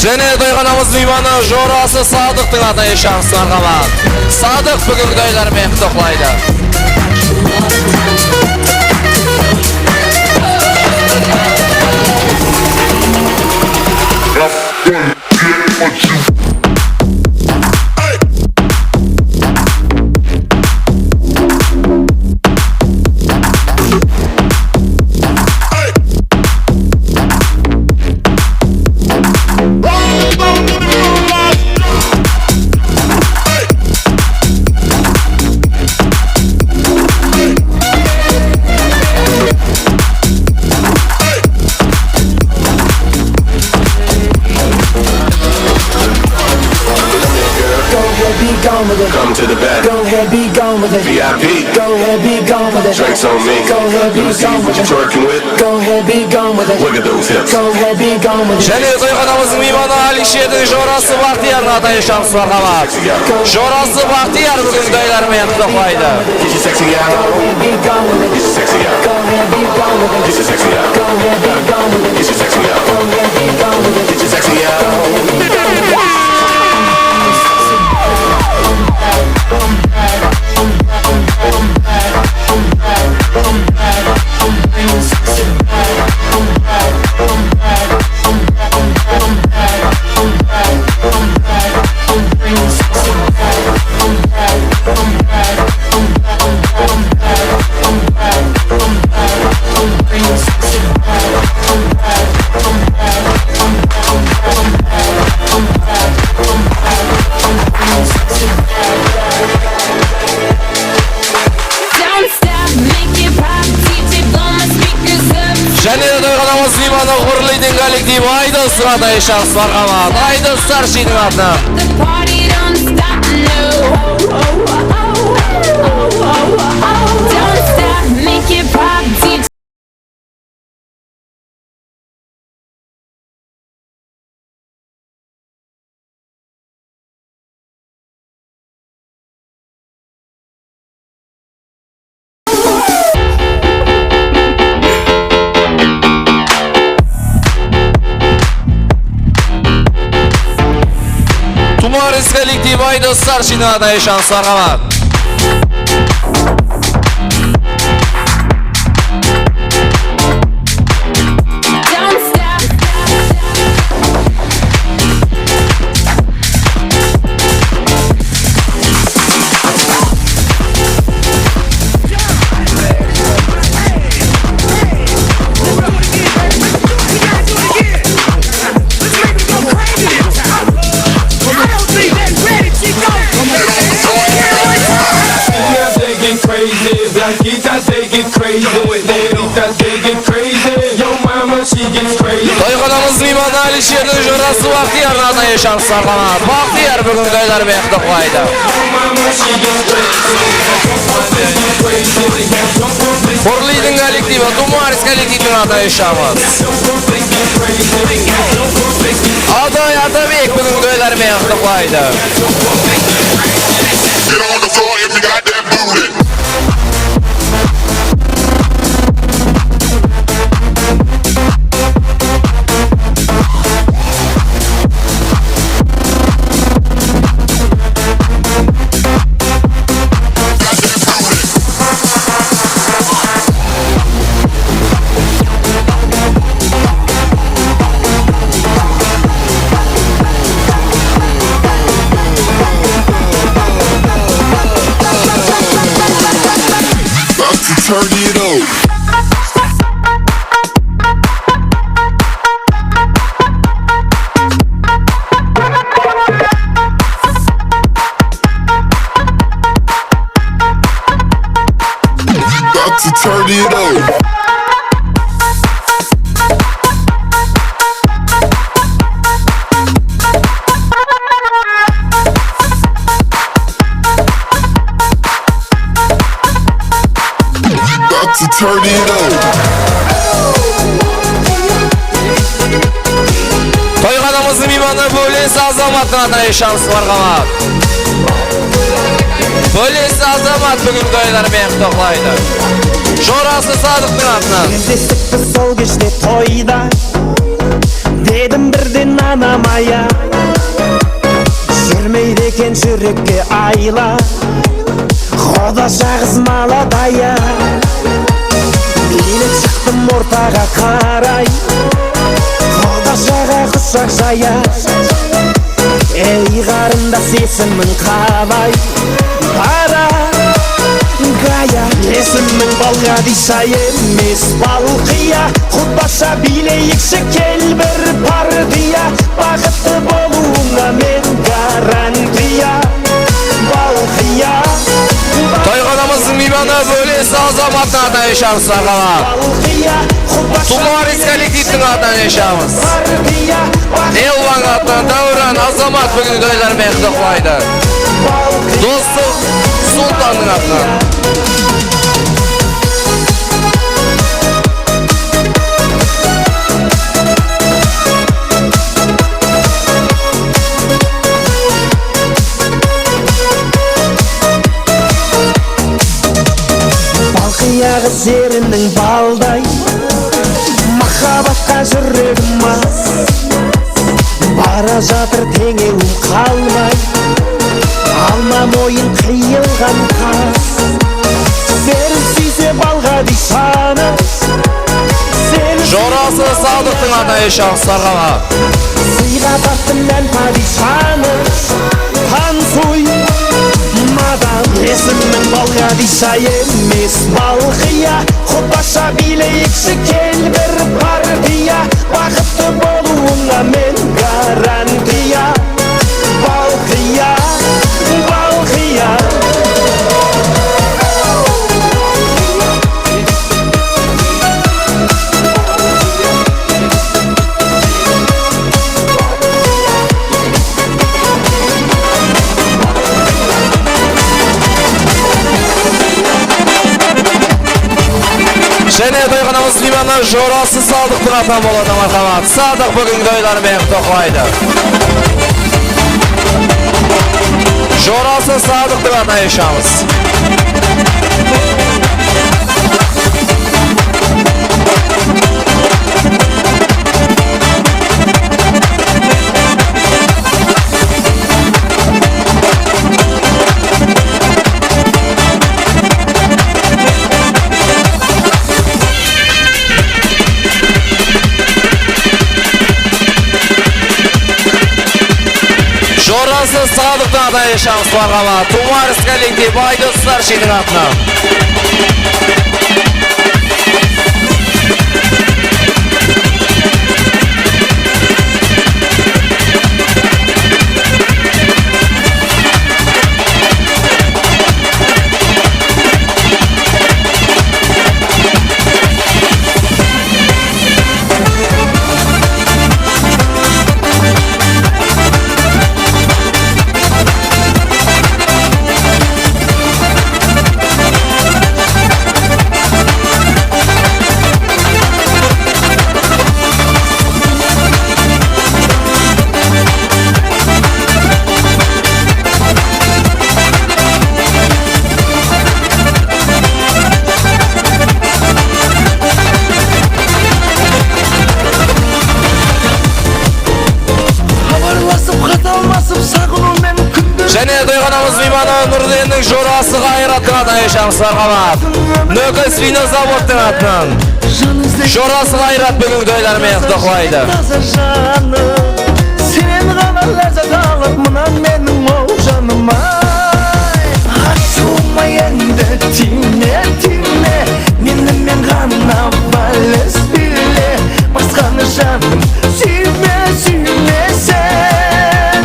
Jáne toyxanamız miymanı jorası Sadıqtıń atınan esham sızlarǵa. Sadıq búgingi toyları menen qutlıqlaydı. Go ahead, be gone with it. Come to the back. Go ahead, be gone with it. V I P. Go ahead, be gone with it. Drinks on me. Go ahead, be gone with it. Let me see what you twerking with. Go ahead, be gone with it. Look at those hips. Go ahead, be gone with it. Jáne toyxanamızdıń miymanı Alisherdiń jorası Baxtiyardıń atınan esham sızlarǵa. Jorası Baxtiyar búgingi toyları menen qutlıqlaydı. Get your sexy out. Get your sexy out. Get your sexy out. Get your sexy out. Don't stop, make it pop, D J blow my speakers up. Jáne de toyxanamız miymanı Hurlidiń kollektivi Aydos Suraday shaxslar qamat. Aydos Starshiydiń atınan. The party don't stop, no. Don't stop, make it pop, D J. Tumaris kollektivi Aydos Starshiydiń atınan shaxslar qamat. Jerdiń jorası Baxtiyar atına eshamız sarqama. Baxtiyar búgin toylar menen qutlaqlaydı. Hurliydiń kollektivi, Tumaris kollektividiń atına eshamız. Atay Atabek búgin toylar menen qutlaqlaydı. Get on the floor if you got that booty. About to turn it up. About to turn it up. About to turn it up. Toyxanamızdıń miymanı Bóles Azamattıń atına eshamız sarqama. Bóles Azamat búgin toylar menen qutlaqlaydı. Jorası Sadıqtıń atınan. Gezlestik biz sol keshte toyda. Dedim birden anam aya. Júrmeydi eken júrekke ayla. Quda jaǵız maladaya. Iylep shıqtım ortaǵa qaray. Quda jaǵa qushaq jaya. Ey, qarındas, esimiń qalay? Bara, Gaya. Esimiń Balǵadisha emes, Balqıya. Qutbasha biyleyikshi, kel, bir partiya. Baxıtlı bolıwıńa men garantiya. Balqıya. Toyxanamızdıń miymanı Bóles Azamattıń atına eshamız sarqama. Balqıya. Tumaris kollektivtiń atınan eshamız. Elvan atınan Dáwran Azamat búgin toylar menen qutlaqlaydı. Doslıq Sultanıń atınan. Balqıya qız eriniń balday, mahabbatqa júregim as. Bara jatır teńewim qalmay, alma moyın qıyılǵan qas. Seni súyse Balǵadishanı, seni Jorası Sadıqtıń atına eshamız sarqama. Sıyǵa tarttım men padishanı, tansuy madam. Esimiń Balǵadisha emes, Balqıya. Qutbasha biyleyikshi, kel, bir partiya. Baxıtlı bolıwıńa men garantiya. Balqıya, Balqıya. Jáne toyxanamız miymanı jorası Sadıqtıń atınan boladı, marhamat. Sadıq búgin toyları menen qutlaqlaydı. Jorası Sadıqtıń atına eshamız. Jorası Sadıqtıń atına eshamız, marhamat. Tumaris kollektiv, Aydos Starshiydin atınan. Miymanı Nurdenniń jorası Ǵayrattıń atınan ayırısamız, marhamat. Nókis vinozavodtıń atınan. Jorası Ǵayrat búgingi toyları menen qutlaqlaydı. Sen ǵana lázzet alıp mınan meniń ol janım-ay. Ashıwıma endi tiyme, tiyme, meni men ǵana vals biyle, basqanı janım súyme, súyme sen.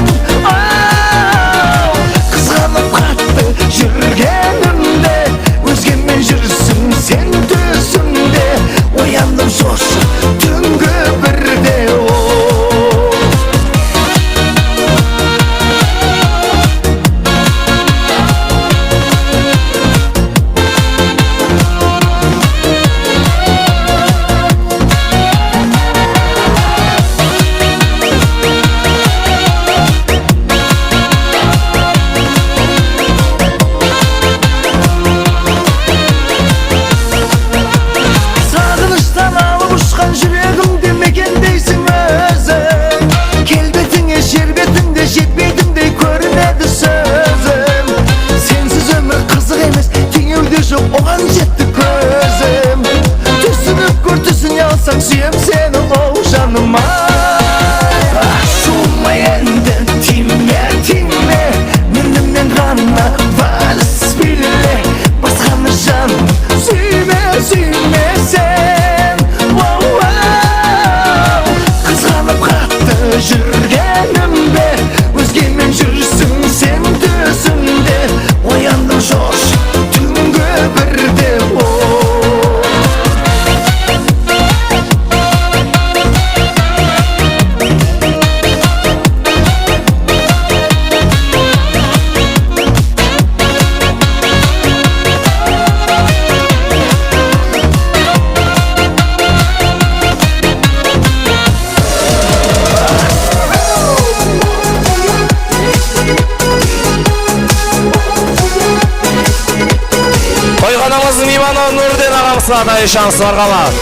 Aw, qızǵanıp qattı júrgenimde, ózgemen júrsiń sen túsimde. Oyandım shorshıp túngi birde, o. Saǵınıshtan alıp ushqan júregimde mekendeysiń óziń. Kelbetińe jer betinde jetpeydindey kórinedi sózim. Sensiz ómir qızıq emes, teńewde joq, oǵan jetti kózim. Túsinip kór, túsine alsań, súyem seni, o janım-ay. Ashıwıma endi tiyme, tiyme, meni men ǵana vals biyle, basqanı janım súyme, súyme sen. Wow, wow. Qızǵanıp qattı júrgenimde, ózgemen júrsiń sen túsimde. Oyandım shorshıp túngi birde, o. Toyxanamızdıń miymanı Nurden aǵamızdıń atına ayırısamız, marhamat.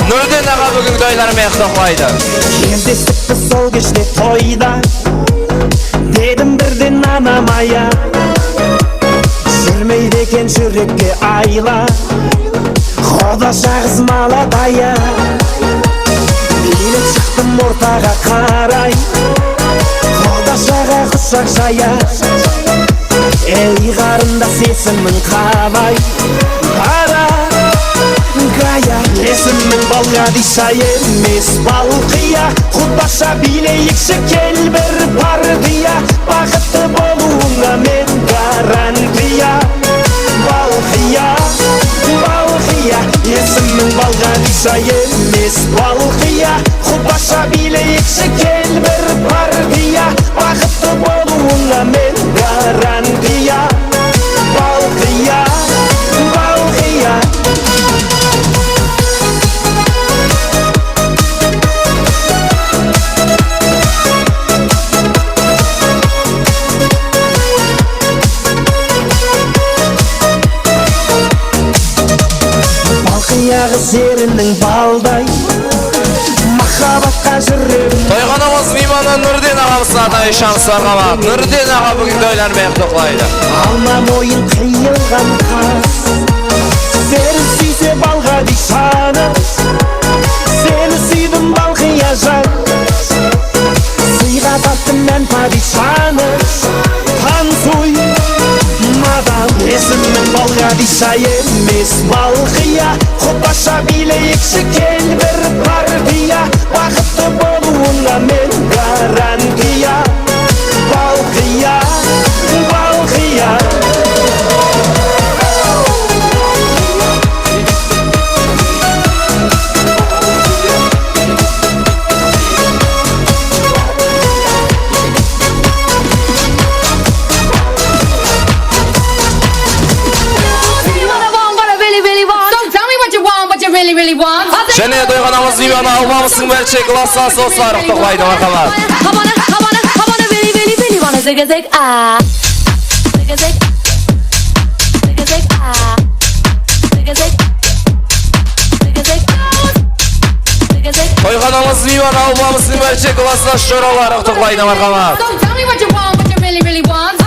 Nurden aǵa búgingi toyları menen qutlaqlaydı. Gezdesikti sol keshte toyda, dedim birden anama ya. Júrmeydi eken júrekke ayla, qodasha qız maladaya. Iylep shıqtım ortaǵa qaray, qodashaǵa qushaq jaya. Ey, qarındas, esimiń qalay? Qara, qaya? Esimiń Balǵadisha emes, Balqıya. Qudasha biyleyikshi, kel, bir partiya. Baxıttı bolıwıńa men garantiya. Balqıya, Balqıya. Esimiń Balǵadisha emes, Balqıya. Qudasha biyleyikshi, kel, bir partiya. Baxıttı bolıwıńa men garantiya. Balqıya, Balqıya. Balqıya qız eriniń balday, mahabbatqa júregim. Toyxanamız miymanı Nurden aǵamızdıń atına ayırısamız, marhamat. Nurden aǵa búgingi toyları menen qutlaqlaydı. Alma moyın qıyılǵan qaz, seni súyse Balǵadishanı, seni súydim, Balqıya jan. Sıyǵa tarttım men padishanı, tansuy, madam. Esimiń Balǵadisha emes, Balqıya. Qudasha biyleyikshi, kel, bir partiya. Baxıttı bolıwıńa men garantiya. Balqıya, Balqıya. Really, really want. So tell me what you want, what you really, really want. Jáne toyxanamız miymanı Alpamıstıń bárshek klaslas dosları qutlaqlaydı, marhamat. I wanna, I wanna, I wanna really, really, really wanna zig a zig, ah. Zig a zig. Zig a zig, ah. Zig a zig. Zig a zig. Zig a zig. Toyxanamız miymanı Alpamıstıń bárshek klaslas joraları qutlaqlaydı, marhamat. So tell me what you want, what you really, really want.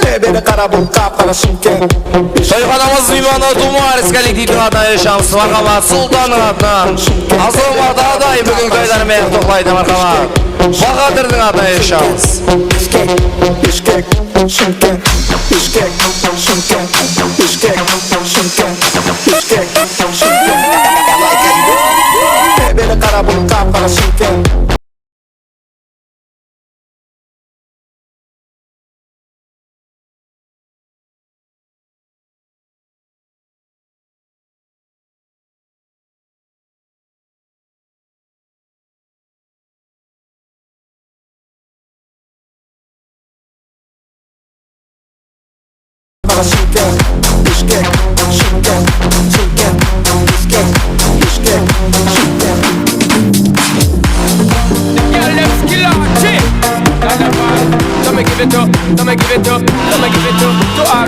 Tebede qara bul qap-qara Shımkent. Toyxanamız miymanı Tumaris kollektivdiń atınan ayırışamız. Marhamat, Sultannıń atınan. Azamat Aday búgin toylar menen qutlaqlaydı, marhamat. Bahadırdıń atınan ayırışamız. Bishkek, Bishkek, Shımkent, Bishkek, Shımkent, Bishkek, Shımkent, Bishkek, Shımkent. Tebede qara bul qap-qara Shımkent. Bishkek, Shımkent, Shımkent, Bishkek, Bishkek, Shımkent. Girl, let's kill our chick. Dynamite. Come and give it up, come and give it up, come and give it up to our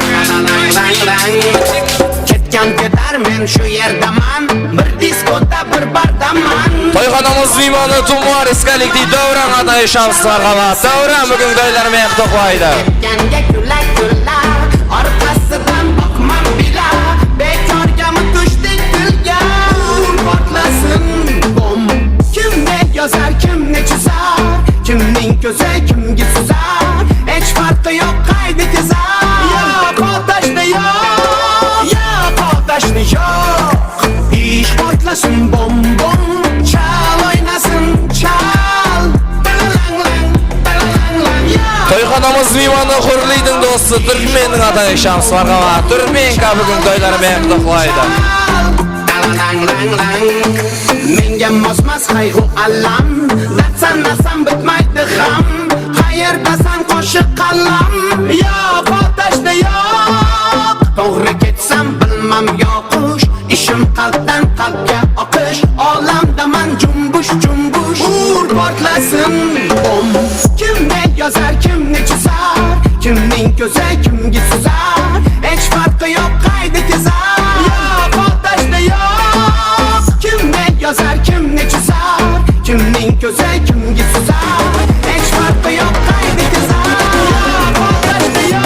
Ketken ketarmen, shu yerdaman. Bir diskoda bir bardaman. Toyxanamız miymanı Tumaris kollektiv Dáwran atınan ayırışamız, marhamat. Dáwran búgin toylar menen qutlaqlaydı. Kenge kúla-kúla, arqasıdan baqman bila. Bekorgami túsdik tilge? Ur portlasın bom. Kim ne yazar, kim ne chizar, kimniń kózi kimge sızar, hesh farqı yoq, qayda kezar. Yoq, otashni yoq, yoq, otashni yoq. Ish portlasın bom-bom, chal oynasın, chal. Balalang-lang, balalang-lang, yoq. Toyxanamız miymanı Húrliydiń dosı Túrkmenniń atınan ayırışamız, marhamat. Túrkmenka búgin toyları menen qutlaqlaydı. Balalang-lang-lang, menge mos-mos qayǵı allam. Dard sanasam bitmaydi ǵam, qayerdasan qoshiq qallam? Yoq, otashni yoq, to'g'ri ketsam bilmam yoqush. Ishim qalbdan qalbga oqish, olamdaman jumbush-jumbush. Ur portlasin bom. Kim ne yozar, kim ne chizar, kimniń ko'zi kimga suzar, hesh farqi yo'q, qayda kezar. Yo'q, otashni yo'q. Kim ne yozar, kim ne chizar, kimniń ko'zi kimga suzar, hesh farqi yo'q, qayda kezar. Yo'q, otashni yo'q.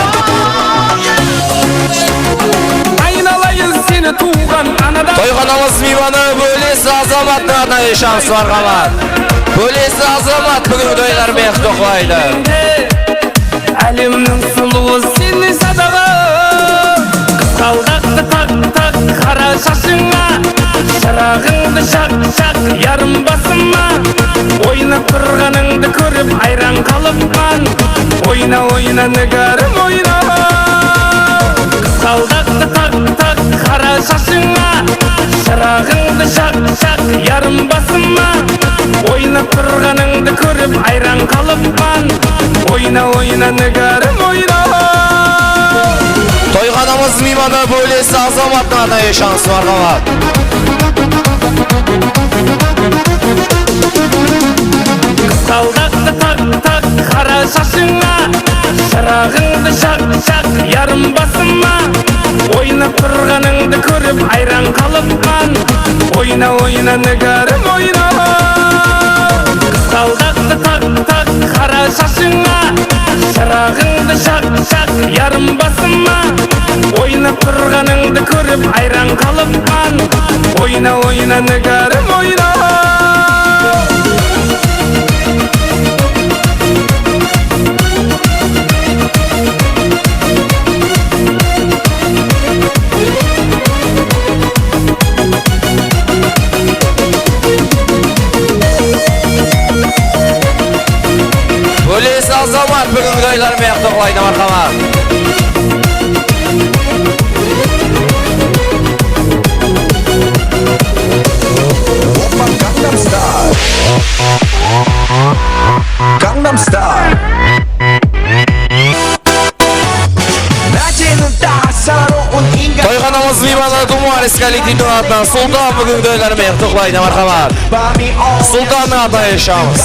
Aynalayın seni tuwǵan anadan. Toyxanamız miymanı Bólesi Azamattıń atınan ayırışamız, marhamat. Bólesi Azamat búgin toyları menen qutlaqlaydı. Álemniń sulıwı sendey sadaǵa. Qızǵaldaqtı taq-taq qara shashıńa. Shıraǵıńdı jaq-jaq yarım basıma. Oynap turǵanıńdı kórip ayran qalıppan. Oyna, oyna, nigarım, oyna. Qızǵaldaqtı taq-taq qara shashıńa. Shıraǵıńdı jaq-jaq yarım basıma. Oynap turǵanıńdı kórip ayran qalıppan. Oyna, oyna, nigarım, oyna. Toyxanamız miymanı Bólesi Azamattıń atınan ayırışamız, marhamat. Qızǵaldaqtı taq-taq qara shashıńa. Shıraǵıńdı jaq-jaq yarım basıma. Oynap turǵanıńdı kórip ayran qalıppan. Oyna, oyna, nigarım, oyna. Qızǵaldaqtı taq-taq qara shashıńa. Shıraǵıńdı jaq-jaq yarım basıma. Oynap turǵanıńdı kórip ayran qalıppan. Oyna, oyna, nigarım, oyna. Bólesi Azamat búgin toyları menen qutlaqlaydı, marhamat. Oppa, Gangnam Style. Gangnam Style. Toyxanamız miymanı Tumaris kollektivdiń atınan Sultan búgin toyları menen qutlaqlaydı, marhamat. Sultannıń atınan ayırışamız.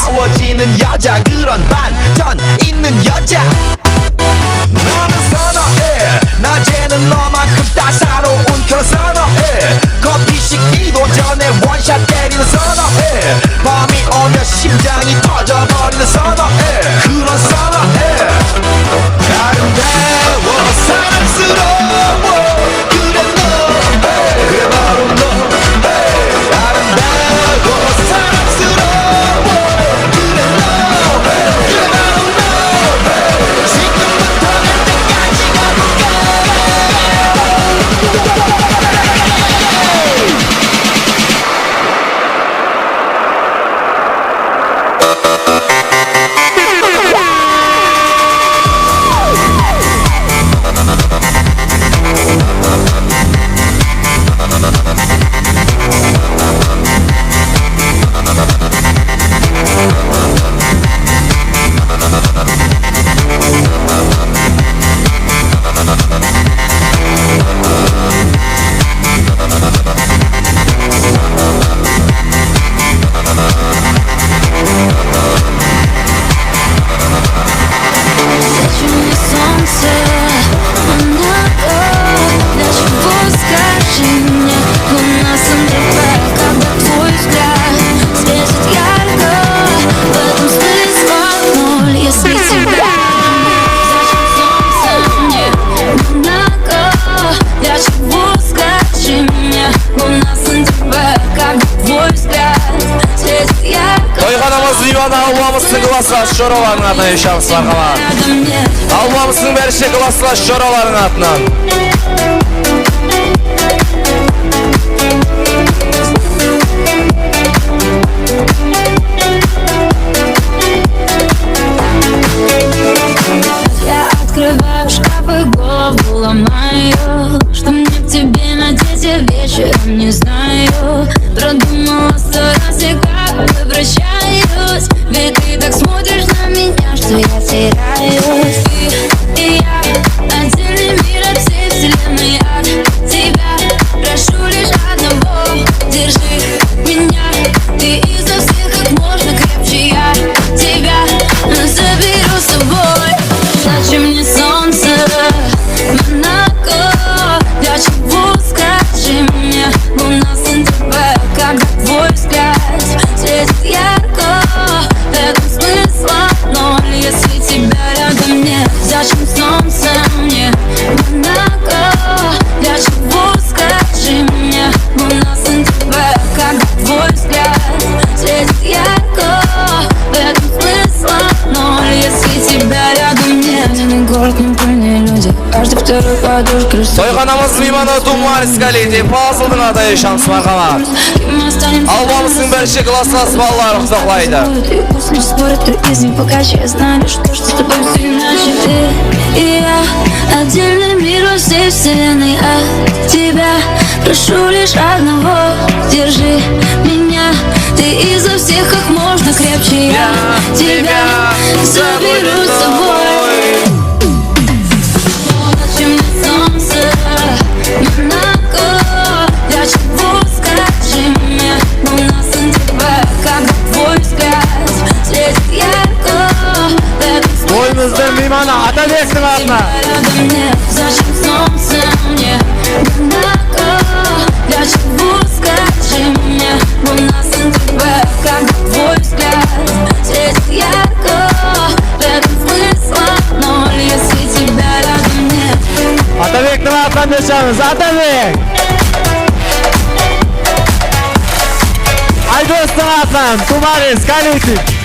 Klasslas joralarınıń atınan eshamız, marhamat. Albamısınıń bárshe klasslas joralarınıń atınan. Я открываю шкафы, голову ломаю. Что мне в тебе надеть, я вечером не знаю. Продумала сто раз, я как бы прощаюсь. Ведь ты так смотришь на меня, что я теряюсь. Ты и я, отдельный мир от всей вселенной. От тебя прошу лишь одного: держи меня, ты изо всех как можно крепче. Я тебя заберу с собой. Зачем мне солнце в Монако? Для чего, скажи мне? Луна с Н Т В, когда твой взгляд светит ярко. В этом смысла ноль, если тебя рядом нет. Зачем солнце мне в Монако? Для чего, скажи мне? Луна с Н Т В, когда твой взгляд светит ярко. В этом смысла ноль, если тебя рядом нет. Пьяный город, не пьяные люди. Каждый второй подружка растёт. Toyxanamız miymanı Tumaris Kaliti, Pazıldıń atı eshamız, marhamat. Albamısınıń bárshe klasslas balaları qutlaqlaydı. И пусть не спорят, ты из них богаче. Я знаю лишь то, что с тобой всё иначе. Ты и я, отдельный мир во всей вселенной. От тебя прошу лишь одного: держи меня, ты изо всех как можно крепче. Я тебя заберу с собой. Зачем мне солнце в Монако? Для чего, скажи мне? Луна с Н Т В, когда твой взгляд светит ярко. В этом смысла Toyımızdıń miymanı Atabektiń atınan. Рядом нет. Зачем солнце мне в Монако? Для чего, скажи мне? Луна с Н Т В, когда твой взгляд светит ярко. В этом смысла ноль, если тебя рядом нет. Atabektiń atınan eshamız, Atabek! Aydostıń atınan Tumaris Kaliti.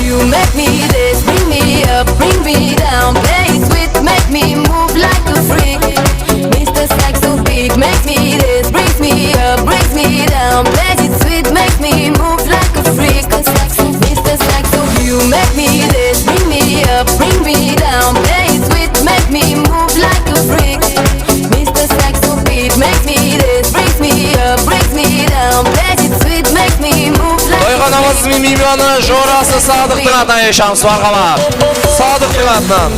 You make me this, bring me up, bring me down, play it sweet, make me move like a freak. Mister Saxo beat, make me this, brings me up, brings me down, play it sweet, make me move like a freak. Mister Saxo, you make me this, bring me up, bring me down, play it sweet, make me move like a freak. Mister Saxo beat, make me this, brings me up, brings me down, play it sweet, make me move like a freak. Toyxanamız miymanı jorası Sadıqtıń atınan eshamız, marhamat. Sadıqtıń atınan.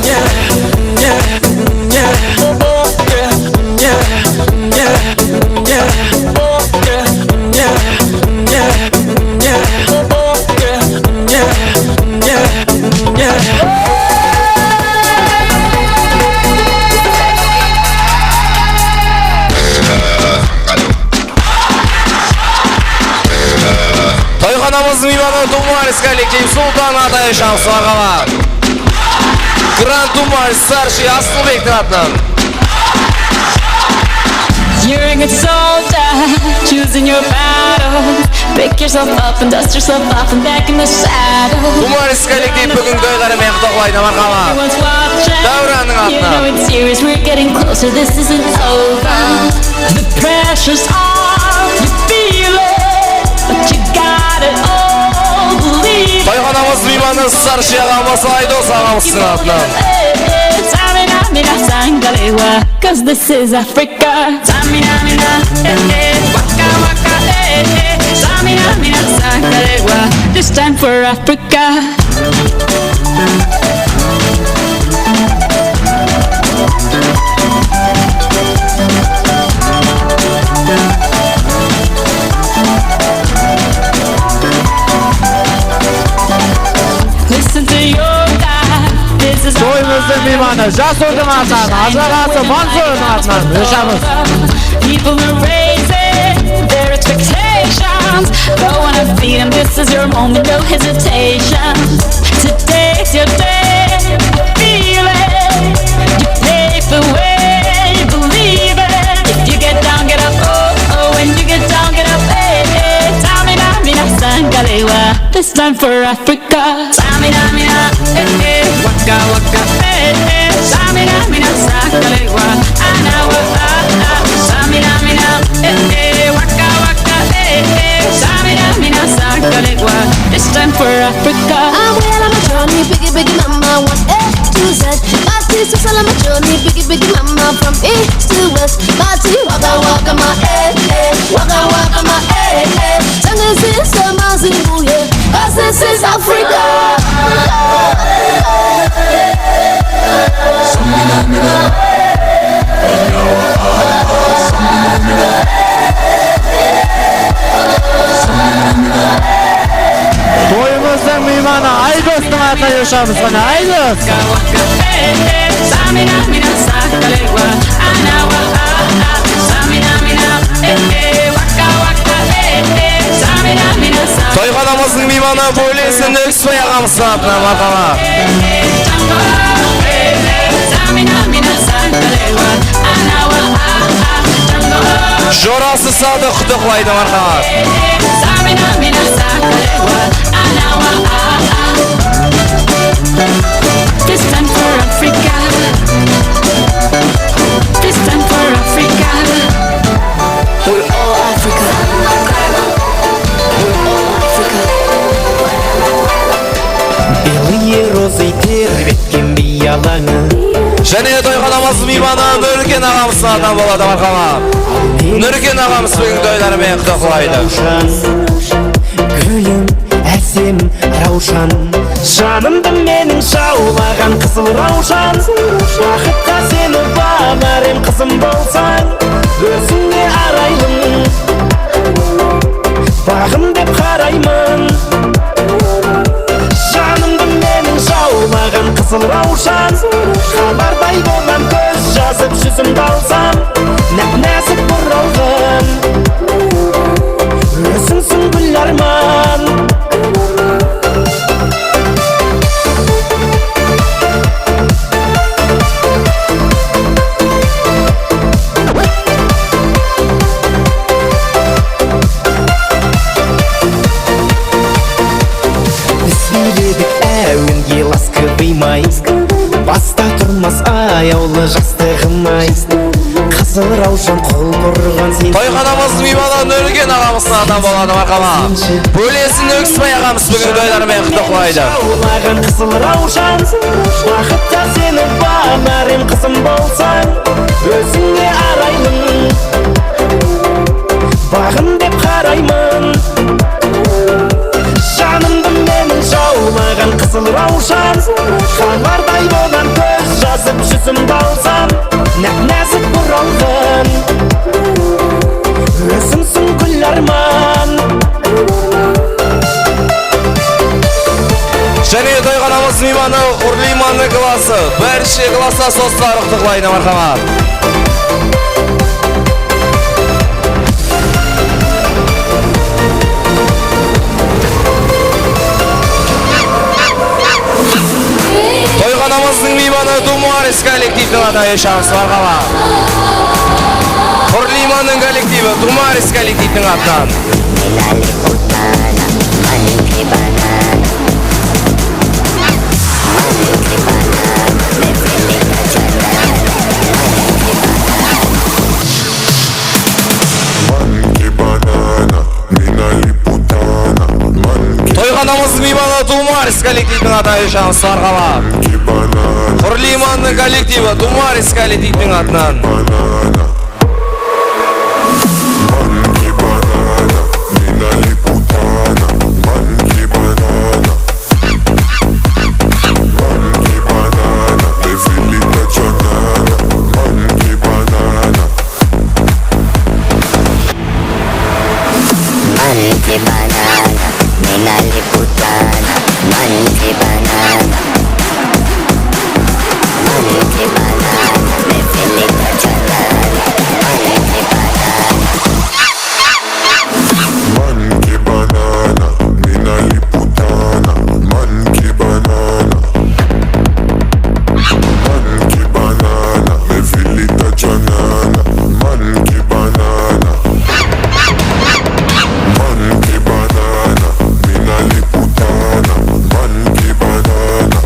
Miymanı Tumaris kollektiv Sultan atı Shamsılarǵa. Gran Tumaris starshıy Asılbektiń atınan. You're a good soldier, choosing your battles. Pick yourself up and dust yourself off and back in the saddle. Tumaris kollektiv búgin toyları menen qutlaqlaydı, marhaba. Everyone's watching. Dáwrannıń atınan. You know it's serious, we're getting closer, this isn't over. The pressure's on, you feel it, but you got it all, believe it. Toyxanamız miymanı starshıy aǵamız Aydos aǵamızdıń atınan. Samina, mina, sangalewa, 'cause this is Africa. Samina, mina, eh, eh, waka, waka, eh, eh. Samina, mina, sangalewa, this time for Africa. Listen to your God. This is Toyımızdıń miymanı Jasurdıń atınan, ajı aǵası Mansurdıń atınan Yoshamız. People are raising their expectations. Go on and feed 'em. This is your moment, no hesitation. Today's your day. Feel it. You pave the way. Believe it. If you get down, get up. Oh, oh, when you get down, get up. Hey, hey. Samina, mina, sangalewa. This time for Africa. Samina, mina, eh, eh, waka, waka, eh, eh. Samina, mina, sangalewa, anawa, ah, ah. Samina, mina, eh, eh, waka, waka, eh, eh. Samina, mina, sangalewa, this time for Africa. I'm well on my journey, biggie, biggie, mama, one A to Z. My sister's all on my journey, biggie, biggie, mama, from east to west. My tea, waka, waka, my, eh, eh, waka, waka, my, eh, eh. Jungle sister, my Zimbabwe. 'Cause this is Africa. Toyımızdıń miymanı Aydostıń atına Yoshamız, qáne, Aydos. Toyxanamızdıń miymanı Bólesin Ókisbay aǵamızdıń atınan, marhaba. Jorası Sadıq qutlaqlaydı, marhaba. This time for Africa. This time for Africa. We're all Africa. We're all Africa. Белые розы тербеткен биялаңы. Jáne toyxanamız miymanı Nurken aǵamızdıń atınan boladı, marhaba. Nurken aǵamız búgin toyları menen qutlaqlaydı. Rawshan, gúlim, ásem Rawshan. Janımdı meniń jawlaǵan qızıl Rawshan. Baxıtqa seni banar em, qızım bolsań. Ózińe araylım, baǵım dep qarayman. Janımdı meniń jawlaǵan qızıl Rawshan. Xabarday bolam kóz jazıp júzimdi alsam. Náp-názік buralǵan ózińsiń gúl árman. Biz kúyledik áwenge láskedeymay, basta turmas ayawlı jastıǵım-ay. Qızıl Rawshan qol burǵan sen. Toyxanamızdıń miymanı Nurken aǵamızdıń atınan boladı, marhaba. Bólesin Ókisbay aǵamız búgin toyları menen qutlaqlaydı. Jawlaǵan qızıl Rawshan, baxıtqa seni banar em, qızım bolsań. Ózińe araylım, baǵım dep qarayman. Janımdı meniń jawlaǵan qızıl Rawshan. Xabarday bolam kóz jazıp júzimdi alsam. Náp-názік buralǵan ózińsiń gúl árman. Jáne toyxanamız miymanı Urlimanı klası, bárshe klassdas dostlar qutlaqlaydı, marhaba. Tumaris kollektivtiń atınan Eshanov Sarǵaba. Húrliymannıń kollektivi Tumaris kollektivtiń atınan. Toyxanamızdıń miymanı Tumaris kollektivtiń atınan Eshanov Sarǵaba. Húrliymannıń kollektivi Tumaris kollektivtiń atınan. Monkey banana, men ali putana, monkey banana. Monkey banana, me feel it, monkey banana. Monkey banana, men ali putana, monkey banana. Monkey banana, me feel it, monkey banana. Monkey banana, men ali putana, monkey banana.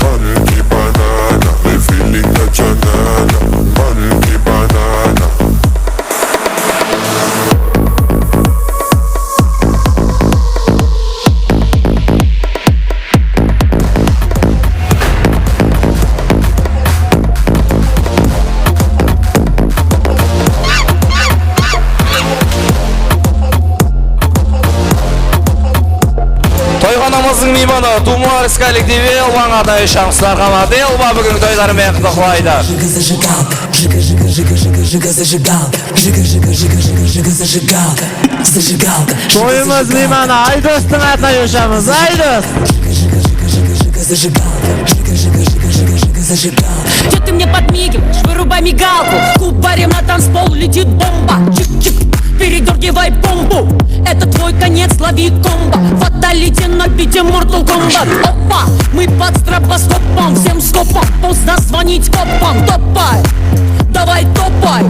Monkey banana, me feel it, monkey banana. Toyxanamızdıń miymanı Tumaris kollektivi, Elbań atı Eshanov Sarǵaba, Elba búgingi toyları menen qutlaqlaydı. Жига зажигалка, жига, жига, жига, жига, жига зажигалка, жига, жига, жига, жига, жига зажигалка, зажигалка, жига. Toyımız miymanı Aydostıń atına joyamız, Aydos. Жига, жига, жига, жига, жига зажигалка, жига, жига, жига, жига, жига зажигалка. Чё ты мне подмигиваешь? Вырубай мигалку. Кубарем на танцпол летит бомба. Чик-чик, передёргивай помпу. Это твой конец, лови комбо. Фаталити на бите Mortal Kombat. Опа, мы под стробоскопом, всем скопом. Поздно звонить копам. Топай, давай топай.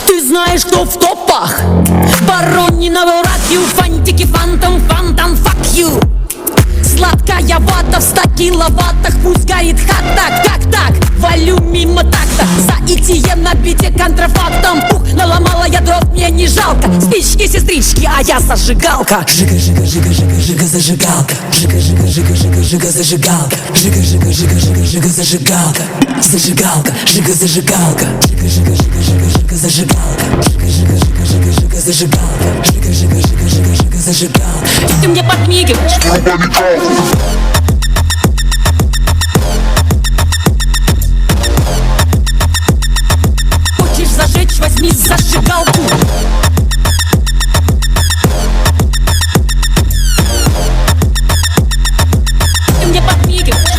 Ты знаешь, кто в топах? Барон не навраг, you фантики, фантом, фантом, fuck you. Сладкая вата в ста киловаттах, пусть горит хата, так, так, валю мимо такта. За итие на бите контрафактом, ух, наломала я дров, мне не жалко. Спички, сестрички, а я зажигалка. Жига, жига, жига, жига, жига зажигалка. Жига, жига, жига, жига, жига зажигалка. Жига, жига, жига, жига, жига зажигалка. Зажигалка, жига зажигалка. Жига, жига, жига, жига, жига зажигалка. Жига, жига, жига, жига, жига зажигалка. Жига, жига, жига, жига, жига зажигалка. Ты мне подмигиваешь. Хочешь зажечь, возьми зажигалку. Ты мне подмигиваешь.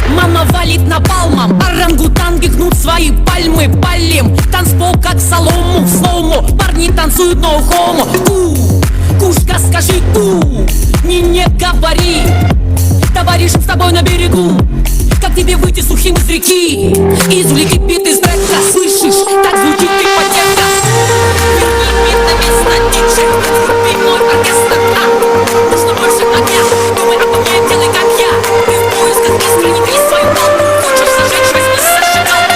Мама валит напалмом. Орангутанги гнут свои пальмы. Палим танцпол, как солому. В слоумо парни танцуют, no homo. Ку, кушка, скажи ку. Не, не говори товарищам с тобой на берегу. Как тебе выйти сухим из реки? Извлеки бит из трека, слышишь? Так звучит ипотека. Верни бит на место, диджей, вруби мой оркестр. А, нужно больше огня. Думай обо мне, делай, как я. Ты в поисках искры, не трись свою толпу. Хочешь зажечь, возьми зажигалку.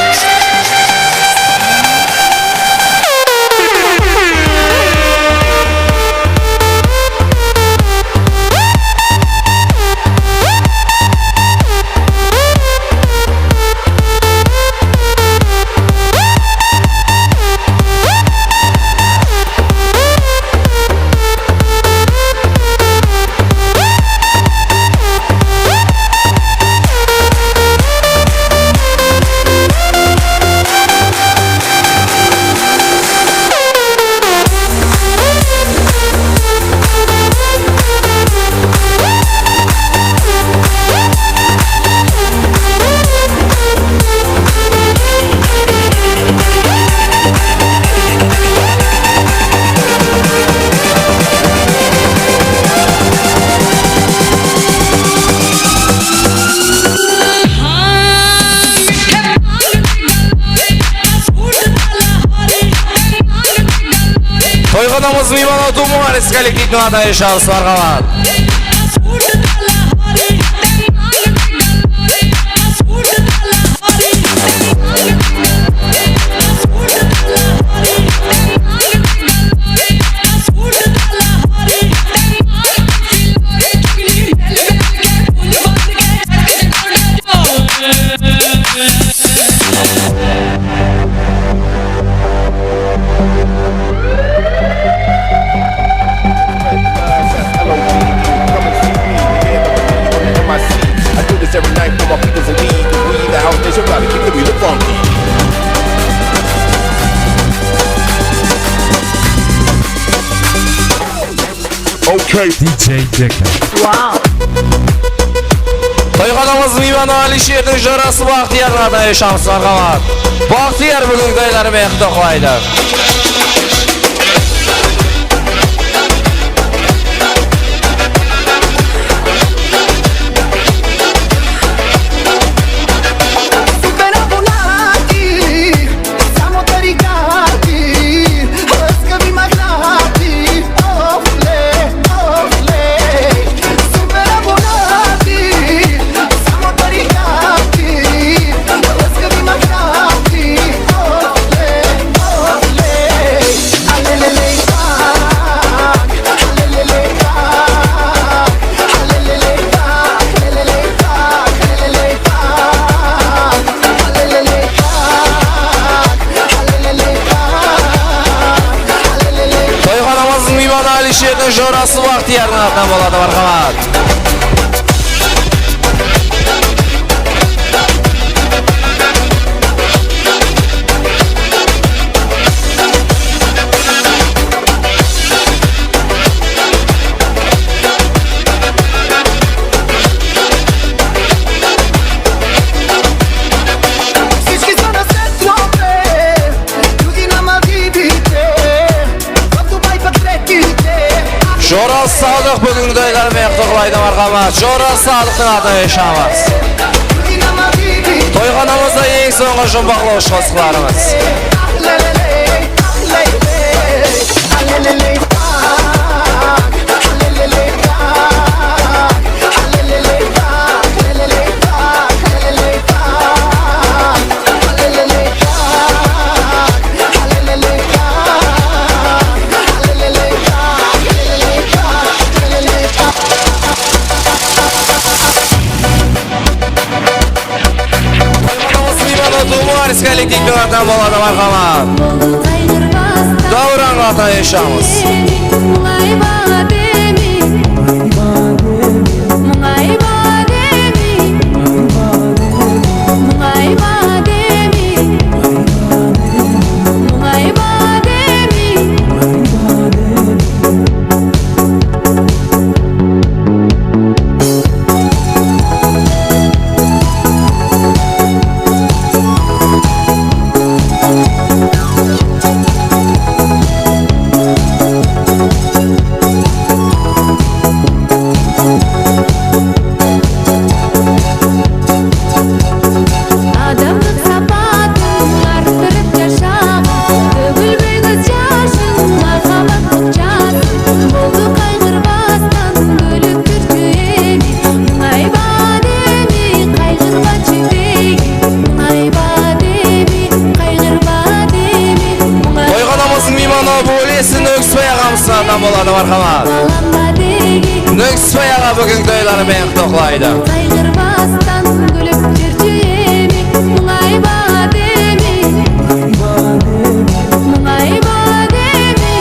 Toyxanamız miymanı Tumaris kollektiviniń atına shabıs marhamat. Okay. D J Deka. Toyxanamız miymanı Alisherdiń jorası Baxtiyardıń atına shabıs marhamat. Baxtiyar búgingi toyları menen qutlaqlaydı. Toyxanamızdıń miymanı Alisherdiń jorası Baxtiyardıń atınan boladı, marhamat. Joras Sadıq búgingi toyları menen qutlaqlaydı, marhamat. Joras Sadıqtıń atınan shabıs. Toyxanamızda eń sońǵı jumbaqlawısh qosıqlarımız. Miymanı Tumaris kollektiviniń atınan boladı, marhamat. Davranǵa atına shabıs. Adamlıq sapatıń arttırıp jashaǵın, tógilmegin jashın, mahabbettiń jasın. Boldı qayǵırmastan kúlip júrdi edi. Muńayba deme, qayǵırma júregi. Muńayba deme, qayǵırma deme. Muńay- Toyxanamızdıń miymanı Bólesiń Ókisbay aǵamızdıń atınan boladı, marhamat. Ókisbay aǵa búgingi toyları menen qutlaqlaydı. Qayǵırmastan kúlip júrdi edi, muńayba deme. Muńayba deme.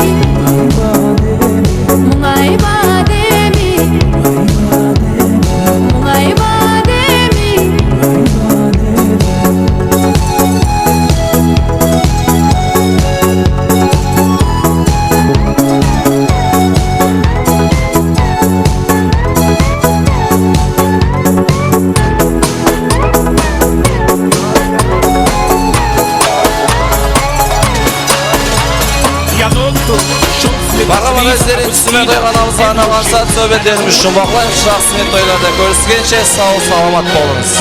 Muńayba deme. Muńayba deme. Marhamat, sizlerdiń túsinen toyxanamızǵa arnalǵan sat-sóhbetlerimiz jumbaqlayıq. Jaqsımen toylarda kóriskenshe, saw-salamat bolıńız.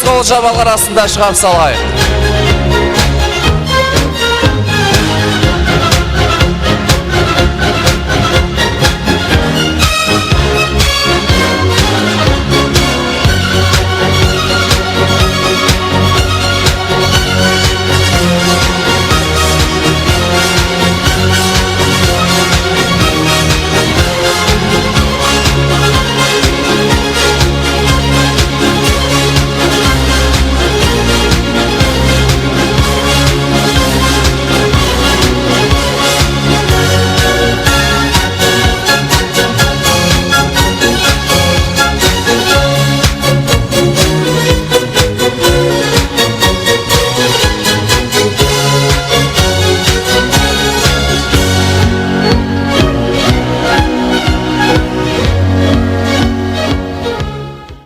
Qol shabalıq arasında shıǵarıp salayıq.